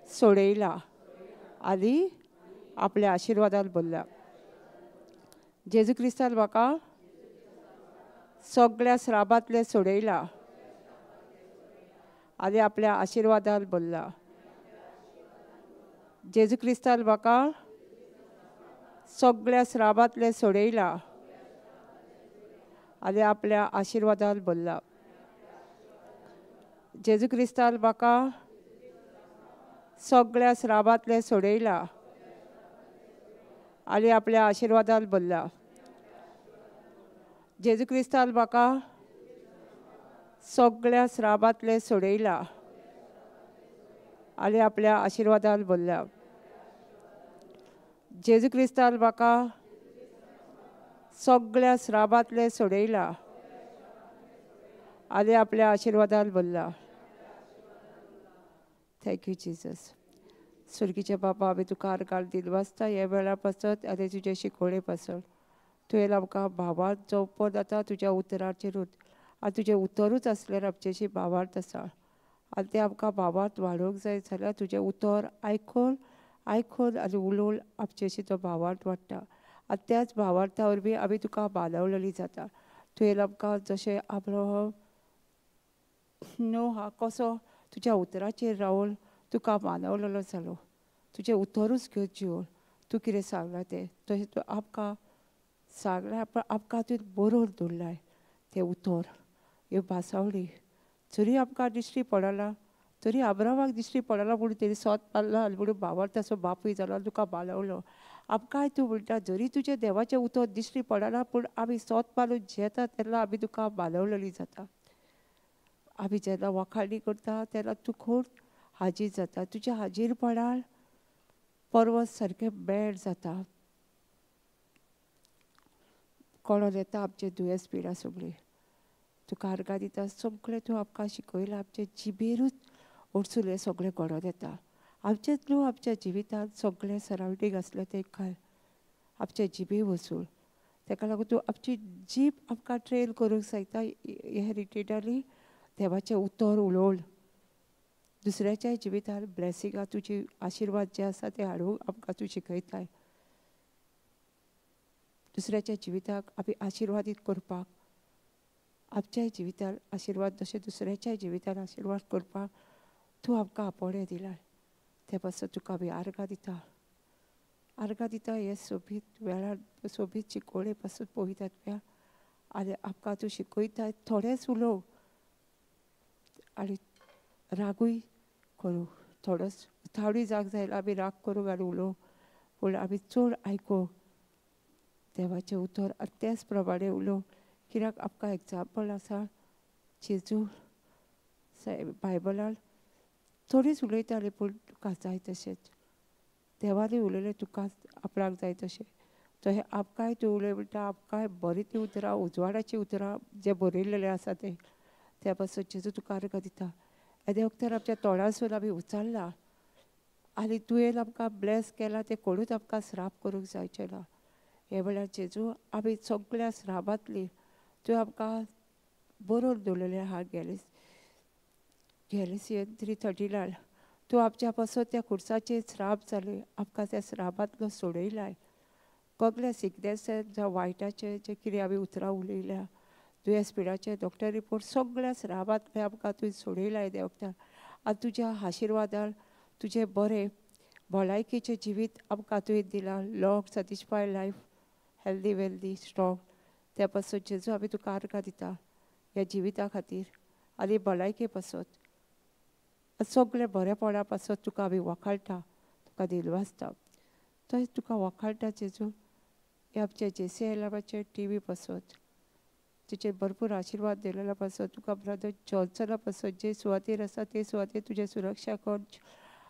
सोडयला आनी आपल्या आशिर्वादान भरला. जेजू क्रिस्तान म्हाका सगळ्या श्रापांतले सोडयला आनी आपल्या आशिर्वादान भरला. जेजू क्रिस्तान म्हाका सगळ्या श्रापांतले सोडयला आनी आपल्या आशिर्वादान भरला. जेजू क्रिस्तान म्हाका सगळ्या श्रापांतले सोडयला आनी आपल्या आशिर्वादान भरला. जेजू क्रिस्तान म्हाका सगळ्या श्रापांतले सोडयला आनी आपल्या आशिर्वादान भरला. जेजू क्रिस्तान म्हाका सगळ्या श्रापांतले सोडयला आनी आपल्या आशिर्वादान भरला. Thank you Jesus. सुर्गीचे बाबा, आमी तुका आरगाल दिल वाचता ह्या वेळा पासत आनी तुजे शिकोवणे पासत. तुवें आमकां भावार्थ जावपा जाता तुज्या उतराचेरूच आनी तुजें उतरूच आसल्यार आमचेशी भावार्थ आसा आनी तें आमकां भावार्थ वाडोवंक जाय जाल्यार तुजें उतर आयकून आयकून आनी उलोवन आमचेशी तो भावार्थ वाडटा आनी त्याच भावार्था वरवीं आमी तुका बांदवलेली जाता. तुवें आमकां जशें अब्राहम नोहा कसो तुज्या उतराचेर रावन तुका मानवलेलो जालो, तुजें उतरूच घेवन जिवन तूं कितें सांगलां तें तशें तूं आमकां सांगलां, पण आमकां तुवें बरोवन दवरलाय तें उतर. ह्यो भासावणी जरी आमकां दिश्टी पडना तरी अब्राहमाक दिश्टी पडना पूण तेणी सोद मारलो आनी म्हणून भावार्थ असो बापूय जालो आनी तुका बाळवलो. आमकांय तूं म्हणटा जरी तुजें देवाचें उतर दिश्टी पडना पूण आमी सोद मारून जेता तेन्ना आमी तुका बाळवलेली जाता. आमी जेन्ना वाखाणी करता तेन्ना तूं खूब हाजीर जाता. तुज्या हाजीरपणान पर्वत सारकें बेड जाता. कळोन येता आमचें दुयेंस पिडा सगळीं तुका आर्गां दिता. सगळें तूं आमकां शिकयलां. आमचे जिबेरूच वरसून हें सगळें घडोवन येता. आमचेंच न्हू आमच्या जिवितांत सगळें सरावंडींग आसलें तें घाल आमच्या जिबे वसून. ताका लागून तूं आमची जीब आमकां ट्रेन करूंक सांगता हे रिटेटाली देवाचें उतर उलोवन दुसऱ्याच्या जिवितांत ब्लेसिंगां तुजी आशिर्वाद जे आसा ते हाडूंक आमकां तूं शिकयताय. दुसऱ्याच्या जिविताक आमी आशिर्वादीत करपाक, आमच्याय जिवितान आशिर्वाद जशें दुसऱ्याच्याय जिवितान आशिर्वाद करपाक तूं आमकां आपोवणें दिलां. ते पासत तुका आमी आर्गां दिता. आर्गां दिता हे सोबीत वेळार सोबीत शिकोवणे पासून पवित्र आनी आमकां तूं शिकयता थोडेंच उलोव आनी रागूय करूं थोडोच थावडी जाग जाल्यार आमी राग करूंक आनी उलोवं पूण आमी चड आयको देवाचें उतर आनी तेच प्रमाणे उलोवं कित्याक आमकां एग्जाम्पल आसा जेजू बायबलान थोडीच उलयताली पूण तुका जाय तशेंच देवानी उलयलें तुका आपणाक जाय तशें तशें आमकांय तूं उलय म्हणटा आमकांय बरीं तीं उतरां उजवाडाचीं उतरां जें बरयलेलें आसा तें त्या पासून जेजू तुका आर्गां दिता. येदें वखदार आमच्या तोंडासून आमी उचारला आनी तुवें आमकां ब्लेस केला तें कोणूच आमकां श्राप करूंक जायचें ना. हें म्हळ्यार जेजू आमी सगळ्या श्रापांतली तुवें आमकां बरोवन दवरलेलें आहा गॅलेसियन 3:39 तूं आमच्या पासून त्या खुर्साचेर श्राप जाले आमकां त्या श्रापांतलो सोडयलाय. कसल्या सिकनेसान जावं वायटाचें जें कितें आमी उतरां उलयल्या दुयेंस पिडाचें डॉक्टर रिपोर्ट सगळ्या श्रापांतले आमकां तुवें सोडयलाय देव वखदार. आनी तुज्या आशिर्वादान तुजें बरें भलायकेचें जिवीत आमकां तुवें दिलां long satisfied life healthy wealthy strong त्या पासून जेजू आमी तुका आर्गां दिता ह्या जिविता खातीर आनी भलायके पासत सगळें बरेपणा पासत तुका आमी वखाळटा तुका दिलवासता. तशेंच तुका वखाळटा जेजू हे आमच्या जेसीएलाचे टी व्ही पासत तुजे भरपूर आशिर्वाद दिलेल्या पासत तुका ब्रदर जॉन्सना पासत जे सुवातेर आसा ते सुवातेर तुजें सुरक्षा कर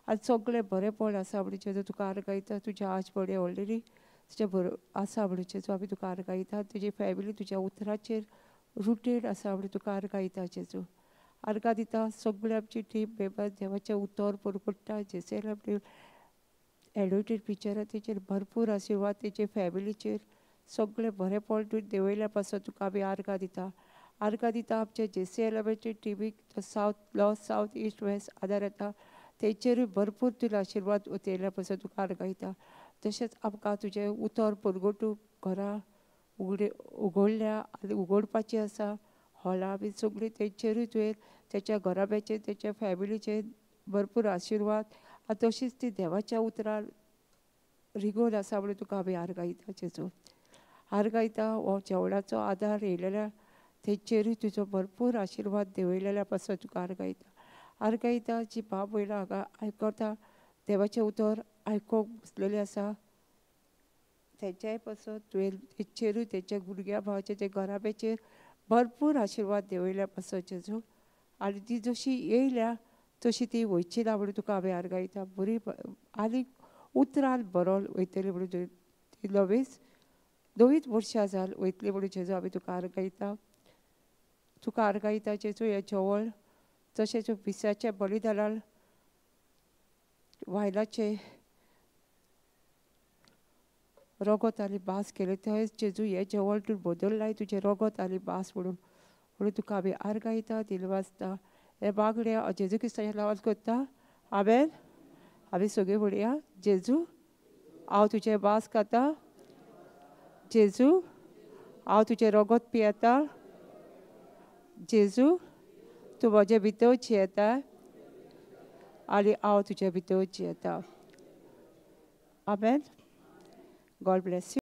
आनी सगळें बरेपण आसा म्हणून जेजू तुका आर्गां दिता. तुज्या आज बडे ऑलरेडी तुजें बरो आसा म्हणून जेजू आमी तुका आर्गां दिता. तुजी फॅमिली तुज्या उतराचेर रुटेड आसा म्हणून तुका आर्गां दिता जेजू. आर्गां दिता सगळे आमची टीम मेंबर देवाचें उतर पुरपुट्टा जेसेल एडवटेड पिक्चर तेचेर भरपूर आशिर्वाद तेचे फॅमिलीचेर सगळें बरेपण तूं देंवयल्या पासून तुका आमी आर्गां दिता. आर्गां दिता आमच्या जेसीएलाचे टिमीक south north south east west आदार येता तेचेरूय भरपूर तुजें आशिर्वाद ओतयल्या पासून तुका आर्गां दिता. तशेंच आमकां तुजें उतर पुरगोटूंक घरा उगडल्या आनी उगडपाचें आसा हॉलां बी सगळीं तेचेरूय तुवें तेच्या घराब्याचेर तेच्या फॅमिलीचेर भरपूर आशिर्वाद आनी तशीच ती देवाच्या उतरान रिगोवन आसा म्हणून तुका आमी आर्गां दिता जेजू. आर्गां दिता हो जेवणाचो आदार येयलेल्या तेचेरूय तुजो भरपूर आशिर्वाद देंवयलेल्या पासून तुका आर्गां दिता. आर्गां दिता जी बाब वयला हांगा आयकता देवाचें उतर आयकूंक बसलेलें आसा तेच्याय पासून तुवें तेचेरूय तेच्या भुरग्या भावाचेर ते घराब्याचेर भरपूर आशिर्वाद देंवयल्या पासून जेजू. आनी ती जशी येयल्या तशी ती वयची ना म्हणून तुका आमी आर्गां दिता. बरी आनी उतरान बरोवन वयतली म्हणून ती नवीच नवीच वर्सां जावन वयतली म्हणून जेजू आमी तुका आर्गां दिता. तुका आर्गां दिता जेजू हें जेवण तशेंच विसाच्या बलिदानान वायलाचें रगत आनी भास केलें थंयच जेजू हें जेवण तूं बदललाय तुजें रगत आनी भास म्हणून म्हणून तुका आमी आर्गां दिता दिलवासता. हें बागडे जेजू क्रिस्ताच्या नांवान करता आमेन. आमी सगळीं म्हणया जेजू हांव तुजें भास खाता जेजू हांव तुजें रगत पियेता जेजू तूं म्हजे भितर जियेता आनी हांव तुजे भितर जियेता. आमेन. God bless you.